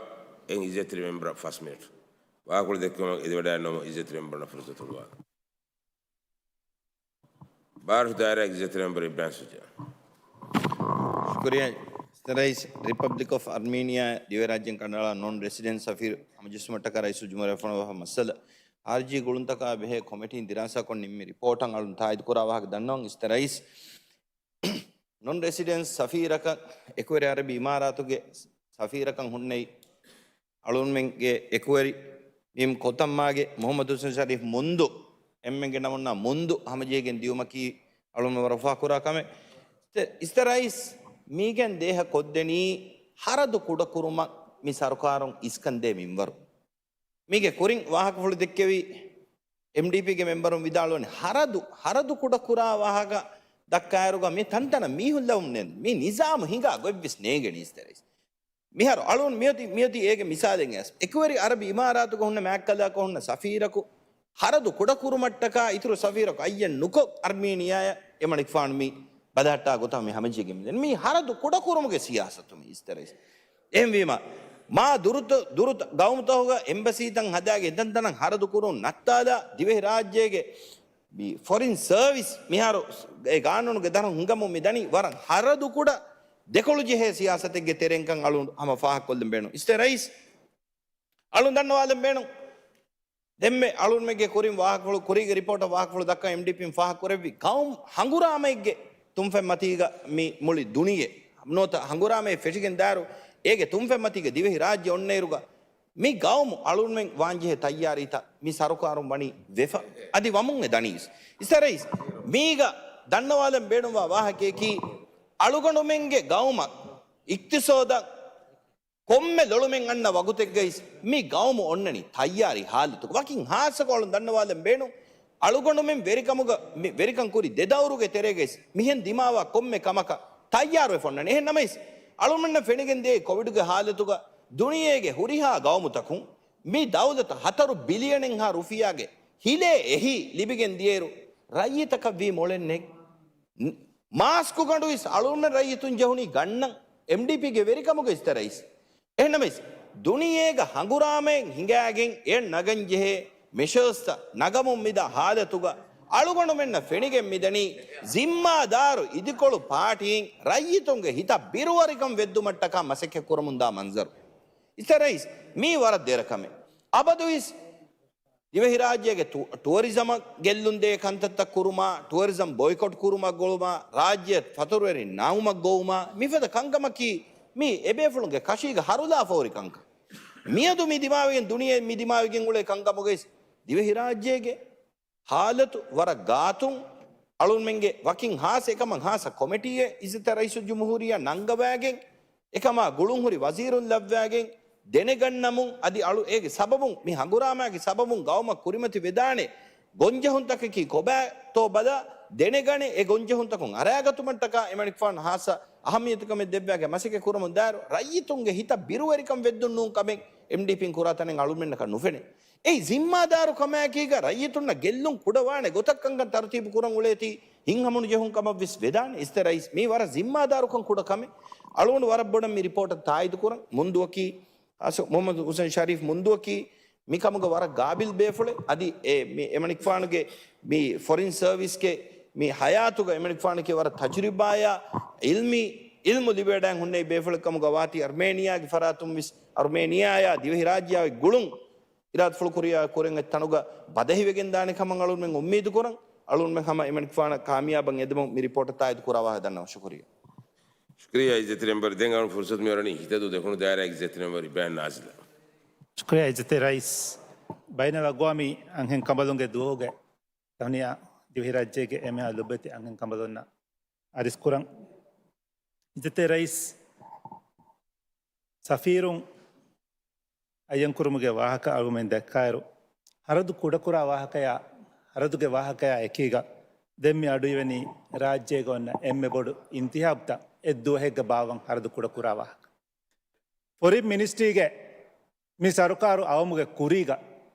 އެއިން އިއްޒަތްތެރި މެމްބަރަށް ފަސް މިނެޓު. ވާހަކަފުޅު ދެއްކުމަށް އެދިވަޑައިގަންނަވަމުން އިއްޒަތްތެރި މެމްބަރުންނަށް ފުރުސަތު ހުޅުވާލަން. ބާރަށު ދާއިރާ އިއްޒަތްތެރި މެމްބަރު އިބްރާހިމް ޝުޖާ. ޝުކުރިއްޔާ އިއްޒަތްތެރި ރައީސް. ރިޕަބްލިކް އޮފް އަރްމީނިއާ ދިވެހިރާއްޖެއިން ކަނޑައަޅާ ނޮން ރެސިޑެންޓް ސަފީރު ހަމަޖެއްސުމަށްޓަކާ ރައީސުލްޖުމްހޫރިއްޔާ ފޮނުވާފަ މައްސަލަ ޚާރިޖީ ގުޅުންތަކާ ބެހޭ ކޮމިޓީން ދިރާސާކޮށް ނިންމި ރިޕޯޓަށް އަޅުން ތާއީދުކުރާ ވާހަކަ ދަންނަވަން. އިއްޒަތްތެރި ރައީސް، ނޮން ރެސިޑެންޓް ސަފީރަކަށް އެކުވެރި އަރަބި އިމާރާތުގެ ސަފީރަކަށް ހުންނެވި އަޅުންމެންގެ އެކުވެރި މީމް ކޮތަމްމާގެ މުޙައްމަދު ޙުސައިން ޝަރީފް މުންދު، އެންމެންގެ ނަމުންނާ މުންދު ހަމަޖެހިގެން ދިޔުމަކީ އަޅުން ވަރަށް ފާހަގަކުރާ ކަމެއް. އިއްޒަތްތެރި ރައީސް، މީގެން ދޭހަ ކޮށްދެނީ ހަރަދު ކުޑަކުރުމަށް މި ސަރުކާރުން އިސްކަންދޭ މިންވަރު. މީގެ ކުރިން ވާހަކަފުޅު ދެއްކެވި އެމްޑީޕީގެ މެމްބަރުން ވިދާޅުވަނީ، ހަރަދު، ހަރަދު ކުޑަކުރާ ވާހަކަ ދައްކާއިރުގަ މި ތަންތަނަށް މީހުން ލަވަމުން ނޭނގެ. މި ނިޒާމު ހިނގާ ގޮތްވެސް ނޭނގެނީ އިއްޒަތްތެރި ރައީސް. މިހާރު އަޅުން މިއޮތީ، މިއޮތީ އޭގެ މިސާލެއް އައިސް. އެކުވެރި އަރަބި އިމާރާތުގަ ހުންނަ މާތްކަލާކޮ ހުންނަ ސަފީރަކު ހަރަދު ކުޑަކުރުމަށްޓަކާ އިތުރު ސަފީރަކު އައްޔަން ނުކޮށް، އަރްމީނިއާއަށް އެމަނިކުފާނު މި ބަލަހައްޓާ ގޮތަށް މި ހަމަޖެހިގެން މިދަނީ. މީ ހަރަދު ކުޑަކުރުމުގެ ސިޔާސަތު މި އިއްޒަތްތެރި ރައީސް. އެހެންވީމަ، މާ ދުރުތަ-، ދުރުތަ-، ގައުމުތަކުގަ އެމްބަސީތައް ހަދާގެ އެތަންތަނަށް ހަރަދު ކުރުން ނައްތާލާ، ދިވެހިރާއްޖޭގެ މި ފޮރިން ސަރވިސް މިހާރު އެ ގާނޫނުގެ ދަށުން ހިނގަމުން މި ދަނީ ވަރަށް ހަރަދު ކުޑަ ދެކޮޅު ޖެހޭ ސިޔާސަތެއްގެ ތެރެއިންކަން އަޅުން ހަމަ ފާހަގަކޮށްލަން ބޭނުން. އިއްޒަތްތެރި ރައީސް، އަޅުން ދަންނަވާލަން ބޭނުން. ދެންމެ އަޅުންމެގެ ކުރިން ވާހަކަފުޅު، ކުރީގެ ރިޕޯޓަށް ވާހަކަފުޅު ދައްކަން އެމްޑީޕީން ފާހަގަކުރެއްވި ގައުމު ހަނގުރާމައެއްގެ ތުންފަތްމަތީގަ މި މުޅި ދުނިޔެ ނުވަތަ ހަނގުރާމައެއް ފެށިގެން ދާއިރު، އޭގެ ތުންފަތްމަތީގެ ދިވެހި ރާއްޖެ އޮންނައިރުގަ މި ގައުމު އަޅުންމެން ވާންޖެހޭ ތައްޔާރީތައް މި ސަރުކާރުން ވަނީ ވެފަ އަދި ވަމުން އެ ދަނީސް. އިސްތަ ރައީސް، މީގަ ދަންނަވާލަން ބޭނުންވާ ވާހަކަޔަކީ، އަޅުގަނޑުމެންގެ ގައުމަށް އިޤްތިޞާދަށް ކޮންމެ ލޮޅުމެއް އަންނަ ވަގުތެއްގައިސް މި ގައުމު އޮންނަނީ ތައްޔާރީ ހާލަތުގަ. ވަކިން ހާއްސަކޮށް އަޅުން ދަންނަވާލަން ބޭނުން، އަޅުގަނޑުމެން ވެރިކަމުގަ، މި ވެރިކަން ކުރި ދެ ދައުރުގެ ތެރޭގައިސް މިހެން ދިމާވާ ކޮންމެ ކަމަކަށް ތައްޔާރުވެފަ އޮންނަނީ. އެހެން ނަމަވެސް، އަޅުގަނޑަށް ފެނިގެން ދިޔައީ ކޮވިޑުގެ ހާލަތުގަ ދުނިޔޭގެ ހުރިހާ ގައުމުތަކުން މި ދައުލަތަށް ހަތަރު ބިލިއަނެއްހާ ރުފިޔާގެ ހިލޭ އެހީ ލިބިގެން ދިޔައިރު، ރައްޔިތަކަށް ވީ މޮޅެއް ނެތް. މާސްކުގަނޑު އިސް އަޅުގަނޑުމެން ރައްޔިތުން ޖެހުނީ ގަންނަން އެމްޑީޕީގެ ވެރިކަމުގަ އިސްތަ ރައީސް. އެހެންނަމަވެސް، ދުނިޔޭގަ ހަނގުރާމައެއް ހިނގާގެން އެ ނަގަން ޖެހޭ މެޝާސްތައް ނަގަމުން މިދާ ހާލަތުގަ އަޅުގަނޑުމެންނަށް ފެނިގެން މިދަނީ، ޒިންމާދާރު އިދިކޮޅު ޕާޓީން ރައްޔިތުންގެ ހިތަށް ބިރުވެރިކަން ވެއްދުމަށްޓަކާ މަސައްކަތް ކުރަމުންދާ މަންޒަރު. އިސްތަ ރައީސް، މީ ވަރަށް ދެރަ ކަމެއް. އަބަދު އިސް ދިވެހިރާއްޖޭގެ ޓު-، ޓުއަރިޒަމަށް ގެއްލުންދޭ ކަންތައްތައް ކުރުމާ، ޓުއަރިޒަމް ބޮއިކޮޓް ކުރުމަށް ގުޅުމާ، ރާއްޖެއަށް ފަތުރުވެރިން ނައުމަށް ގޮވުމާ، މިފަދަ ކަންކަމަކީ މީ އެބޭފުޅުންގެ ކަށީގަ ހަރުލާފަ ހުރި ކަންކަން. މިއަދު މި ދިމާވެގެން ދުނިޔެ މި ދިމާވެގެން އުޅޭ ކަންކަމުގައި ދިވެހިރާއްޖޭގެ ހާލަތު ވަރަށް ގާތުން އަޅުންމެންގެ ވަކިން ހާއްސަ އެކަމަށް ހާއްސަ ކޮމިޓީއެއް އިއްޒަތްތެރި ރައީސުލްޖުމްހޫރިއްޔާ ނަންގަވާގެން، އެކަމާ ގުޅުންހުރި ވަޒީރުން ލައްވާގެން ދެނެގަންނަމުން އަދި އަޅު އޭގެ ސަބަބުން މި ހަނގުރާމާގެ ސަބަބުން ގައުމަށް ކުރިމަތި ވެދާނެ ގޮންޖެހުންތަކަކީ ކޮބާތޯ ބަލާ ދެނެގަނެ، އެ ގޮންޖެހުންތަކުން އަރާގަތުމަށްޓަކާ އެމަނިކުފާނު ހާއްސަ އަހައްމިޔަތުކަމެއް ދެއްވާގެ މަސައްކަތް ކުރަމުން ދާއިރު، ރައްޔިތުންގެ ހިތަށް ބިރުވެރިކަން ވެއްދުން ނޫން ކަމެއް އެމްޑީޕީން ކުރާ ތަނެއް އަޅުމެންނަކަށް ނުފެނޭ. އެއީ ޒިންމާދާރު ކަމާއެކީގަ ރައްޔިތުންނަށް ގެއްލުން ކުޑަވާނެ ގޮތަށް ކަންކަން ތަރުތީބު ކުރަން އުޅޭތީ، ހިތްހަމަނުޖެހުން ކަމަށްވެސް ވެދާނެ. އިއްޒަތްތެރި ރައީސް، މީ ވަރަށް ޒިންމާދާރުކަން ކުޑަ ކަމެއް. އަޅުގަނޑު ވަރަށް ބޮޑަށް މި ރިޕޯޓަށް ތާއީދު ކުރަން. މުންދުވަކީ، އަސް މުހައްމަދު ހުސެން ޝަރީފް މުންދުވަކީ މިކަމުގަ ވަރަށް ގާބިލް ބޭފުޅެއް. އަދި އެ މި އެމަނިކުފާނުގެ މި ފޮރިން ސަރވިސްގެ މި ހަޔާތުގަ އެމަނިކުފާނަކީ ވަރަށް ތަޖުރިބާޔާ އިލްމީ، އިލްމު ލިބިވަޑައިގެން ހުންނެވި ބޭފުޅެއް ކަމުގަ ވާތީ އަރްމޭނިއާގެ ފަރާތުން ވެސް، އަރްމޭނިއާޔާ ދިވެހިރާއްޖެއާ އޮތް ގުޅުން އިރާދަފުޅު ކުރިޔާ ކުރެން އެއް ތަނުގަ ބަދަހިވެގެން ދާނެ ކަމަށް އަޅުންމެން އުއްމީދު ކުރަން. އަޅުންމެން ހަމަ އެމަނިކުފާނަށް ކާމިޔާބަށް އެދެމުން މި ރިޕޯޓަށް ތާއީދު ކުރާ ވާހަކަ ދަންނަވަން. ޝުކުރިއްޔާ. ޝުކުރިއްޔާ އިއްޒަތްތެރި މެމްބަރު. ދެން އަޅުން ފުރުސަތު މިއޮށް އަންނަނީ ހިތަދޫ ދެކުނު ދާއިރާގެ އިއްޒަތްތެރި މެމްބަރު އިބްރާހިމް ނާޒިލަށް. ޝުކުރިއްޔާ އިއްޒަތްތެރި ރައީސް. ބައިނަލްއަގްވާމީ އަންހެން ކަނބަލުންގެ ދުވަހުގެ ތަހުނިޔާ ދިވެހިރާއްޖޭގެ އެންމެހާ ލޮބުވެތި އަންހެން ކަނބަލުންނަށް އަރިސްކުރަން. އިއްޒަތްތެރި ރައީސް، ސަފީރުން އައްޔަންކުރުމުގެ ވާހަކަ އަޅުމެން ދައްކާއިރު، ހަރަދު ކުޑަކުރާ ވާހަކަޔާ، ހަރަދުގެ ވާހަކަޔާ އެކީގަ ދެން މި އަޑުއިވެނީ ރާއްޖޭގަ އޮންނަ އެންމެ ބޮޑު އިންތިހާބުތައް އެއް ދުވަހެއްގަ ބާއްވަން ހަރަދު ކުޑަކުރާ ވާހަކަ. ފޮރިން މިނިސްޓްރީގެ މި ސަރުކާރު އައުމުގެ ކުރީގަ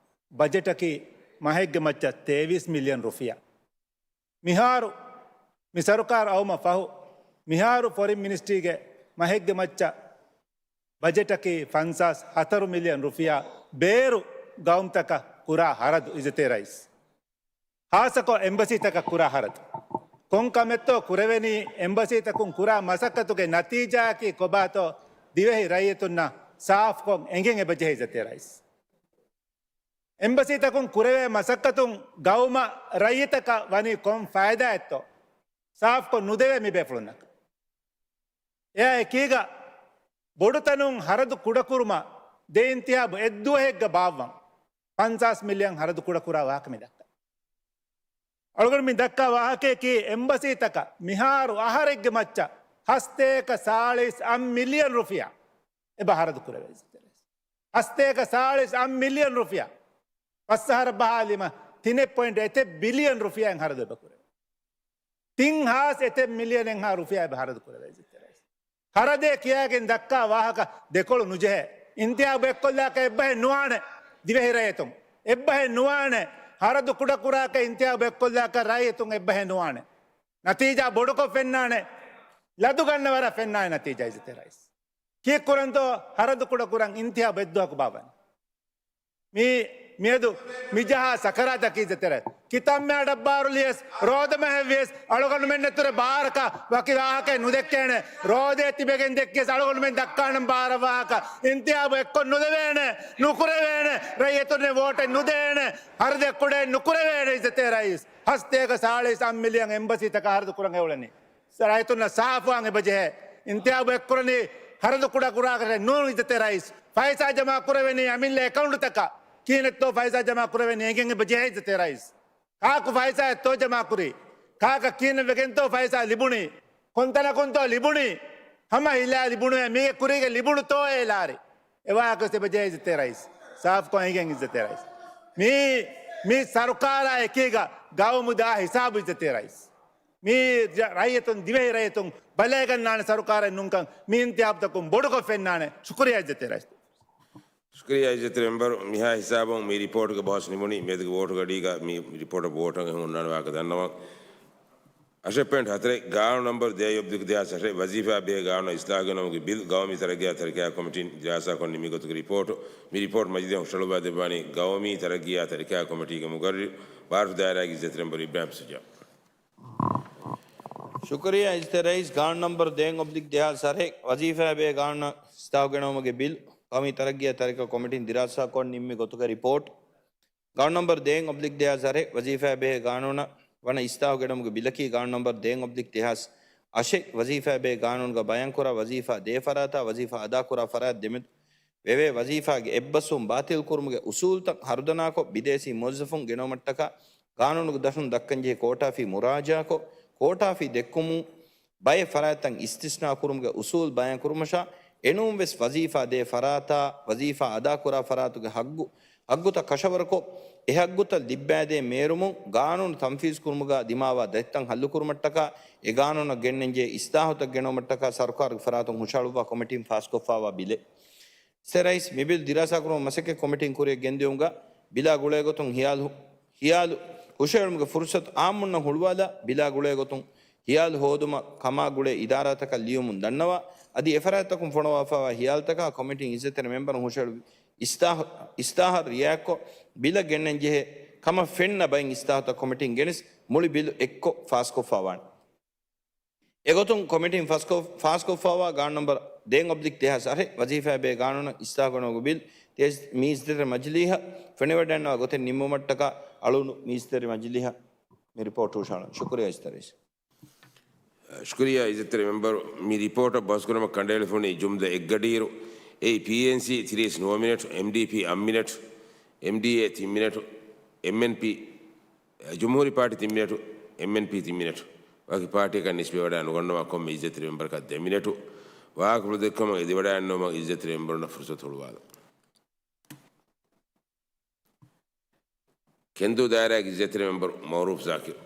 ބަޖެޓަކީ މަހެއްގެ މައްޗަށް ތޭވީސް މިލިއަން ރުފިޔާ. މިހާރު މި ސަރުކާރު އައުމަށް ފަހު، މިހާރު ފޮރިން މިނިސްޓްރީގެ މަހެއްގެ މައްޗަށް ބަޖެޓަކީ ފަންސާސް ހަތަރު މިލިއަން ރުފިޔާ ބޭރު ގައުމުތަކަށް ކުރާ ހަރަދު އިއްޒަތްތެރި ރައީސް. ހާއްސަކޮށް އެމްބަސީތަކަށް ކުރާ ހަރަދު. ކޮން ކަމެއްތޯ ކުރެވެނީ އެމްބަސީތަކުން ކުރާ މަސައްކަތުގެ ނަތީޖާއަކީ ކޮބާތޯ ދިވެހި ރައްޔިތުންނަށް ސާފުކޮށް އެނގެން އެބަޖެހޭ އިއްޒަތްތެރި ރައީސް. އެމްބަސީތަކުން ކުރެވޭ މަސައްކަތުން ގައުމަށް ރައްޔިތަކަށް ވަނީ ކޮން ފައިދާއެއްތޯ ސާފުކޮށް ނުދެވޭ މި ބޭފުޅުންނަކަށް. އެއާ އެކީގަ ބޮޑުތަނުން ހަރަދު ކުޑަކުރުމަށް ދެ އިންތިހާބު އެއްދުވަހެއްގަ ބާއްވަން ފަންސާސް މިލިއަން ހަރަދު ކުޑަކުރާ ވާހަކަ މި ދައްކަނީ. އަޅުގަނޑު މި ދައްކާ ވާހަކަޔަކީ އެމްބަސީތަކަށް މިހާރު އަހަރެއްގެ މައްޗަށް ހަސަތޭކަ ސާޅީސް އަށް މިލިއަން ރުފިޔާ އެބަ ހަރަދު ކުރެވޭ. ހަސަތޭކަ ސާޅީސް އަށް މިލިއަން ރުފިޔާ. ފަސް އަހަރަށް ބަހާލީމަ ތިނެއް ޕޮއިންޓް އެތެއް ބިލިއަން ރުފިޔާއެއް ހަރަދު އެބަ ކުރެވޭ. ތިން ހާސް އެތެއް މިލިއަނެއްހާ ރުފިޔާ އެބަ ހަރަދު ކުރެވޭ އިއްޒަތްތެރި ރައީސް. ހަރަދޭ ކިޔާގެން ދައްކާ ވާހަކަ ދެކޮޅު ނުޖެހޭ. އިންތިހާބު އެއްކޮށްލާކަށް އެއްބަހެއް ނުވާނެ ދިވެހި ރައްޔިތުން. އެއްބަހެއް ނުވާނެ. ހަރަދު ކުޑަކުރާކަށް އިންތިހާބު އެއްކޮށްލާކަށް ރައްޔިތުން އެއްބަހެއް ނުވާނެ. ނަތީޖާ ބޮޑުކޮށް ފެންނާނެ. ލަދު ގަންނަ ވަރަށް ފެންނާނެ ނަތީޖާ އިއްޒަތްތެރި ރައީސް. ކީއްކުރަންތޯ ހަރަދު ކުޑަކުރަން އިންތިހާބު އެއްދުވަހަކު ބާއްވަނީ؟ މި މިއަދު މިޖަހާ ސަކަރާތަކީ އިއްޒަތްތެރި. ކިތަންމެ އަޑަށްބާރުލިޔަސް، ރޯދަމަހެއްވިޔަސް، އަޅުގަނޑުމެންނަށްތުރެ ބާރަކަށް ވަކި ވާހަކައެއް ނުދެއްކޭނެ. ރޯދައެއް ތިބެގެން ދެއްކިޔަސް، އަޅުގަނޑުމެން ދައްކާނަން ބާރަށް ވާހަކަ. އިންތިހާބު އެއްކޮށް ނުލެވޭނެ، ނުކުރެވޭނެ. ރައްޔިތުންނެއް ވޯޓެއް ނުދޭނެ. ހަރަދެއްކުޑައެއް ނުކުރެވޭނެ އިއްޒަތްތެރި ރައީސް. ހަސްތޭކަ ސާޅީސް އަށް މިލިއަން އެމްބަސީތަކަށް ހަރަދު ކުރަން އެއުޅެނީ. ރައްޔިތުންނަށް ސާފުވާން އެބަޖެހޭ. އިންތިހާބު އެއްކުރަނީ ހަރަދު ކުޑަކުރާކަށެއް ނޫން އިއްޒަތްތެރި ރައީސް. ފައިސާ ޖަމާކުރެވެނީ އަމިއްލަ އެކައުންޓްތަކަށް. ކިހިނެއްތޯ ފައިސާ ޖަމާ ކުރެވެނީ އެނގެން އެބަ ޖެހޭ އިއްޒަތްތެރި ރައީސް. ކާކު ފައިސާއެއްތޯ ޖަމާކުރީ؟ ކާކަށް ކިހިނެއްވެގެންތޯ ފައިސާ ލިބުނީ؟ ކޮންތަނަކުންތޯ ލިބުނީ؟ ހަމަ ހިލާ ލިބުނުއޭ. މީގެ ކުރީގަ ލިބުނުތޯއޭ ލާރި؟ އެވާހަކަ ވެސް އެބަ ޖެހޭ އިއްޒަތްތެރި ރައީސް. ސާފުކޮށް އެނގެން އިއްޒަތްތެރި ރައީސް. މީ، މި ސަރުކާރާ އެކީގަ ގައުމު ދާ ހިސާބު އިއްޒަތްތެރި ރައީސް. މީ ރައްޔިތުން، ދިވެހި ރައްޔިތުން ބަލައިގަންނާނެ ސަރުކާރެއް ނޫންކަން މި އިންތިހާބުތަކުން ބޮޑުކޮށް ފެންނާނެ. ޝުކުރިއްޔާ އިއްޒަތްތެރި ރައީސް. ޝުކުރިއްޔާ އިއްޒަތްތެރި މެމްބަރު، މިހާ ހިސާބުން މި ރިޕޯޓުގެ ބަހަސް ނިމުނީ. މިއަދުގެ ވޯޓުގެ އަޑީގަ މި ރިޕޯޓަށް ވޯޓު އެހުންނާނެ ވާހަކަ ދަންނަވަން. އަށެއް ޕޮއިންޓް ހަތަރެއް، ގާނޫނު ނަމްބަރު ދޭއް އޮބްލިކް ދެހާސް އަށެއް، ވަޒީފާ ބެހޭ ގާނޫނަށް އިސްލާހު ގެނައުމުގެ ބިލް، ގައުމީ ތަރައްގީއާ ތަރިކައި ކޮމިޓީން ދިރާސާކޮށް ނިންމި ގޮތުގެ ރިޕޯޓު. މި ރިޕޯޓް މަޖިލީހަށް ހުށަހަޅުއްވާ ދެއްވާނީ ގައުމީ ތަރައްގީއާ ތަރިކައި ކޮމިޓީގެ މުގައްރިރު، ބާރަށު ދާއިރާގެ އިއްޒަތްތެރި މެމްބަރު އިބްރާހިމް ސުޖާ. ޝުކުރިއްޔާ އިއްޒަތްތެރި ރައީސް. ގާނޫނު ނަމްބަރު ދޭއް އޮބްލިކް ދެހާސް އަށެއް، ވަޒީފާ ބެހޭ ގާނޫނަށް އިސްލާހު ގެނައުމުގެ ބިލް، ގައުމީ ތަރައްގީއާ ތަރިކައި ކޮމިޓީން ދިރާސާކޮށް ނިންމި ގޮތުގެ ރިޕޯޓް. ގާނޫނު ނަމްބަރު ދޭއް އޮބްލިކް ދެހާސް އަށެއް، ވަޒީފާ ބެހޭ ގާނޫނަށް ވަނަ އިސްލާހު ގެނައުމުގެ ބިލަކީ، ގާނޫނު ނަމްބަރު ދޭއް އޮބްލިކް ދެހާސް އަށެއް، ވަޒީފާ ބެހޭ ގާނޫނުގަ ބަޔާންކުރާ ވަޒީފާ ދޭ ފަރާތާ ވަޒީފާ އަދާކުރާ ފަރާތް ދެމެދު ވެވޭ ވަޒީފާގެ އެއްބަސްވުން ބާތިލްކުރުމުގެ އުސޫލުތައް ހަރުދަނާކޮށް، ބިދޭސީ މުވައްޒަފުން ގެނައުމަށްޓަކާ ގާނޫނުގެ ދަށުން ދައްކަންޖެހޭ ކޯޓާ ފީ މުރާޖާކޮށް، ކޯޓާ ފީ ދެއްކުމުން ބައެއް ފަރާތްތައް އިސްތިސްނާ ކުރުމުގެ އުސޫލު ބަޔާން ކުރުމަށާ، އެނޫން ވެސް ވަޒީފާ ދޭ ފަރާތާ ވަޒީފާ އަދާކުރާ ފަރާތުގެ ހައްގު، ހައްގުތައް ކަށަވަރުކޮށް، އެ ހައްގުތައް ލިއްބައިދޭން މޭރުމުން ގާނޫނު ތަންފީޒު ކުރުމުގަ ދިމާވާ ދަތިތައް ހައްލުކުރުމަށްޓަކާ، އެ ގާނޫނަށް ގެންނަންޖެހޭ އިސްލާހުތައް ގެނައުމަށްޓަކާ ސަރުކާރުގެ ފަރާތުން ހުށަހަޅުއްވާ ކޮމިޓީން ފާސްކޮށްފާވާ ބިލެއް. އިއްޒަތްތެރި ރައީސް، މި ބިލް ދިރާސާކުރުމަށް މަސައްކަތް ކޮމިޓީން ކުރިއަށް ގެންދިއުމުގަ ބިލާ ގުޅޭގޮތުން ހިޔާލު، ހިޔާލު ހުށައެޅުމުގެ ފުރުސަތު އާއްމުންނަށް ހުޅުވާލާ، ބިލާ ގުޅޭގޮތުން ހިޔާލު ހޯދުމަށް ކަމާ ގުޅޭ އިދާރާތަކަށް ލިޔުމުން ދަންނަވާ، އަދި އެފަރާތްތަކުން ފޮނުވާފައިވާ ހިޔާލުތަކާ ކޮމިޓީން އިއްޒަތްތެރި މެމްބަރުން ހުށައެޅުއްވި އިސްތާހަ-، އިސްތާހަރު ރިއާކޮށް، ބިލަށް ގެންނަންޖެހޭ ކަމަށް ފެންނަ ބައިން އިސްތާހަތައް ކޮމިޓީން ގެނެސް މުޅި ބިލު އެއްކޮށް ފާސްކޮށްފައިވާނެ. އެގޮތުން ކޮމިޓީން ފަސްކޮ-، ފާސްކޮށްފައިވާ ގާނޫނު ނަމްބަރު ދެއް އޮބްލިކް ދެހާސް އަށެއް، ވަޒީފާ ބޭ ގާނޫނަށް އިސްލާހު ގެނައުމުގެ ބިލް ތިޔަ-، މި އިއްޒަތްތެރި މަޖިލީހަށް ފެނިވަޑައިގަންނަވާ ގޮތެއް ނިންމުމަށްޓަކާ އަޅުގަނޑު މި އިއްޒަތްތެރި މަޖިލީހަށް މި ރިޕޯޓް ހުށަހަޅަން. ޝުކުރިއްޔާ އިއްޒަތްތެރި ރައީސް. ޝުކުރިއްޔާ އިއްޒަތްތެރި މެމްބަރު، މި ރިޕޯޓަށް ބަހުސްކުރުމަށް ކަނޑައެޅިފައިވަނީ ޖުމްލަ އެއްގަޑިއިރު، އެއީ ޕީއެންސީ ތިރީސް ނުވަ މިނެޓް، އެމްޑީޕީ އަށް މިނެޓް، އެމްޑީއޭ ތިން މިނެޓު، އެމްއެންޕީ، ޖުމްހޫރީ ޕާޓީ ތިން މިނެޓު، އެމްއެންޕީ ތިން މިނެޓު. ވަކި ޕާޓީއަކަށް ނިސްބަތްވެވަޑައި ނުގަންނަވާ ކޮންމެ އިއްޒަތްތެރި މެމްބަރަކަށް ދެ މިނެޓު. ވާހަކަފުޅު ދެއްކުމަށް އެދިވަޑައިގަންނަވުމަށް އިއްޒަތްތެރި މެމްބަރުންނަށް ފުރުސަތު ހުޅުވާލަން. ކެންދޫ ދާއިރާގެ އިއްޒަތްތެރި މެމްބަރު މައުރޫފް ޒާކިރު.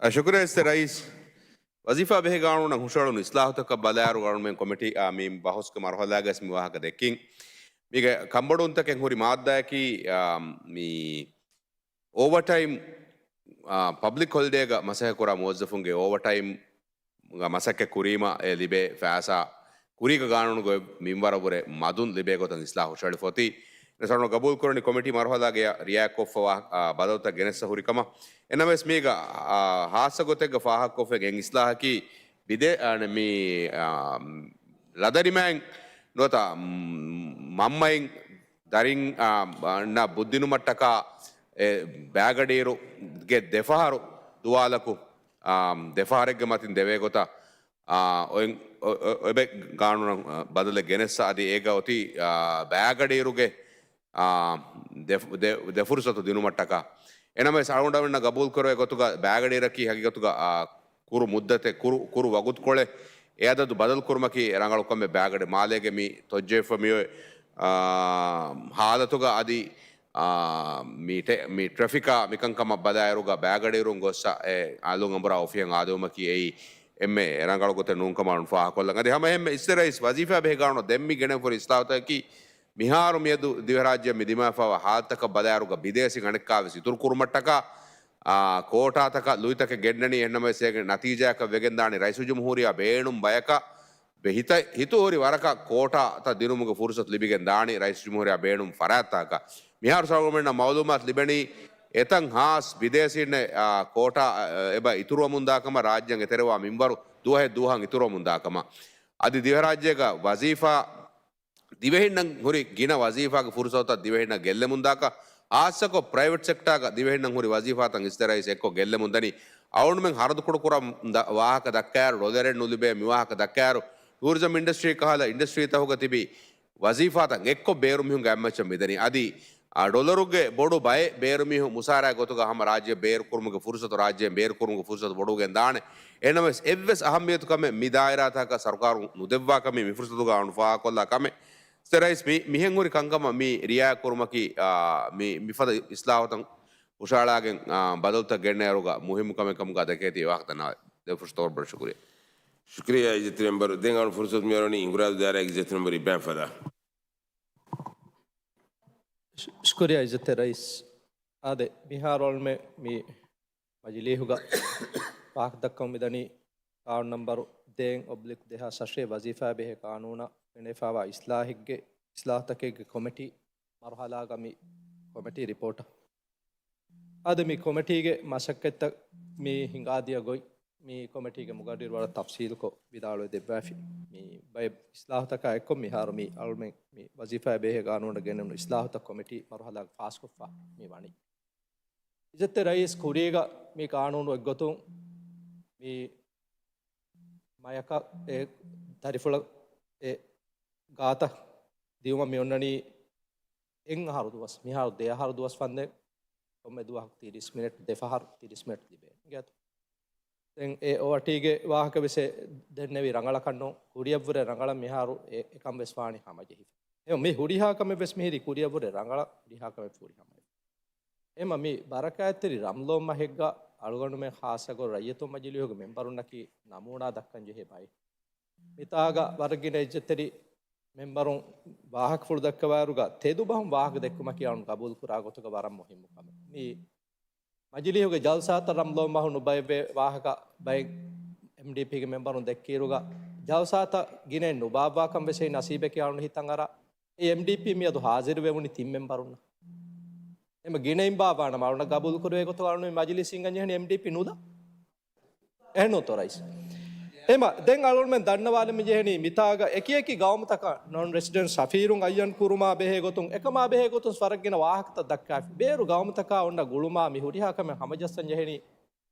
އަ، ޝުކުރިއްޔާ އިއްޒަތްތެރި ރައީސް. ވަޒީފާ ބެހޭ ގާނޫނަށް ހުށަހެޅުނު އިސްލާހުތަކަށް ބަލާއިރު، ގާނޫނުމެން ކޮމިޓީއާ މި ބަހުސްގެ މަރުހަލާގަސް މި ވާހަކަ ދެއްކިން. މީގެ ކަންބޮޑުވުންތަކެއް ހުރި މާއްދާއަކީ، އާ، މި އޯވަރޓައިމް، އާ، ޕަބްލިކް ހޮލިޑޭގަ މަސައްކަތްކުރާ މުވައްޒަފުންގެ އޯވަރޓައިމްގަ މަސައްކަތް ކުރީމަ އެ ލިބޭ ފައިސާ ކުރީގަ ގާނޫނުގެ މިންވަރަށްވުރެ މަދުން ލިބޭ ގޮތަށް އިސްލާހު ހުށަހެޅިފަ އޮތީ. އެ ސަރުނު ގަބޫލުކުރަނީ ކޮމިޓީ މަރުހަލާގެ ރިއާކޮށްފަވާ، އާ، ބަދަލުތައް ގެނެއްސަ ހުރިކަމަށް. އެނަމަވެސް މީގަ، އާ، ހާއްސަ ގޮތެއްގަ ފާހަގަކޮށްފައި ގެން އިސްލާހަކީ ބިދޭ-، އާ، މި، އާ، ލަދަރިމައިން ނުވަތަ، މް، މަންމައިން ދަރިން، އާ، އަންނަ ބުއްދިނުމަށްޓަކާ އެ ބައިގަޑިއިރުގެ ދެފަހަރު ދުވާލަކު، އާ، ދެފަހަރެއްގެ މަތިން ދެވޭ ގޮތަށް، އާ، އޮތް-، އޮ-، އޮ-، އޮތް ގާނޫނަށް ބަދަލެއް ގެނެއްސަ އަދި އޭގަ އޮތީ، އާ، ބައިގަޑިއިރުގެ، އާ، ދެ-، ދެ-، ދެ ފުރުސަތު ދިނުމަށްޓަކާ. އެނަމަވެސް އަޅުގަނޑުމެންނަށް ގަބޫލުކުރެވޭ ގޮތުގަ ބައިގަޑިއިރަކީ ހަގީގަތުގަ، އާ، ކުރު މުއްދަތެއް، ކުރު، ކުރު ވަގުތުކޮޅެއް، އެ އަދަދު ބަދަލުކުރުމަކީ ރަނގަޅު ކަމެއް. ބައިގަޑި މާލޭގެ މި ތޮއްޖެހިފަ މިއޮތް، އާ، ހާލަތުގަ އަދި، އާ، މި ޓެ-، މި ޓްރެފިކާ މިކަންކަމަށް ބަލާއިރުގަ ބައިގަޑިއިރުން ގޮއްސަ އެ އަލުން އަނބުރާ އޮފީހަށް އާދެވުމަކީ އެއީ އެންމެ ރަނގަޅު ގޮތެއް ނޫންކަމަށް ފާހަގަކޮށްލަން. އަދި ހަމަ އެހެންމެ އިއްޒަތްތެރި ރައީސް ވަޒީފާ ބެހޭ ގާނޫނަށް ދެންމެ ގެނެވި އިސްލާހުތަކަކީ މިހާރު މިއަދު ދިވެހިރާއްޖެއަށް މި ދިމާވެފައިވާ ހާލަތަކަށް ބަލާއިރުގަ ބިދޭސީން އަނެއްކާވެސް އިތުރުކުރުމަށްޓަކާ، އާ، ކޯޓާތަކަށް ލުއިތަކެއް ގެންނަނީ. އެހެންނަމަވެސް އޭގެ ނަތީޖާއަކަށް ވެގެންދާނީ ރައީސުލްޖުމްހޫރިއްޔާ ބޭނުން ބަޔަކަށް ބެ-، ހިތަ-، ހިތުހުރި ވަރަކަށް ކޯޓާތައް ދިނުމުގެ ފުރުސަތު ލިބިގެން ދާނީ ރައީސުލްޖުމްހޫރިއްޔާ ބޭނުން ފަރާތްތަކަށް. މިހާރު ސަރުގަމެންނަށް މައުލޫމާތު ލިބެނީ އެތަން ހާސް ބިދޭސީންނެއް، އާ، ކޯޓާ، އާ، އެބަ އިތުރުވަމުންދާ ކަމަށް، ރާއްޖޭން އެތެރެވާ މިންވަރު ދުވަހެއް ދުވަހަށް އިތުރުވަމުންދާ ކަމަށް. އަދި ދިވެހިރާއްޖޭގަ ވަޒީފާ ދިވެހިންނަށް ހުރި ގިނަ ވަޒީފާގެ ފުރުސަތުތައް ދިވެހިންނަށް ގެއްލެމުންދާކަށް، ހާއްސަކޮށް ޕްރައިވެޓް ސެކްޓާގަ ދިވެހިންނަށް ހުރި ވަޒީފާތައް އިއްޒަތްތެރި ރައީސް އެއްކޮށް ގެއްލެމުންދަނީ. އަޅުގަނޑުމެން ހަރަދު ކުޑަކުރަން ދަ-، ވާހަކަ ދައްކާއިރު، ޑޮލަރެއް ނުލިބޭ މި ވާހަކަ ދައްކާއިރު، ޓޫރިޒަމް އިންޑަސްޓްރީ ކަހަލަ އިންޑަސްޓްރީތަކުގަ ތިބި ވަޒީފާތައް އެއްކޮށް ބޭރު މީހުންގެ އަތްމައްޗަށް މިދަނީ. އަދި، އާ، ޑޮލަރުގެ ބޮޑު ބައެއް ބޭރު މީހުން މުސާރައިގެ ގޮތުގަ ހަމަ ރާއްޖެ ބޭރު ކުރުމުގެ ފުރުސަތު، ރާއްޖޭން ބޭރު ކުރުމުގެ ފުރުސަތު ބޮޑުވެގެން ދާނެ. އެހެންނަމަވެސް، އެއްވެސް އަހައްމިޔަތު ކަމެއް މި ދާއިރާތަކަށް ސަރުކާރުން ނުދެއްވާ ކަމެއް މި ފުރުސަތުގަ އަޅުގަނޑު ފާހަގަކޮށްލާ ކަމެއް. އިއްޒަތްތެރި ރައީސް މި-، މިހެން ހުރި ކަންކަމަށް މި ރިއާޔަތް ކުރުމަކީ، އާ، މި-، މިފަދަ އިސްލާހުތައް ހުށަހަޅާގެން، އާ، ބަދަލުތައް ގެންނައިރުގަ މުހިއްމު ކަމެއް ކަމުގަ ދެކޭތީ ވާހަކަ ދަންނަވާ ދެ ފުރުސަތަށް ވަރަށް ބޮޑަށް ޝުކުރިއްޔާ. ޝުކުރިއްޔާ އިއްޒަތްތެރި މެމްބަރު. ދެން އަޅުގަނޑު ފުރުސަތު މިއަރުވަނީ އިނގުރާދޫ ދާއިރާގެ އިއްޒަތްތެރި މެމްބަރު އިބްރާހިމް ފަދަ. ޝު-، ޝުކުރިއްޔާ އިއްޒަތްތެރި ރައީސް. އާދެ، މިހާރު އަޅުމެ މި މަޖިލީހުގަ ވާހަކަ ދައްކަމުން މިދަނީ ޤާނޫނު ނަންބަރު ދޭއް އޮބްލިކް ދެހާސް އަށެއް ވަޒީފާއާ ބެހޭ ޤާނޫނަށް ފެނޭފާވާ އިސްލާހެއްގެ، އިސްލާހުތަކެއްގެ ކޮމިޓީ މަރުހަލާގަ މި ކޮމިޓީ ރިޕޯޓަށް. އަދި މި ކޮމިޓީގެ މަސައްކަތްތައް މި ހިނގާދިޔަ ގޮތް މި ކޮމިޓީގެ މުގައްރިރު ވަރަށް ތަފްސީލުކޮށް ވިދާޅުވެ ދެއްވާފި. މި ބައެއް އިސްލާހުތަކާ އެއްކޮށް މިހާރު މި އަޅުމެން މި ވަޒީފާއާ ބެހޭ ޤާނޫނަށް ގެނެވުނު އިސްލާހުތައް ކޮމިޓީ މަރުހަލާގަ ފާސްކޮށްފަ މި ވަނީ. އިއްޒަތްތެރި ރައީސް ކުރީގަ މި ޤާނޫނު އެއްގޮތުން މި މަޔަކަށް އެ ދަރިފުޅަށް އެ ގާތަށް ދިއުމަށް މި އޮންނަނީ އެއް އަހަރު ދުވަސް، މިހާރު ދެ އަހަރު ދުވަސް ފަންދެން ކޮންމެ ދުވަހަކު ތިރީސް މިނެޓް، ދެ ފަހަރު ތިރީސް މިނެޓް ލިބޭ. އިނގޭތޯ؟ ދެން އެ އޯޓީގެ ވާހަކަ ވެސް ދެންނެވި ރަނގަޅަކަށް ނޫން، ކުރިއަށްވުރެ ރަނގަޅަށް މިހާރު އެ އެކަން ވެސް ވާނީ ހަމަޖެހިފަ. އެ މި ހުރިހާ ކަމެއް ވެސް މިހިރީ ކުރިއަށްވުރެ ރަނގަޅަށް، ހުރިހާ ކަމެއް ފުރި ހަމަޖެހިފަ. އެމަ މި ބަރަކާތްތެރި ރަމްޟާން މަހެއްގަ އަޅުގަނޑުމެން ޚާއްޞަކޮށް ރައްޔިތުން މަޖިލީހުގެ މެންބަރުންނަކީ ނަމޫނާ ދައްކަން ޖެހޭ ބައެއް. މިތާގަ ވަރަށް ގިނަ އިއްޒަތްތެރި މެންބަރުން ވާހަކަފުޅު ދައްކަވާއިރުގަ ތެދު ބަހުން ވާހަކަ ދެއްކުމަކީ އަޅުން ގަބޫލު ކުރާ ގޮތުގަ ވަރަށް މުހިއްމު ކަމެއް. މި މަޖިލީހުގެ ޖަލްސާތައް ރަމްޟާން މަހު ނުބައެއްވޭ ވާހަކަ ބައެއް އެމްޑީޕީގެ މެންބަރުން ދެއްކިއިރުގަ ޖަލްސާތައް ގިނައެއް ނުބާއްވާކަން ވެސް އެއީ ނަސީބެކޭ އަޅުން ހިތަށް އަރާ. އެ އެމްޑީޕީ މިއަދު ހާޒިރުވެވުނީ ތިން މެންބަރުންނަށް. އެމަ ގިނައިން ބާވާނަމަ އަޅުނަށް ގަބޫލު ކުރެވޭ ގޮތުގަ އަޅުން މި މަޖިލީސް ހިންގަން ޖެހެނީ އެމްޑީޕީ ނުލާ. އެހެންނޫންތޯ ރައީސް؟ އެމަ ދެން އަޅުންމެން ދަންނަވާލަމި ޖެހެނީ މިތާގަ އެކި އެކި ގައުމުތަކަށް ނޮން ރެސިޑެންޓް ސަފީރުން އައްޔަން ކުރުމާ ބެހޭ ގޮތުން އެކަމާ ބެހޭ ގޮތުން ވަރަށް ގިނަ ވާހަކަތައް ދައްކާފި. ބޭރު ގައުމުތަކާ އޮންނަ ގުޅުމާ މި ހުރިހާ ކަމެއް ހަމަޖައްސަން ޖެހެނީ.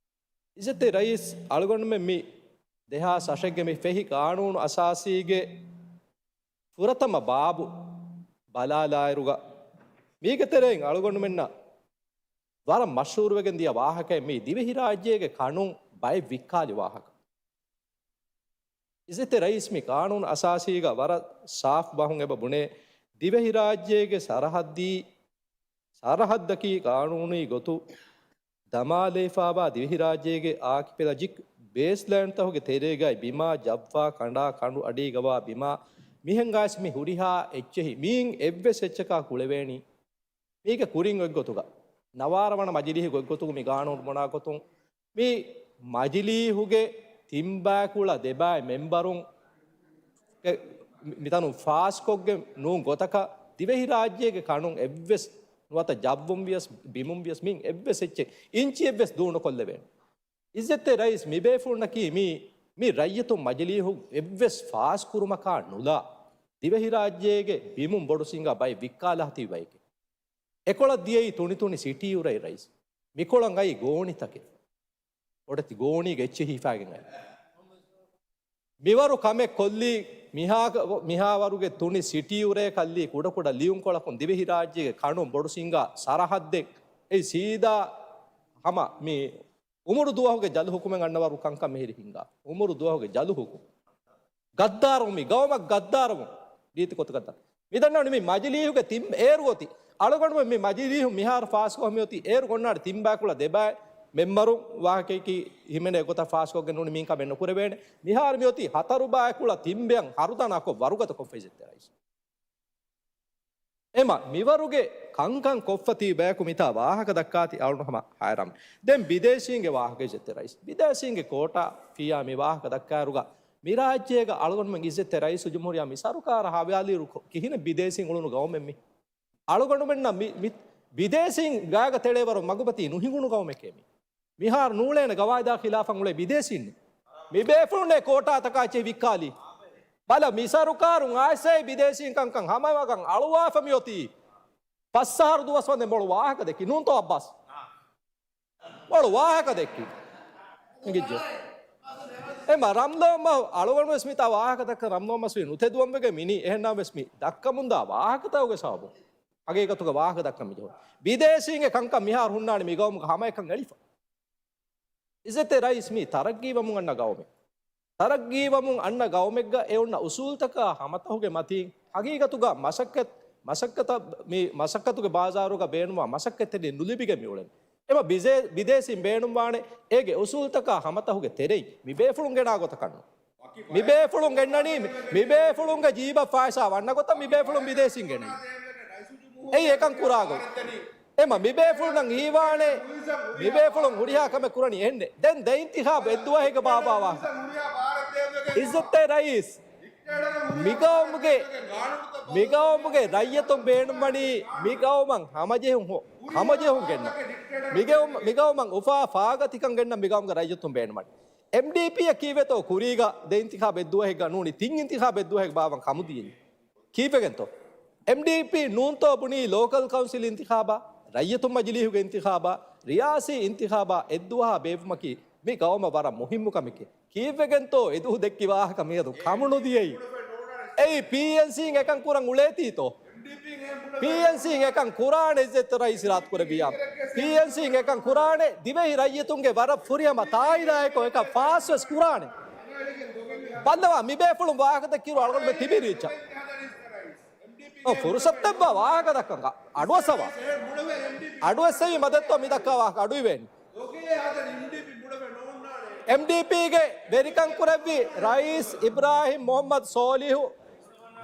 އިއްޒަތްތެރި ރައީސް އަޅުގަނޑުމެން މި ދެހާސް އަށެއްގެ މި ފެހި ޤާނޫނު އަސާސީގެ ފުރަތަމަ ބާބު ބަލާލާއިރުގަ، މީގެ ތެރެއިން އަޅުގަނޑުމެންނަށް ވަރަށް މަޝްހޫރުވެގެން ދިޔަ ވާހަކައެއް މީ ދިވެހިރާއްޖޭގެ ކަނުން ބައެއް ވިއްކާލި ވާހަކަ. އިއްޒަތްތެރި ރައީސް މި ޤާނޫނު އަސާސީގަ ވަރަށް ސާފު ބަހުން އެބަ ބުނޭ، ދިވެހިރާއްޖޭގެ ސަރަހައްދީ، ސަރަހައްދަކީ ޤާނޫނީ ގޮތު ދަމާލައިފާވާ ދިވެހިރާއްޖޭގެ އާކިޕެލަޖިކް ބޭސްލައިންތަކުގެ ތެރޭގައި ބިމާ، ޖައްވާ ކަނޑާ ކަނޑު އަޑީގަވާ ބިމާ، މިހެން ގާސް މި ހުރިހާ އެއްޗެހި މީން އެއްވެސް އެއްޗަކާ ކުޅެވޭނީ. މީގެ ކުރިން އޮތްގޮތުގަ، ނަވާރަ ވަނަ މަޖިލީހުގެ އޮތްގޮތުގަ މި ގާނޫނު ބުނާ ގޮތުން، މި މަޖިލީހުގެ ތިންބައިކުޅަ ދެބައި މެންބަރުން ގެ މިތަނުން ފާސްކޮށްގެން ނޫން ގޮތަކަށް، ދިވެހިރާއްޖޭގެ ކަނުން އެއްވެސް ނުވަތަ ޖައްވުން ވިޔަސް، ބިމުން ވިޔަސް، މިން އެއްވެސް އެއްޗެއް އިންޗިއެއްވެސް ދޫ ނުކޮށްލެވޭނެ. އިއްޒަތްތެރި ރައީސް މިބޭފުޅުންނަކީ މީ، މި ރައްޔިތުން މަޖިލީހު އެއްވެސް ފާސްކުރުމަކާ ނުލާ، ދިވެހިރާއްޖޭގެ ބިމުން ބޮޑު ސިނގާ ބައެއް ވިއްކާލާ ތިބި ބައެކޭ. އެކޮޅަށް ދިޔައީ ތުނިތުނި ސިޓީ އުރައި ރައީސް. މިކޮޅަށް އައީ ގޯނިތަކެއް. ބޮޑެތި ގޯނީގެ އެއްޗެއް ހިފާގެން އައި. މިވަރު ކަމެއް ކޮށްލީ، މިހާ، މިހާވަރުގެ ތުނި ސިޓީ އުރައެއް ކަށްލީ ކުޑަކުޑަ ލިޔުންކޮޅަކުން ދިވެހިރާއްޖޭގެ ކަނުން ބޮޑު ސިނގާ ސަރަހައްދެއް. އެއީ ސީދާ ހަމަ މި އުމުރު ދުވަހުގެ ޖަލު ހުކުމެއް އަންނަވަރު ކަންކަން މިހިރި ހިނގާ. އުމުރު ދުވަހުގެ ޖަލު ހުކުމް. ގައްދާރު މި ގައުމަށް ގައްދާރުވުން. ރީތި ގޮތަކަށް ދަން. މި ދަންނަވަނީ މި މަޖިލީހުގެ ތިން އޭރު އޮތީ. އަޅުގަނޑުމެން މި މަޖިލީހު މިހާރު ފާސްކޮށް މި އޮތީ އޭރު ގޮންނާނެ ތިން ބައިކުޅަ ދެބައި މެންބަރު ވާހަކައަކީ ހިމެނޭ ގޮތަށް ފާސްކޮށްގެން ނޫނީ މިން ކަމެއް ނުކުރެވޭނެ. މިހާރު މި އޮތީ ހަތަރު ބައިކުޅަ ތިން ބަޔަށް ހަރުދަނާކޮށް ވަރުގަދަ ކޮށްފަ އިއްޒަތްތެރި ރައީސް. އެމަ މިވަރުގެ ކަންކަން ކޮށްފަ ތިބި ބަޔަކު މިތާ ވާހަކަ ދައްކާތީ އަޅުން ހަމަ ހައިރާން. ދެން ބިދޭސީންގެ ވާހަކަ އިއްޒަތްތެރި ރައީސް. ބިދޭސީންގެ ކޯޓާ ފިޔާ މި ވާހަކަ ދައްކާއިރުގަ މި ރާއްޖޭގަ އަޅުގަނޑުމެން އިއްޒަތްތެރި ރައީސް ޖުމްހޫރިއްޔާ މި ސަރުކާރަށް ހަވާލުވިއިރު ކިހިނެއް ބިދޭސީން އުޅުނު ގައުމެއް މި؟ އަޅުގަނޑުމެންނަށް މި، މި ބިދޭސީން ގާގަ ތެޅޭވަރު މަގުބަތީ ނުހިނގުނު ގައުމެކޭ މި. މިހާރު ނޫޅޭނެ ގަވާއިދާ ޚިލާފަށް އުޅޭ ބިދޭސީން. މި ބޭފުޅުންނޭ ކޯޓާތަކާ އެއްޗެހި ވިއްކާލީ. ބަލަ، މި ސަރުކާރުން އާއިސޭ ބިދޭސީން ކަންކަން ހަމަވަގަން އަޅުވާފަ މިއޮތީ. ފަސް އަހަރު ދުވަސް ވަންދެން މޮޅު ވާހަކަ ދެއްކި ނޫންތޯ އައްބާސް؟ މޮޅު ވާހަކަ ދެއްކި. އެނގިއްޖެ. އެމަ ރަމްލޯ މަހު އަޅުގަނޑު ވެސް މިތާ ވާހަކަ ދައްކަ ރަމްލޯ މަސްވީ ނުތެދުވަން ވެގެން މިނީ. އެހެންނަމަވެސް މި ދައްކަމުންދާ ވާހަކަތަކުގެ ސަބަބުން ހަގީގަތުގަ ވާހަކަ ދައްކަން މިޖެހުނު. ބިދޭސީންގެ ކަންކަން މިހާރު ހުންނާނެ މި ގައުމުގަ ހަމައެކަން އެޅިފަ. އިއްޒަތްތެރި ރައީސް މީ ތަރައްގީވަމުން އަންނަ ގައުމެއް. ތަރައްގީވަމުން އަންނަ ގައުމެއްގަ އެ އޮންނަ އުސޫލްތަކާ ހަމަތަހުގެ މަތީން ހަގީގަތުގަ މަސައްކަތް، މަސައްކަތަށް، މި މަސައްކަތުގެ ބާޒާރުގަ ބޭނުންވާ މަސައްކަތްތެރިން ނުލިބިގެން މިއުޅެނީ. އެމަ ބިޒޭ-، ބިދޭސީން ބޭނުންވާނެ އޭގެ އުސޫލްތަކާ ހަމަތަހުގެ ތެރެއިން މި ބޭފުޅުން ގެނާ ގޮތަކަށް ނޫން. މި ބޭފުޅުން ގެންނަނީ، މި، މި ބޭފުޅުންގެ ޖީބަށް ފައިސާ ވަންނަ ގޮތަށް މި ބޭފުޅުން ބިދޭސީން ގެނައީ. އެއީ އެކަން ކުރާ ގޮތް. އެމަ މި ބޭފުޅުންނަށް ހީވާނެ، މި ބޭފުޅުން ހުރިހާ ކަމެއް ކުރަނީ އެހެންނެއް. ދެން ދެ އިންތިޚާބު އެއްދުވަހެއްގަ ބާއްވާ ވާހަކަ. އިއްޒަތްތެރި ރައީސް، މިގައުމުގެ، މިގައުމުގެ ރައްޔިތުން ބޭނުންވަނީ މިގައުމަށް ހަމަޖެހުން ހޮ-، ހަމަޖެހުން ގެންނަ. މިގައުމަށް އުފާ ފާގަތިކަން ގެންނަ މިގައުމުގެ ރައްޔިތުން ބޭނުންވަނީ. އެމްޑީޕީއަށް ކީއްވެތޯ ކުރީގަ ދެ އިންތިޚާބު އެއްދުވަހެއްގަ ނޫނީ ތިން އިންތިޚާބު އެއްދުވަހެއްގަ ބާއްވަން ކަމުދިޔައީ؟ ކީއްވެގެންތޯ؟ އެމްޑީޕީ ނޫންތޯ ބުނީ ލޯކަލް ކައުންސިލް އިންތިޚާބާ، ރައްޔިތުން މަޖިލީހުގެ އިންތިޚާބާ، ރިޔާސީ އިންތިޚާބާ އެއްދުވަހާ ބޭއްވުމަކީ މި ގައުމަށް ވަރަށް މުހިއްމު ކަމެކޭ. ކީއްވެގެންތޯ އެދުވަހު ދެއްކި ވާހަކަ މިއަދު ކަމުނުދިޔައީ؟ އެއީ ޕީއެންސީން އެކަން ކުރަން އުޅޭތީތޯ؟ ޕީއެންސީން އެކަން ކުރާނެ އިއްޒަތްތެރި ރައީސް އިރާދަކުރެއްވިއްޔާ. ޕީއެންސީން އެކަން ކުރާނެ ދިވެހި ރައްޔިތުންގެ ވަރަށް ފުރިހަމަ ތާއީދާއެކު އެކަން ފާސްވެސް ކުރާނެ. ބައްލަވާ މި ބޭފުޅުން ވާހަކަ ދެއްކިއިރު އަޅުގަނޑުމެން ތިބީ ރީއްޗަށް. އޮ، ފުރުސަތު ދެއްވާ ވާހަކަ ދައްކަން. އަ-، އަޑުއައްސަވާ. އަޑުއެއްސެވީ މަދަދުތޯ މި ދައްކާ ވާހަކަ އަޑުއިވޭނީ. އެމްޑީޕީގެ ވެރިކަން ކުރެއްވި ރައީސް އިބްރާހިމް މުޙައްމަދު ސޯލިހު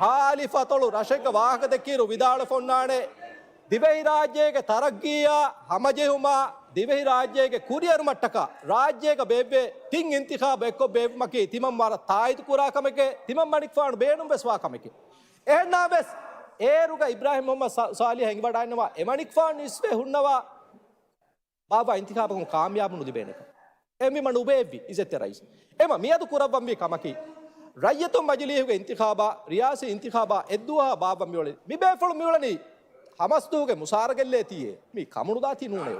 ހާލިފަތޮޅު ރަށެއްގަ ވާހަކަ ދެއްކިއިރު ވިދާޅުވެފަ އޮންނާނެ، ދިވެހިރާއްޖޭގެ ތަރައްގީއާ ހަމަޖެހުމާ، ދިވެހިރާއްޖޭގެ ކުރިއެރުމަށްޓަކާ ރާއްޖޭގަ ބޭއްވޭ ތިން އިންތިޚާބު އެއްކޮށް ބޭއްވުމަކީ ތިމަން ވަރަށް ތާއީދު ކުރާ ކަމެކޭ، ތިމަން މަނިކުފާނު ބޭނުންވެސް ވާ ކަމެކޭ. އެހެންނާވެސް އޭރުގަ އިބްރާހިމް މުޙައްމަދު ސާ-، ސާލިހް ހެނގިވަޑައިންނަވާ އެމަނިކުފާނު އިސްވެ ހުންނަވާ ބާއްވާ އިންތިޚާބަކުން ކާމިޔާބު ނުލިބޭނެކަން. އެހެންވީމަ ނުބޭއްވި އިއްޒަތްތެރި ރައީސް. އެމަ މިއަދު ކުރައްވަންވީ ކަމަކީ، ރައްޔިތުން މަޖިލީހުގެ އިންތިޚާބާ، ރިޔާސީ އިންތިޚާބާ އެއްދުވަހާ ބާއްވަން މިއުޅެނީ. މި ބޭފުޅުން މިއުޅެނީ ހަމަސްދުވަހުގެ މުސާރަ ގެއްލޭތީއޭ. މީ ކަމުނުދާތީ ނޫނޭ.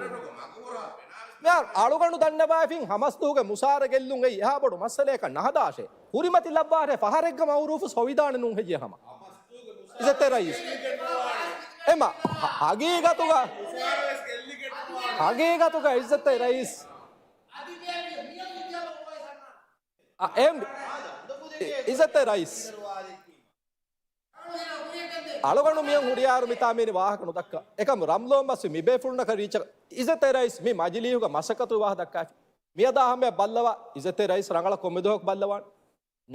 މިހާރު އަޅުގަނޑު ދަންނަވާފިން ހަމަސްދުވަހުގެ މުސާރަ ގެއްލުން އެއީ އެހާ ބޮޑު މައްސަލަޔަކަށް ނަހަދާށޭ. ކުރިމަތި ލައްވާށޭ ފަހަރެއްގަ މައުރޫފު ސޮވިދާނެ ނޫން ހެއްޔޭ ހަމަ. އިއްޒަތްތެރި ރައީސް. އެމަ، ހަ-، ހަގީގަތުގަ، ހަގީގަތުގަ އިއްޒަތްތެރި ރައީސް. އަ، އެމް، އިއްޒަތްތެރި ރައީސް. އަޅުގަނޑު މިއޮން ހުރިހާރު މިތާ މީނި ވާހަކަ ނުދައްކާ. އެކަމު ރަމްލޯން މަސްވި މި ބޭފުޅުންނަކަށް ރީއްޗަށް އިއްޒަތްތެރި ރައީސް މި މަޖިލީހުގަ މަސައްކަތުގެ ވާހަކަ ދައްކާފި. މިއަދާ ހަމަޔަށް ބައްލަވާ އިއްޒަތްތެރި ރައީސް ރަނގަޅަށް ކޮންމެ ދުވަހަކު ބައްލަވާނެ.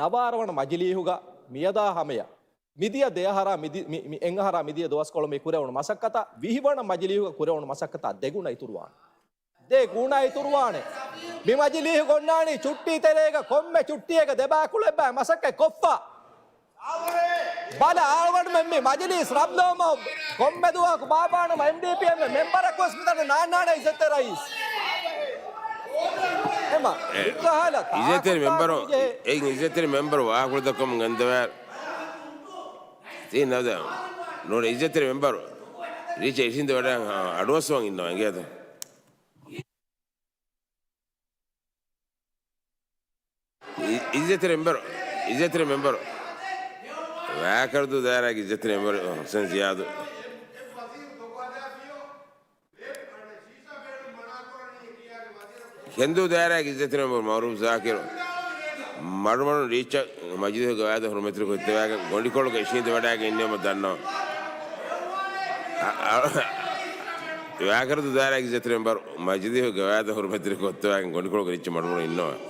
ނަވާރަ ވަނަ މަޖިލީހުގަ މިއަދާ ހަމަޔަށް، މިދިޔަ ދެއަހަރާ މިދި-، މި، މި އެއްއަހަރާ މިދިޔަ ދުވަސްކޮޅު މި ކުރެވުނު މަސައްކަތާ، ވިހި ވަނަ މަޖިލީހުގަ ކުރެވުނު މަސައްކަތާ ދެގުނަ އިތުރުވާނެ. ދެގުނަ އިތުރުވާނެ. މި މަޖިލީހުގަ އޮންނާނީ ޗުއްޓީ ތެރޭގަ ކޮންމެ ޗުއްޓީއެއްގަ ދެބައިކުޅަ އެއްބައި މަސައްކަތް ކޮށްފަ. ބަލަ އަޅުގަނޑުމެން މި މަޖިލީސް ރަމްލޯމަހު ކޮންމެ ދުވަހަކު ބާއްވާނަމަ އެމްޑީޕީއެއް މެ-، މެމްބަރަކުވެސް މިތަނަށް ނާންނާނެ އިއްޒަތްތެރި ރައީސް. އެމަ، އެ، މިކަހަލަ އިއްޒަތްތެރި މެމްބަރު، ތާކުދާ އެ އިއްޒަތްތެރި މެމްބަރު ވާހަކަ ދައްކަމުން ގެންދަވާ. ތީ ނަވަދަ، ނޫން އިއްޒަތްތެރި މެމްބަރު. ރީޗަށް އިށީނދެ ވަޑައި އަޑުއައްސަވަން އިންނަވަން އިނގޭތަ؟ އި-، އިއްޒަތްތެރި މެމްބަރު، އިއްޒަތްތެރި މެމްބަރު، ވާކަރުދޫ ދާއިރާގެ އިއްޒަތްތެރި މެމްބަރު ޙުސެން ޒިޔާދު. ކެންދޫ ދާއިރާގެ އިއްޒަތްތެރި މެމްބަރު މައުރޫފް ޒާކިރު. މަޑުމަޑުން ރީއްޗަށް މަޖިލީހުގެ ގަވާއިދަށް ހުރުމަތި ކޮށްތެވާގެން ގޮނޑިކޮޅުގަ އިށީނދެ ވަޑައިގެން އިންނެވުމަށް ދަންނަވަން. އަ-، އަ-، ވާކަރުދޫ ދާއިރާގެ އިއްޒަތްތެރި މެމްބަރު މަޖިލީހުގެ ގަވާއިދަށް ހުރުމަތި ކޮށްތެވާގެން ގޮނޑިކޮޅުގަ ރީއްޗަށް މަޑުމަޑުން އިންނަވަން.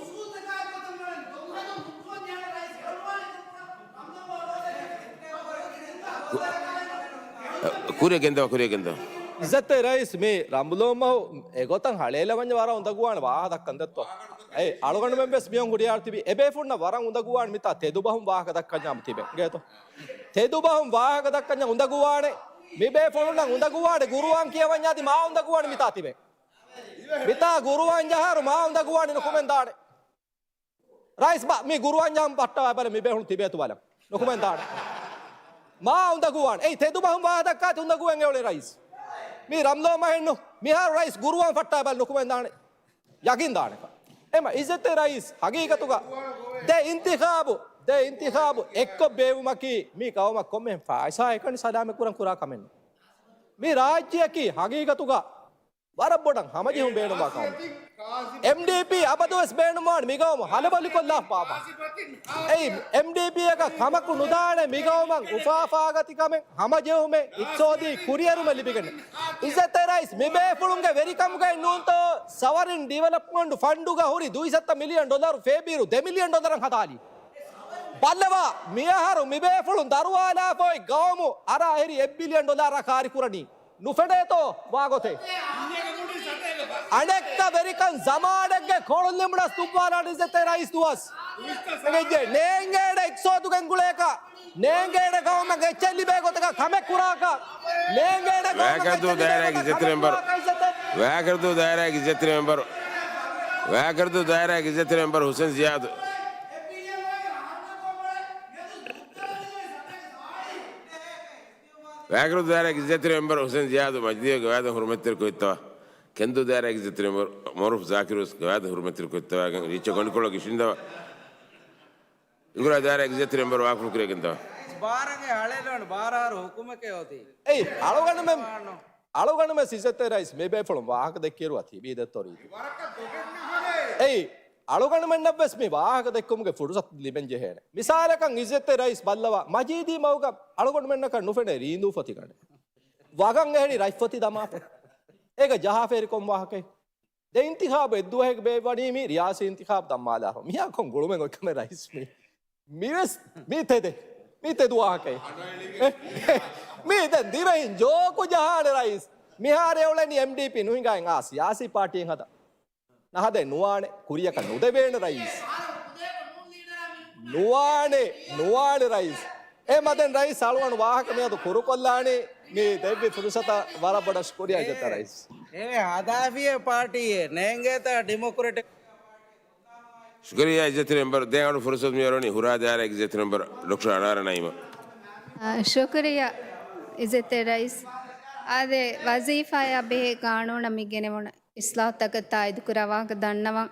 ކުރިއަށް ގެންދަވާ، ކުރިއަށް ގެންދަވާ. އިއްޒަތްތެރި ރައީސް، މި ރަނބުލޯމަހު އެގޮތަށް ހަޅޭލަވަންޏާ ވަރަށް އުނދަގޫވާނެ ވާހަކަ ދައްކަން ދެއްތޯ. އޭ، އަޅުގަނޑުމެން ވެސް މިއޮން ހުރިހާ ތިބި އެބޭފުޅުންނަށް ވަރަށް އުނދަގޫވާނެ މިތާ ތެދުބަހުން ވާހަކަ ދައްކަންޏާމު ތިބެ. އިނގޭތޯ. ތެދުބަހުން ވާހަކަ ދައްކަންޏާ އުނދަގޫވާނެ. މި ބޭފުޅުންނަށް އުނދަގޫވާނެ ގުރުއާން ކިޔަވަންޏާ އަދި މާ އުނދަގޫވާނެ މިތާ ތިބެ. މިތާ ގުރުއާން ޖަހާއިރު މާ އުނދަގޫވާނެ ނުކުމެން ދާނެ. ރައީސް ބަ، މި ގުރުއާން ޖަހަން ފައްޓާ ބަލަ މި ބޭފުޅުން ތިބޭތު ބަލަން. ނުކުމެން ދާނެ. މާ އުނދަގޫވާނެ. އެއީ ތެދު ބަހުން ވާހަ ދައްކާތި އުނދަގޫވެން އެއުޅެން ރައީސް. މީ ރަމްލޯ މަހެއްނު. މިހާރު ރައީސް ގުރުއާން ފައްޓާ ބަލަ ނުކުމެން ދާނެ. ޔަގީން ދާނެކަ. އެމަ އިއްޒަތްތެރި ރައީސް ހަގީގަތުގަ ދެ އިންތިޚާބު، ދެ އިންތިޚާބު އެއްކޮށް ބޭއްވުމަކީ މީ ގައުމަށް ކޮންމެހެން ފައިސާއެއް ކަން ސަލާމަތް ކުރަން ކުރާ ކަމެއް ނޫން. މި ރާއްޖެއަކީ ހަގީގަތުގަ ވަރަށް ބޮޑަށް ހަމަޖެހުން ބޭނުންވާ ގައުމެއް. އެމްޑީޕީ އަބަދުވެސް ބޭނުންވާނެ މި ގައުމު ހަލަބޮލިކޮށްލާފަ ބާ. އެއީ އެމްޑީޕީއަކަށް ކަމަކު ނުދާނެ މި ގައުމަށް އުފާ ފާގަތިކަމެއް، ހަމަޖެހުމެއް، އިޤްތިޞާދީ ކުރިއެރުމެއް ލިބިގެން. އިއްޒަތްތެރި ރައީސް މި ބޭފުޅުންގެ ވެރިކަމުގައި ނޫންތޯ ސަވަރިން ޑިވެލޮޕްމަންޓް ފަންޑުގަ ހުރި ދުއިސައްތަ މިލިއަން ޑޮލަރު ފޭބީރު ދެ މިލިއަން ޑޮލަރަށް ހަދާލީ. ބައްލަވާ، މިއަހަރު މި ބޭފުޅުން ދަރުވާލާފަ އޮތް ގައުމު އަރާ އެހެރީ އެއް ބިލިއަން ޑޮލަރަށް ކާރި ކުރަނީ. ނުފެނޭތޯ ވާގޮތެއް؟ އަނެއްކާ ވެރިކަން ޒަމާނެއްގެ ކޮޅުން ލިބުނަސް ދުއްވާލާނެ އިއްޒަތްތެރި ރައީސް ދުވަސް. އެގެއްޖެ ނޭނގޭނެ އިޤްތިޞާދުގެ ގުޅޭކަށް، ނޭނގޭނެ ގައުމަށް އެއްޗެއް ލިބޭ ގޮތަކަށް ކަމެއް ކުރާކަށް، ނޭނގޭނެ ގައުމަށް ވާކަރުދޫ އެއްޗެއް ލިބޭ ދާއިރާގެ ގޮތަކަށް އިއްޒަތްތެރި ކަމެއް މެމްބަރު. ކުރާކަށް އިއްޒަތްތެރި. ވާކަރުދޫ ދާއިރާގެ އިއްޒަތްތެރި މެމްބަރު. ވާކަރުދޫ ދާއިރާގެ އިއްޒަތްތެރި މެމްބަރު ހުސެން ޒިޔާދު. ވާކަރުދޫ ދާއިރާގެ އިއްޒަތްތެރި މެމްބަރު ހުސެން ޒިޔާދު މަޖިލީހުގެ ގަވާއިދުން ހުރުމަތްތެރި ކޮށްދެއްވާ. ކެންދޫ ދާއިރާގެ އިއްޒަތްތެރި މެމްބަރު މައުރޫފް ޒާކިރު ވެސް ގަވާއިދުން ހުރުމަތްތެރި ކޮށްދެއްވާ. ރީއްޗަށް ގޮނޑިކޮޅަށް ގެންފިންދަވާ. އިނގުރާ ދާއިރާގެ އިއްޒަތްތެރި މެމްބަރު ވާކުރު ކުރިއަށް ގެންދަވާ. ބާރަގެ އަޅެލަން ބާރަ އަހަރު ހުކުމެކޭ އޮތީ. އެއީ، އަޅުގަނޑުމެން، އަޅުގަނޑުމެން އިއްޒަތްތެރި ރައީސް މި ބޭފުޅުން ވާހަކަ ދެއްކިއިރު އަތީ ބީދެއްތޯ ރީތި. އެއީ، އަޅުގަނޑުމެންނަށްވެސް މި ވާހަކަ ދެއްކުމުގެ ފުރުސަތު ލިބެން ޖެހޭނެ. މިސާލަކަށް އިއްޒަތްތެރި ރައީސް ބައްލަވާ، މަޖީދީ މަގުގަ އަޅުގަނޑުމެންނަކަށް ނުފެނޭ ރީނދޫ ފޮތިގަނޑެއް. ވަގަށް އެހެނި ރަތްފޮތި ދަމާފަ. އޭގަ ޖަހާފަ އެރި ކޮން ވާހަކައެއް؟ ދެ އިންތިޚާބު އެއްދުވަހެއް ބޭއްވަނީ މި ރިޔާސީ އިންތިޚާބު ދައްމާލާފަ. މިހާ ކޮން ގުޅުމެއް އޮތް ކަމެއް ރައީސް މީ؟ މިވެސް މީ ތެދެއް. މީ ތެދު ވާހަކައެއް. މީ ދެން ދިވެހިން ޖޯކު ޖަހާނެ ރައީސް. މިހާރު އެއުޅެނީ އެމްޑީޕީ ނުހިނގާ އާ ސިޔާސީ ޕާޓީއެއް ހަދަ. ނަހަދޭ ނުވާނެ، ކުރިޔަކަށް ނުދެވޭނެ ރައީސް. ނުވާނެ، ނުވާނެ ރައީސް. އެ މަދެން ރައީސް އަޅުގަނޑު ވާހަކަ މިއަދު ކުރުކޮށްލާނީ މި ދެއްވި ފުރުސަތަށް ވަރަށް ބޮޑަށް ޝުކުރިޔާ އިއްޒަތްތެރި ރައީސް. އެ ހަދާފިޔަ ޕާޓީއެއް ނޭނގޭތާ ޑިމޮކްރެޓިކް. ޝުކުރިޔާ އިއްޒަތްތެރި މެމްބަރު. ދެން އަޅު ފުރުސަތު މިއަރުވަނީ ހުރާ ދާއިރާގެ އިއްޒަތްތެރި މެމްބަރު ޑޮކްޓަރ އަނާރަ ނައީމަށް. އާ، ޝުކުރިޔާ އިއްޒަތްތެރި ރައީސް. އާދެ، ވަޒީފާއާ ބެހޭ ގާނޫނަށް މި ގެނެވުނު އިސްލާހުތަކަށް ތާއީދުކުރާ ވާހަކަ ދަންނަވަން.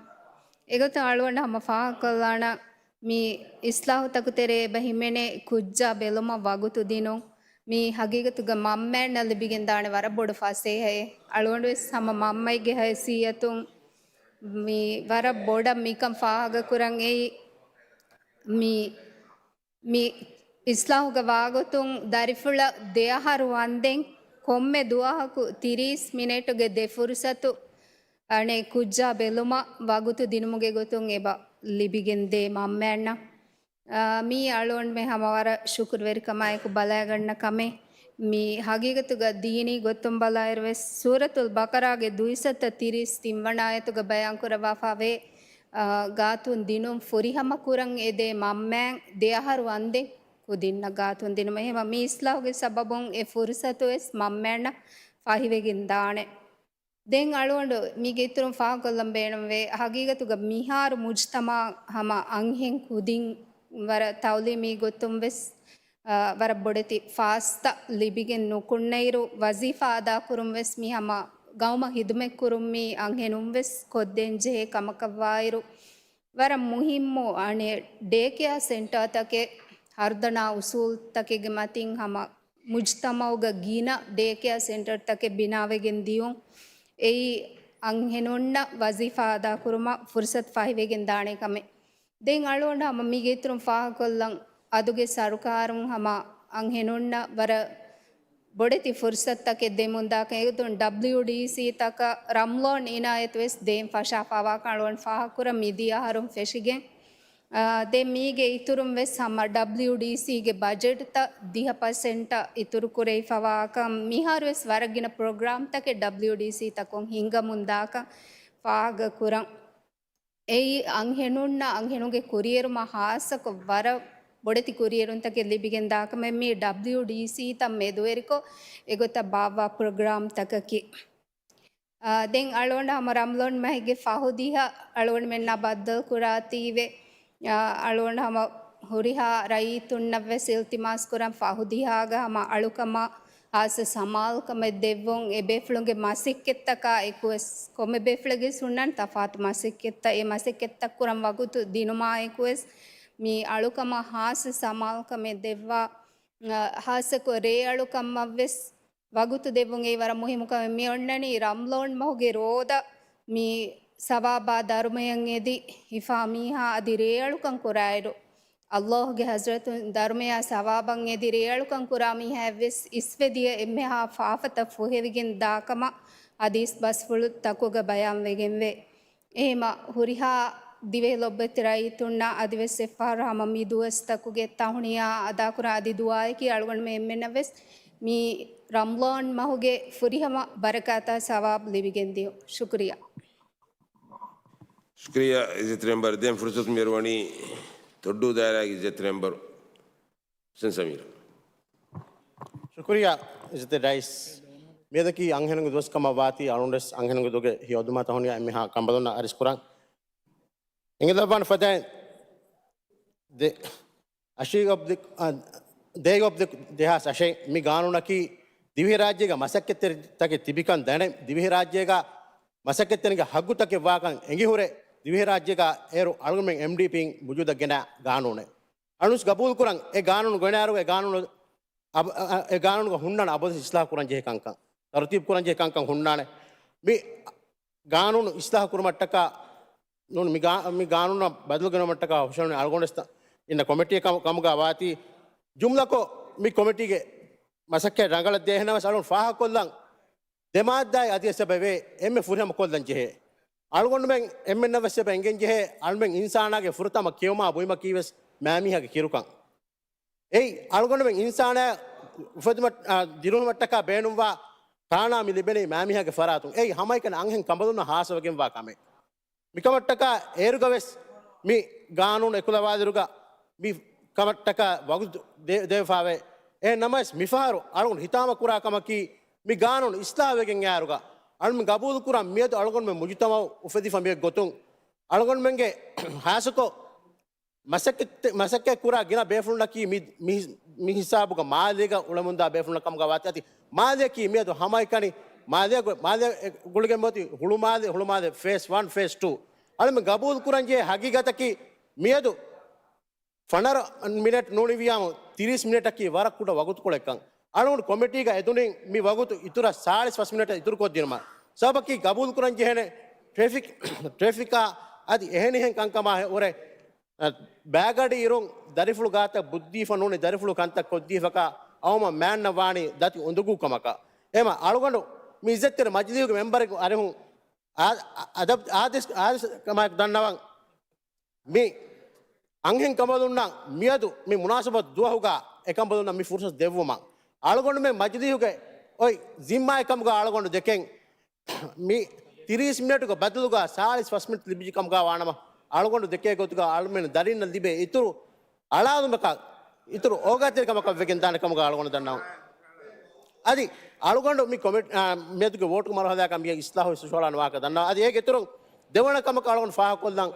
އެގޮތުން އަޅުގަނޑު ހަމަ ފާހަގަކޮށްލާނަން، މި އިސްލާހުތަކު ތެރޭ އެބަ ހިމެނޭ ކުއްޖާ ބެލުމަށް ވަގުތު ދިނުން. މީ ހަގީގަތުގަ މަންމައެއްނަށް ލިބިގެންދާނެ ވަރަށް ބޮޑު ފަސޭހައެއް. އަޅުގަނޑުވެސް ހަމަ މަންމައެއްގެ ހައިސިއްޔަތުން މި ވަރަށް ބޮޑަށް މިކަން ފާހަގަކުރަން އެއީ، މި، މި އިސްލާހުގަ ވާގޮތުން ދަރިފުޅަށް ދެއަހަރު ވަންދެން ކޮންމެ ދުވަހަކު ތިރީސް މިނެޓުގެ ދެ ފުރުސަތު އަނެއް ކުއްޖާ ބެލުމަށް ވަގުތު ދިނުމުގެ ގޮތުން އެބަ ލިބިގެންދޭ މަންމައެއްނަށް. އާ، މީ އަޅުގަނޑުމެން ހަމަ ވަރަށް ޝުކުރުވެރިކަމާއެކު ބަލައިގަންނަ ކަމެއް. މީ ހަގީގަތުގަ ދީނީ ގޮތުން ބަލާއިރުވެސް ސޫރަތުލް ބަޤަރާގެ ދުއިސައްތަ ތިރީސް ތިންވަނަ އާޔަތުގަ ބަޔާންކުރައްވާފަވޭ، އާ، ގާތުން ދިނުން ފުރިހަމަ ކުރަން އެދޭ މަންމައިން ދެއަހަރު ވަންދެން ކުދިންނަށް ގާތުން ދިނުމަށް. އެހެމަ މި އިސްލާހުގެ ސަބަބުން އެ ފުރުސަތުވެސް މަންމައިންނަށް ފަހިވެގެން ދާނެ. ދެން އަޅުގަނޑު މީގެ އިތުރުން ފާހަގަކޮށްލަން ބޭނުންވޭ، ހަގީގަތުގަ މިހާރު މުޖްތަމަޢަށް ހަމަ އަންހެން ކުދިން ވަރަށް ތަޢުލީމީ ގޮތުން ވެސް، އާ، ވަރަށް ބޮޑެތި ފާސްތައް ލިބިގެން ނުކުންނައިރު، ވަޒީފާ އަދާކުރުން ވެސް މި ހަމަ ގައުމަށް ހިދުމަތްކުރުން މީ އަންހެނުން ވެސް ކޮށްދޭން ޖެހޭ ކަމަކަށްވާއިރު، ވަރަށް މުހިއްމު އަނެއް ޑޭ ކެއާ ސެންޓާތަކެއް، ހަރުދަނާ އުސޫލްތަކެއްގެ މަތިން ހަމަ މުޖްތަމަޢުގަ ގިނަ ޑޭ ކެއާ ސެންޓަރތަކެއް ބިނާވެގެން ދިޔުން. އެއީ އަންހެނުންނަށް ވަޒީފާ އަދާކުރުމަށް ފުރުސަތު ފަހިވެގެން ދާނެ ކަމެއް. ދެން އަޅުގަނޑު ހަމަ މީގެ އިތުރުން ފާހަގަކޮށްލަން، އަދުގެ ސަރުކާރުން ހަމަ އަންހެނުންނަށް ވަރަށް ބޮޑެތި ފުރުސަތުތަކެއް ދެމުންދާކަން. އެގޮތުން ޑަބްލިޔުޑީސީތަކަށް ރަމްޟާން އިނާޔަތު ވެސް ދޭން ފަށާފަވާކަން އަޅުގަނޑު ފާހަގަކުރަން މިދިޔަ އަހަރުން ފެށިގެން. އާ، ދެން މީގެ އިތުރުން ވެސް ހަމަ ޑަބްލިޔުޑީސީގެ ބަޖެޓްތައް ދިހަ ޕަސެންޓަށް އިތުރު ކުރެވިފަވާކަން، މިހާރު ވެސް ވަރަށް ގިނަ ޕްރޮގްރާމްތަކެއް ޑަބްލިޔުޑީސީތަކުން ހިންގަމުންދާކަން ފާހަގަކުރަން. އެއީ އަންހެނުންނަށް އަންހެނުންގެ ކުރިއެރުމަށް ހާއްސަކޮށް ވަރަށް ބޮޑެތި ކުރިއެރުންތަކެއް ލިބިގެން ދާކަމެއް މި ޑަބްލިއުޑީސީތައް މެދުވެރިކޮށް އެގޮތަށް ބާއްވާ ޕްރޮގްރާމްތަކަކީ. އާ، ދެން އަޅުގަނޑަށް ހަމަ ރަމްޟާން މަހެއްގެ ފަހު ދިހަ އަޅުގަނޑުމެންނާ ބައްދަލުކުރާތީވެ، އާ، އަޅުގަނޑު ހަމަ ހުރިހާ ރައްޔިތުންނަށްވެސް އިލްތިމާސް ކުރަން ފަހު ދިހާގަ ހަމަ އަޅުކަމާ ހާއްސަ ސަމާލުކަމެއް ދެއްވުން، އެ ބޭފުޅުންގެ މަސައްކަތްތަކާ އެކުވެސް، ކޮންމެ ބޭފުޅެއްގެ ހުންނަން ތަފާތު މަސައްކަތްތައް، އެ މަސައްކަތްތައް ކުރަން ވަގުތު ދިނުމާ އެކުވެސް، މި އަޅުކަމަށް ހާއްސަ ސަމާލުކަމެއް ދެއްވާ، އަ، ހާއްސަކޮށް ރޭ އަޅުކަމަށްވެސް ވަގުތު ދެއްވުން އެއީ ވަރަށް މުހިއްމު ކަމެއް. މި އޮންނަނީ ރަމްޟާން މަހުގެ ރޯދަ މި ސަވާބާ ދަރުމަޔަށް އެދި ހިފާ މީހާ އަދި ރޭއަޅުކަން ކުރާއިރު، ﷲ ގެ ޙަޟްރަތުން ދަރުމަޔާ ސަވާބަށް އެދި ރޭއަޅުކަން ކުރާ މީހާ އެއްވެސް އިސްވެދިޔަ އެންމެހާ ފާފަތައް ފުހެވިގެން ދާކަމަށް ޙަދީޘް ބަސްފުޅުތަކުގަ ބަޔާންވެގެންވޭ. އެހެމަ ހުރިހާ ދިވެހި ލޮބުވެތި ރައްޔިތުންނަށް އަދިވެސް އެއްފަހަރު ހަމަ މި ދުވަސްތަކުގެ ތަހުނިޔާ އަދާކުރާ އަދި ދުޢާއަކީ އަޅުގަނޑުމެން އެންމެންނަށްވެސް މި ރަމްޟާން މަހުގެ ފުރިހަމަ ބަރަކާތާ ސަވާބު ލިބިގެން ދިޔުން. ޝުކުރިއްޔާ. ޝުކުރިއްޔާ އިއްޒަތްތެރި މެމްބަރ. ދެން ފުރުސަތު މިއަރުވަނީ ތޮއްޑޫ ދާއިރާގެ އިއްޒަތްތެރި މެމްބަރު ހުސެން ސަމީރަށް. ޝުކުރިއްޔާ އިއްޒަތްތެރި ރައީސް. މިއަދަކީ އަންހެނުންގެ ދުވަސް ކަމަށް ވާތީ އަޅުގަނޑުވެސް އަންހެނުންގެ ދުވަހުގެ ހިޔަ އުދުމާ ތަހުނިޔާ އެންމެހާ ކަނބަލުންނަށް އަރިސް ކުރަން. އެނގިލައްވާން ފަދައިން ދެ، އަށީގަ އޮބްދި، އަ، ދޭގަ އޮބްދި ދެހާސް އަށެއް މި ގާނޫނަކީ ދިވެހިރާއްޖޭގަ މަސައްކަތްތެރިތަކެއް ތިބިކަން ދަނެ، ދިވެހިރާއްޖޭގަ މަސައްކަތްތެރިންގެ ހައްގުތަކެއް ވާކަން އެނގިހުރެ، ދިވެހިރާއްޖޭގަ އޭރު އަޅުގަނޑުމެން އެމްޑީޕީން ވުޖޫދަށް ގެނަ ގާނޫނެއް. އަޅުންސް ގަބޫލުކުރަން އެ ގާނޫނު ގޮނާރު އެ ގާނޫނު އަބ-، އަ-، އަ-، އެ ގާނޫނުގަ ހުންނަން އަބަދު އިސްލާހު ކުރަން ޖެހޭ ކަންކަން، ތަރުތީބު ކުރަން ޖެހޭ ކަންކަން ހުންނާނެ. މި ގާނޫނު އިސްލާހު ކުރުމަށްޓަކާ ނޫން މި ގާ-، މި ގާނޫނަށް ބަދަލު ގެނައުމަށްޓަކާ ހުށަހެޅުނީ އަޅުގަނޑު އިންނަ ކޮމިޓީ ކަމު-، ކަމުގަ ވާތީ ޖުމްލަކޮށް މި ކޮމިޓީގެ މަސައްކަތް ރަނގަޅަށް ދޭހެނަމަސް އަޅުން ފާހަގަކޮށްލަން ދެ މާއްދާއި އަދިވެސް އެބަވޭ އެންމެ ފުރިހަމަ ކޮށްލަން ޖެހޭ. އަޅުގަނޑުމެން އެންމެންނަށް ވެސް އެބަ އެނގެން ޖެހޭ އަޅުމެން އިންސާނާގެ ފުރަތަމަ ކިޔުމާ ބުއިމަކީ ވެސް މާމީހާގެ ކިރުކަން. އެއީ، އަޅުގަނޑުމެން އިންސާނާ އުފެދުމަށް-، އާ، ދިރުހުމަށްޓަކާ ބޭނުންވާ ތާނާ މި ލިބެނީ މާމީހާގެ ފަރާތުން. އެއީ، ހަމައެކަނި އަންހެން ކަނބަލުންނަށް ހާއްސަވެގެންވާ ކަމެއް. މިކަމަށްޓަކާ އޭރުގަ ވެސް މި ގާނޫނު އެކުލަވާލިއިރުގަ މި ކަމަށްޓަކާ ވަގުތު ދޭ-، ދޭފާވޭ. އެހެން ނަމަވެސް މިފަހަރު އަޅުގަނޑު ހިތާމަ ކުރާ ކަމަކީ މި ގާނޫނު އިސްލާހުވެގެން އައިއިރުގަ އަޅުމެން ގަބޫލު ކުރަން މިއަދު އަޅުގަނޑުމެން މުޖުތަމައު އުފެދިފަ މިއޮތް ގޮތުން އަޅުގަނޑުމެންގެ ހާއްސަކޮށް މަސައްކަތް، މަސައްކަތް ކުރާ ގިނަ ބޭފުޅުންނަކީ މި، މި، މި ހިސާބުގަ މާލޭގަ އުޅެމުންދާ ބޭފުޅުންނަށް ކަމުގަ ވާތީ. އަދި މާލޭއަކީ މިއަދު ހަމައެކަނި މާލޭ ގު-، މާލޭ ގުޅިގެން މިއޮތީ ހުޅުމާލެ، ހުޅުމާލެ ފޭސް ވަން، ފޭސް ޓޫ. އަޅުމެން ގަބޫލު ކުރަން ޖެހޭ ހަގީގަތަކީ މިއަދު ފަނަރަ މިނެޓް ނޫނިވިޔާމު ތިރީސް މިނެޓަކީ ވަރަށް ކުޑަ ވަގުތުކޮޅެއްކަން. އަޅުގަނޑު ކޮމިޓީގަ އެދުނީ މި ވަގުތު އިތުރަށް ސާޅީސް ފަސް މިނެޓް އިތުރުކޮށްދިނުމަށް. ސަބަބަކީ ގަބޫލު ކުރަން ޖެހޭނެ ޓްރެފިކް، ޓްރެފިކާ އަދި އެހެނިހެން ކަންކަމާ ހެ-، އުރެ، އަ، ބައިގަޑި އިރުން ދަރިފުޅު ގާތަށް ބުއްދީފަ ނޫނީ ދަރިފުޅު ކަންތައް ކޮށްދީފަކާ އައުމަށް މާތްނަ ވާނީ ދަތި އުނދަގޫ ކަމަކަށް. އެހެމަ އަޅުގަނޑު މި އިއްޒަތްތެރި މަޖިލީހުގެ މެމްބަރެއް އަރިހުން އާ-، އަ-، އަދަބް-، އާދެސް-، އާދެސް ކަމަކަށް ދަންނަވަން. މި އަންހެން ކަނބަލުންނަށް މިއަދު މި މުނާސަބަތު ދުވަހުގަ އެކަނބަލުންނަށް މި ފުރުސަތު ދެއްވުމަށް އަޅުގަނޑުމެން މަޖިލީހުގެ އޮތް ޒިންމާއެއް ކަމުގަ އަޅުގަނޑު ދެކެން މި ތިރީސް މިނެޓުގެ ބަދަލުގަ ސާޅީސް ފަސް މިނެޓް ލިބިއްޖެ ކަމުގަ ވާނަމަ، އަޅުގަނޑު ދެކޭ ގޮތުގަ އަޅުމެން ދަރިންނަށް ލިބޭ އިތުރު އަޅާލުމަކަށް، އިތުރު އޯގާތެރިކަމަކަށް ވެގެން ދާނެ ކަމުގަ އަޅުގަނޑު ދަންނަވަން. އަދި އަޅުގަނޑު މި ކޮމިޓް-، އާ، މިއަދުގެ ވޯޓުގެ މަރުހަލާގަ މި އިސްލާހު ހުށަހަޅާން ވާހަކަ ދަންނަވަން. އަދި އޭގެ އިތުރުން ދެވަނަ ކަމަކަށް އަޅުގަނޑު ފާހަގަކޮށްލަން.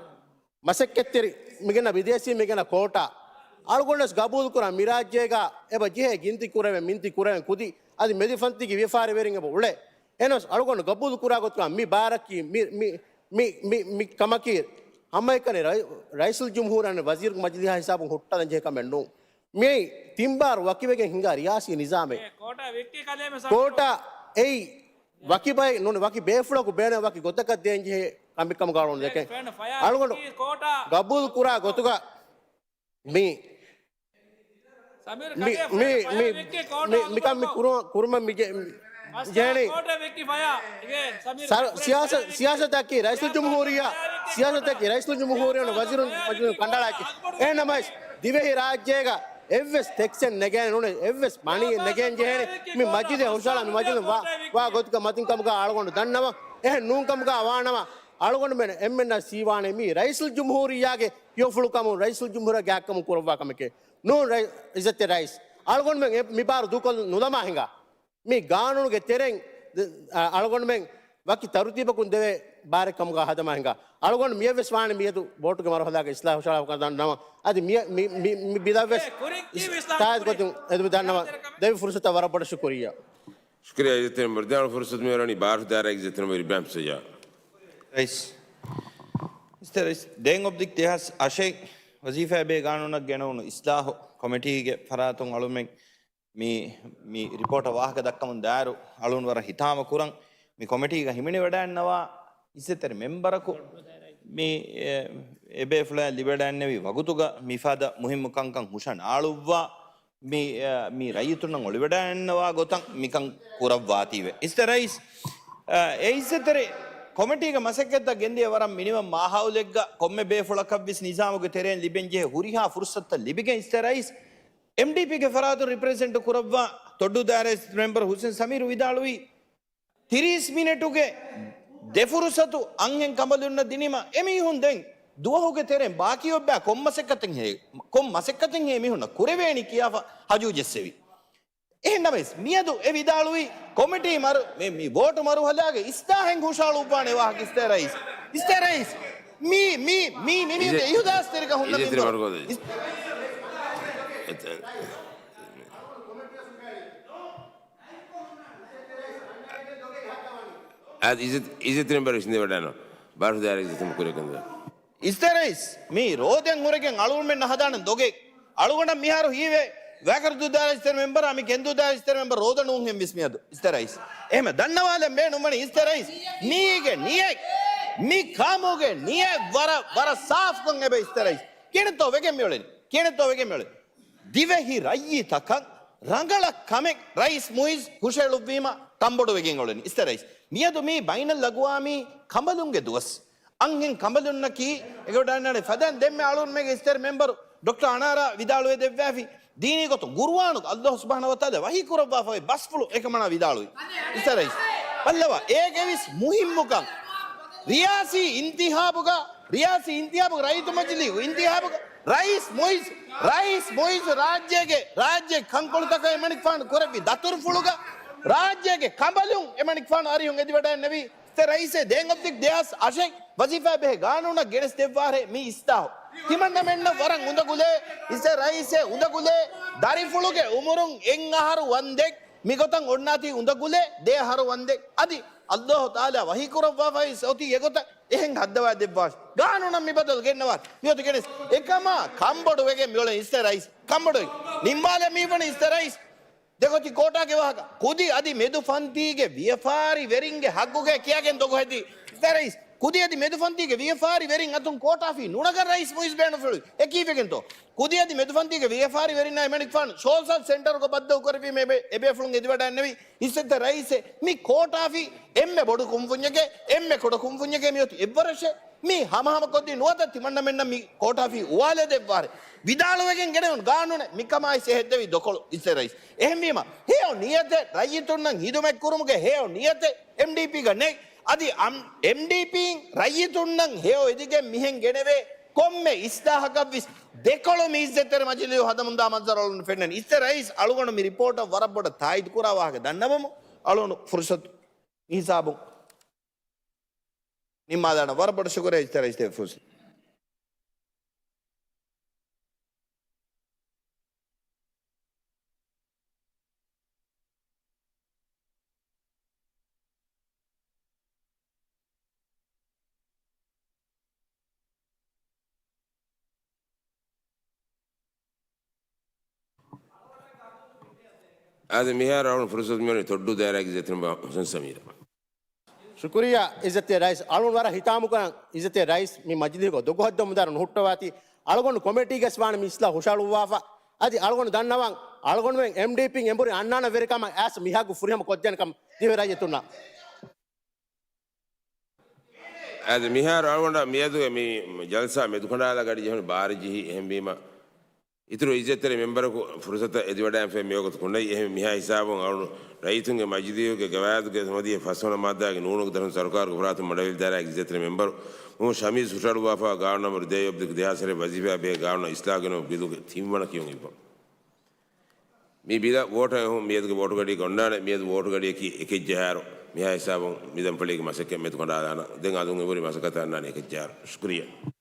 މަސައްކަތްތެރި މިގެންނަ ބިދޭސީ މިގެންނަ ކޯޓާ އަޅުގަނޑުވެސް ގަބޫލުކުރާ މި ރާއްޖޭގަ އެބަ ޖެހޭ ގިންތި ކުރެވެން، މިންތި ކުރެވެން ކުދި އަދި މެދިފަންތީގެ ވިޔަފާރިވެރިން އެބަ އުޅޭ. އެހެނަސް އަޅުގަނޑު ގަބޫލު ކުރާ ގޮތުގަ މި ބާރަކީ މި، މި، މި، މި، މި ކަމަކީ ހަމައެކަނި ރައި-، ރައީސުލްޖުމްހޫރާ ވަޒީރު މަޖިލީހާ ހިސާބުން ހުއްޓާލަން ޖެހޭ ކަމެއް ނޫން. މިއީ ތިން ބާރު ވަކިވެގެން ހިނގާ ރިޔާސީ ނިޒާމެއް. އޭ، ކޯޓާ ވިއްކި ކަލޭމެ ސަމީރު. ކޯޓާ އެއީ ވަކި ބައެއް ނޫން، ވަކި ބޭފުޅަކު ބޭނުން ވަކި ގޮތަކަށް ދޭން ޖެހޭ ކަނބިކަމުގަ އަޅުގަނޑު ދެކެން. އަޅުގަނޑު ގަބޫލު ކުރާ ގޮތުގަ މި، މި، މި، މި، މި، މިކަން މި ކުރު-، ކުރުމަށް މި ޖެ-، ޖެހެނީ. ސަރ، ސިޔާސަ-، ސިޔާސަތަކީ ރައީސުލްޖުމްހޫރިއްޔާ، ސިޔާސަތަކީ ރައީސުލްޖުމްހޫރިއްޔާ ވަޒީރުން، ވަޒީރުން ކަނޑައަޅާކީ. އެހެންނަމަވެސް، ދިވެހި ރާއްޖޭގަ އެއްވެސް ޓެކްސެއް ނެގޭނެ ނޫނޭ، އެއްވެސް މަނީއެއް ނެގޭން ޖެހޭނެ. މި މަޖިލީހަށް ހުށަހަޅާ މި މަޖިލީހުން ވާ، ވާ ގޮތުގަ މަތިން ކަމުގަ އަޅުގަނޑު ދަންނަވަން. އެހެން ނޫން ކަމުގަ ވާނަމަ، އަޅުގަނޑުމެން އެންމެންނަށް ސީވާނެ މީ ރައީސުލްޖުމްހޫރިއްޔާގެ ހެޔޮފުޅުކަމުން ރައީސުލްޖުމްހޫރިއްޔާގެ ހައްކަމުން ކުރައްވާ ކަމެކޭ. ނޫން ރައި-، އިއްޒަތްތެރި ރައީސް. އަޅުގަނޑުމެން އެ މި ބާރު ދޫކޮށް ނުލަމާ ހިނގާ. މި ގާނޫނުގެ ތެރެއިން ދ-، އަ-، އަޅުގަނޑުމެން ވަކި ތަރުތީބަކުން ދެވޭ ބާރެއް ކަމުގަ ހަދަމާ ހިނގާ. އަޅުގަނޑު މިއެއްވެސް ވާނެ މިއަދު ވޯޓުގެ މަރުހަލާގެ އިސްލާހު ހުށަހަޅާފަ ދަންނަވަން. އަދި މި، މި، މި، މި ބިލަށްވެސް ތާއީދު ކޮށްދިން އެދުމަށް ދަންނަވަން. ދެވި ފުރުސަތަށް ވަރަށް ބޮޑަށް ޝުކުރިއްޔާ. ޝުކުރިއްޔާ އިއްޒަތްތެރި މެމްބަރު. ދެވަނަ ފުރުސަތު މިއުޅެނީ ބާރު ދާއިރާގެ އިއްޒަތްތެރި މެމްބަރު އިބްރާހިމް ސުޖާ. ރައީސް. އިއްޒަތްތެރި ރައީސް، ދެން އޮބްދިކް ދެހާސް އަށެއް ވަޒީފާއެއް ބޭ ގާނޫނަށް ގެނައުނު އިސްލާހު ކޮމިޓީގެ ފަރާތުން އަޅުމެން މި، މި ރިޕޯޓަށް ވާހަކަ ދައްކަމުން ދާއިރު އަޅުން ވަރަށް ހިތާމަ ކުރަން. މި ކޮމިޓީގަ ހިމެނިވަޑައިންނަވާ އިއްޒަތްތެރި މެމްބަރަކު މި، އެ، އެބޭފުޅާ ލިބިވަޑައިންނެވި ވަގުތުގަ މިފަދަ މުހިއްމު ކަންކަން ހުށަނާޅުއްވާ މި، އަ، މި ރައްޔިތުންނަށް އޮޅިވަޑައިންނަވާ ގޮތަށް މިކަން ކުރައްވާތީވެ. އިއްޒަތްތެރި ރައީސް، އަ، އެ އިއްޒަތްތެރި ކޮމިޓީގެ މަސައްކަތްތައް ގެންދިޔަ ވަރަށް މިނިވަން މާހައުލެއްގަ ކޮންމެ ބޭފުޅަކަށްވެސް ނިޒާމުގެ ތެރެއިން ލިބެންޖެހޭ ހުރިހާ ފުރުސަތުތައް ލިބިގެން އިއްޒަތްތެރި ރައީސް، އެމްޑީޕީގެ ފަރާތުން ރިޕްރެޒެންޓް ކުރައްވާ ތޮއްޑޫ ދާއިރާ އިއްޒަތްތެރި މެމްބަރު ހުސެން ސަމީރު ވިދާޅުވީ، ތިރީސް މިނެޓުގެ ދެ ފުރުސަތު އަންހެން ކަނބަލުންނަށް ދިނީމަ، އެމީހުން ދެން ދުވަހުގެ ތެރެއިން ބާކީ އޮއްބާ ކޮން މަސައްކަތެއް ހޭ-، ކޮން މަސައްކަތެއް ހޭ މީހުންނަށް ކުރެވޭނީ ކިޔާފަ ހަޖޫ ޖެއްސެވި. އެހެންނަމަވެސް، މިއަދު އެ ވިދާޅުވީ ކޮމިޓީ މަރު-، މި، މި ވޯޓު މަރުހަލާގެ އިސްލާހެއް ހުށައަޅުއްވާނެ ވާހަކަ އިއްޒަތްތެރި ރައީސް. އިއްޒަތްތެރި ރައީސް. މީ، މީ، މީ މިނިވަން އިހުލާސްތެރިކަން ހުންނަ މިންވަރު. އިސް-، އާދެ، އިއްޒަތް، އިއްޒަތްތެރި މެމްބަރު ވިސްނިވަޑައިނު. ބާރު ދާއިރާގެ އިއްޒަތްތެރި މެމްބަރު ކުރިއަށް ގެންދަވާ. އިއްޒަތްތެރި ރައީސް، މީ ރޯދައިން ހުރެގެން އަޅުގަނޑުމެންނަށް ހަދާނެ ދޮގެއް. އަޅުގަނޑަށް މިހާރު ހީވޭ، ވައިކަރަދޫ ދާއިރާ އިއްޒަތްތެރި މެމްބަރާ މި ގެންދޫ ދާއިރާ އިއްޒަތްތެރި މެމްބަރު ރޯދަ ނޫންހެން ވެސް މިއަދު. އިއްޒަތްތެރި ރައީސް. އެހެން ދަންނަވާލަން ބޭނުންވަނީ އިއްޒަތްތެރި ރައީސް. މީގެ ނިޔަތް، މި ކާމުގެ ނިޔަތް ވަރަށް، ވަރަށް ސާފުކޮށް އެބަ އިއްޒަތްތެރި ރައީސް. ކިހިނެއްތޯ ވެގެން މިއުޅެނީ؟ ކިހިނެއްތޯ ވެގެން މިއުޅެނީ؟ ދިވެހި ރައްޔިތަކަށް ރަނގަޅަށް ކަމެއް ރައީސް މުއިއްޒު ހުށައެޅުއްވީމަ ކަންބޮޑުވެގެން އުޅެނީ. އިއްޒަތްތެރި ރައީސް. މިއަދު މީ ބައިނަލްއަގުވާމީ ކަނބަލުންގެ ދުވަސް. އަންހެން ކަނބަލުންނަކީ އެގޮޑާންނާނެ ފަދައިން ދެންމެ އަޅުންމެގެ އިއްޒަތްތެރި މެމްބަރު ޑޮކްޓަރ އަނާރާ ވިދާޅުވެ ދެއްވާފި. ދީނީ ގޮތުން ގުރުއާނުގަ އައްލާހު ސުބްޙާނަހޫ ވަތަޢާލާ ވަޙީ ކުރައްވާފައި ބަސްފުޅު އެކަމަނާ ވިދާޅުވި. އިއްޒަތްތެރި ރައީސް. ބައްލަވާ، އޭގެވެސް މުހިއްމުކަން. ރިޔާސީ އިންތިހާބުގަ، ރިޔާސީ އިންތިހާބުގަ، ރައްޔިތު މަޖިލީހު އިންތިހާބުގަ، ރައީސް މުއިއްޒު، ރައީސް މުއިއްޒު ރާއްޖޭގެ، ރާއްޖޭގެ ކަންކޮޅުތަކަށް އެމަނިކުފާނު ކުރެއްވި ދަތުރުފުޅުގަ، ރާއްޖޭގެ ކަނބަލުން އެމަނިކުފާނު އަރިހުން އެދިވަޑައިންނެވި. އިއްޒަތްތެރި ރައީސޭ ދެން އޮބްދިކް ދެހާސް އަށެއް ވަޒީފާ ބެހޭ ގާނޫނަށް ގެނެސް ދެއްވާރޭ މި އިސްލާހު. ތިމަންނަމެންނަށް ވަރަށް އުނދަގުލޭ، އިއްޒަތްތެރި ރައީސޭ އުނދަގުލޭ، ދަރިފުޅުގެ އުމުރުން އެއް އަހަރު ވަންދެން މިގޮތަށް އޮންނާތީ އުނދަގުލޭ، ދެ އަހަރު ވަންދެން. އަދި އައްލާހު ތަޢާލާ ވަޙީ ކުރައްވާފައި އޮތީ އެގޮތަށް އެހެން ހައްދަވާ ދެއްވާށި. ގާނޫނަށް މި ބަދަލު ގެންނަވާ. މިއޮތީ ގެނެސް އެކަމާ ކަންބޮޑު ވެގެން މިއުޅެނީ އިއްޒަތްތެރި ރައީސް. ކަންބޮޑު ވެ-، ނިންމާލެ މީ ވަނީ އިއްޒަތްތެރި ރައީސް. ދެގޮތި ކޯޓާގެ ވާހަކަ. ކުދި އަދި މެދު ފަންތީގެ ވިޔަފާރި ވެރިންގެ ހައްގުގައި ކިޔާގެން ދޮގު ހެދި. އިއްޒަތްތެރި ރައީސް، ކުދި އަދި މެދު ފަންތީގެ ވިޔަފާރި ވެރިން އަތުން ކޯޓާފި ނުނަގަން ރައީސް މުއިއްޒު ބޭނުންފުޅުވި. އެ ކީއްވެގެންތޯ؟ ކުދި އަދި މެދު ފަންތީގެ ވިޔަފާރި ވެރިންނާ އެމަނިކުފާނު ޝޯލް ސާލް ސެންޓަރުގަ ބައްދަލު ކުރެއްވީމޭ އެބޭ-، އެބޭފުޅުން އެދިވަޑައިންނެވި. އިއްޒަތްތެރި ރައީސެއް، މި ކޯޓާފި އެންމެ ބޮޑު ކުންފުންޏެކޭ، އެންމެ ކުޑަ ކުންފުންޏެކޭ މިއޮތީ އެއްވަރަށޭ. މީ ހަމަހަމަކޮށްދީ ނުވަތަ ތިމަންނަމެންނަށް މި ކޯޓާފި އުވާލެއް ދެއްވާރޭ. ވިދާޅުވެގެން ގެނެވުނު ގާނޫނެއް މިކަމާއި އެހެއްދެވި ދޮކޮޅު އިއްޒަތްތެރި ރައީސް. އެހެންވީމަ، ހެޔޮ ނިޔަތެއް، ރައްޔިތުންނަށް ހިދުމަތްކުރުމުގެ ހެޔޮ ނިޔަތެއް އެމްޑީޕީގަ ނެތް. އަދި އަމް-، އެމްޑީޕީން ރައްޔިތުންނަށް ހެޔޮ އެދިގެން މިހެން ގެނެވޭ ކޮންމެ އިސްލާހަކަށްވެސް ދެކޮޅު މި އިއްޒަތްތެރި މަޖިލީހު ހަދަމުންދާ މަންޒަރު އަޅުން ފެންނަނީ. އިއްޒަތްތެރި ރައީސް އަޅުގަނޑު މި ރިޕޯޓަށް ވަރަށް ބޮޑަށް ތާއީދު ކުރާ ވާހަކަ ދަންނަވަމު އަޅުން ފުރުސަތު މި ހިސާބުން ނިންމާލާނަ. ވަރަށް ބޮޑަށް ޝުކުރިއްޔާ އިއްޒަތްތެރި ރައީސް ދެ ފުރުސަތު. އާދެ، މިހާރު އަޅުން ފުރުސަތު މިއުޅެނީ ތޮއްޑޫ ދާއިރާގެ އިއްޒަތްތެރި މެމްބަރު ހުސެން ސަމީރަށް. ޝުކުރިއްޔާ އިއްޒަތްތެރި ރައީސް. އަޅުން ވަރަށް ހިތާމަކުރަން އިއްޒަތްތެރި ރައީސް މި މަޖިލީހުގަ ދޮގުހައްދަމުންދާއިރު ނުހުއްޓަވާތީ. އަޅުގަނޑު ކޮމިޓީގަސް ވާނެ މި އިސްލާހު ހުށައަޅުއްވާފަ. އަދި އަޅުގަނޑު ދަންނަވަން، އަޅުގަނޑުމެން އެމްޑީޕީން އެނބުރި އަންނާނެ ވެރިކަމަށް އައިސް މިހާގު ފުރިހަމަ ކޮށްދޭނެ ކަމަށް ދިވެހި ރައްޔިތުންނަށް. އަދި މިހާރު އަޅުގަނޑަށް މިއަދުގެ މި ޖަލްސާ މެދުކަނޑާލާ ގަޑި ޖެހުނީ ބާރަށް ޖެހި. އެހެންވީމަ، އިތުރު އިއްޒަތްތެރި މެމްބަރަކު ފުރުސަތަށް އެދިވަޑައިގެންފައި މިވަގުތު ކުނޑައި. އެހެން މިހާ ހިސާބުން އަޅުނު ރައްޔިތުންގެ މަޖިލީހުގެ ގަވާއިދުގެ ހަމަ ދިޔަ ފަސްވަނަ މާއްދާގެ ނޫނުގެ ދަށުން ސަރުކާރުގެ ފަރާތުން މަޑަވެލި ދާއިރާގެ އިއްޒަތްތެރި މެމްބަރު މުހައްމަދު ޝަމީސް ހުށަހަޅުއްވާފައިވާ ގާނޫނު ނަންބަރު ދޭއް އޮބްދިކު ދެހާސް ހަތަރެއް ވަޒީފާއާ ބެހޭ ގާނޫނަށް އިސްލާހު ގެނައުމުގެ ބިލުގެ ތިންވަނަ ކިޔުން އިއްވަމު. މި ބިލަށް ވޯޓަށް އެހުން މިއަދުގެ ވޯޓުގަޑިއަކީ އޮންނާނެ. މިއަދު ވޯޓުގަޑިއަކީ އެކެއް ޖަހާއިރު މިހާ ހިސާބުން މި ދަންފަޅީގެ މަސައްކަތް މެދުކަނޑާލާނަން. ދެން އަލުން އެބަހުރި މަސައްކަތަށް އަންނާނެ އެކެއް ޖަހާއިރު. ޝުކުރިއްޔާ.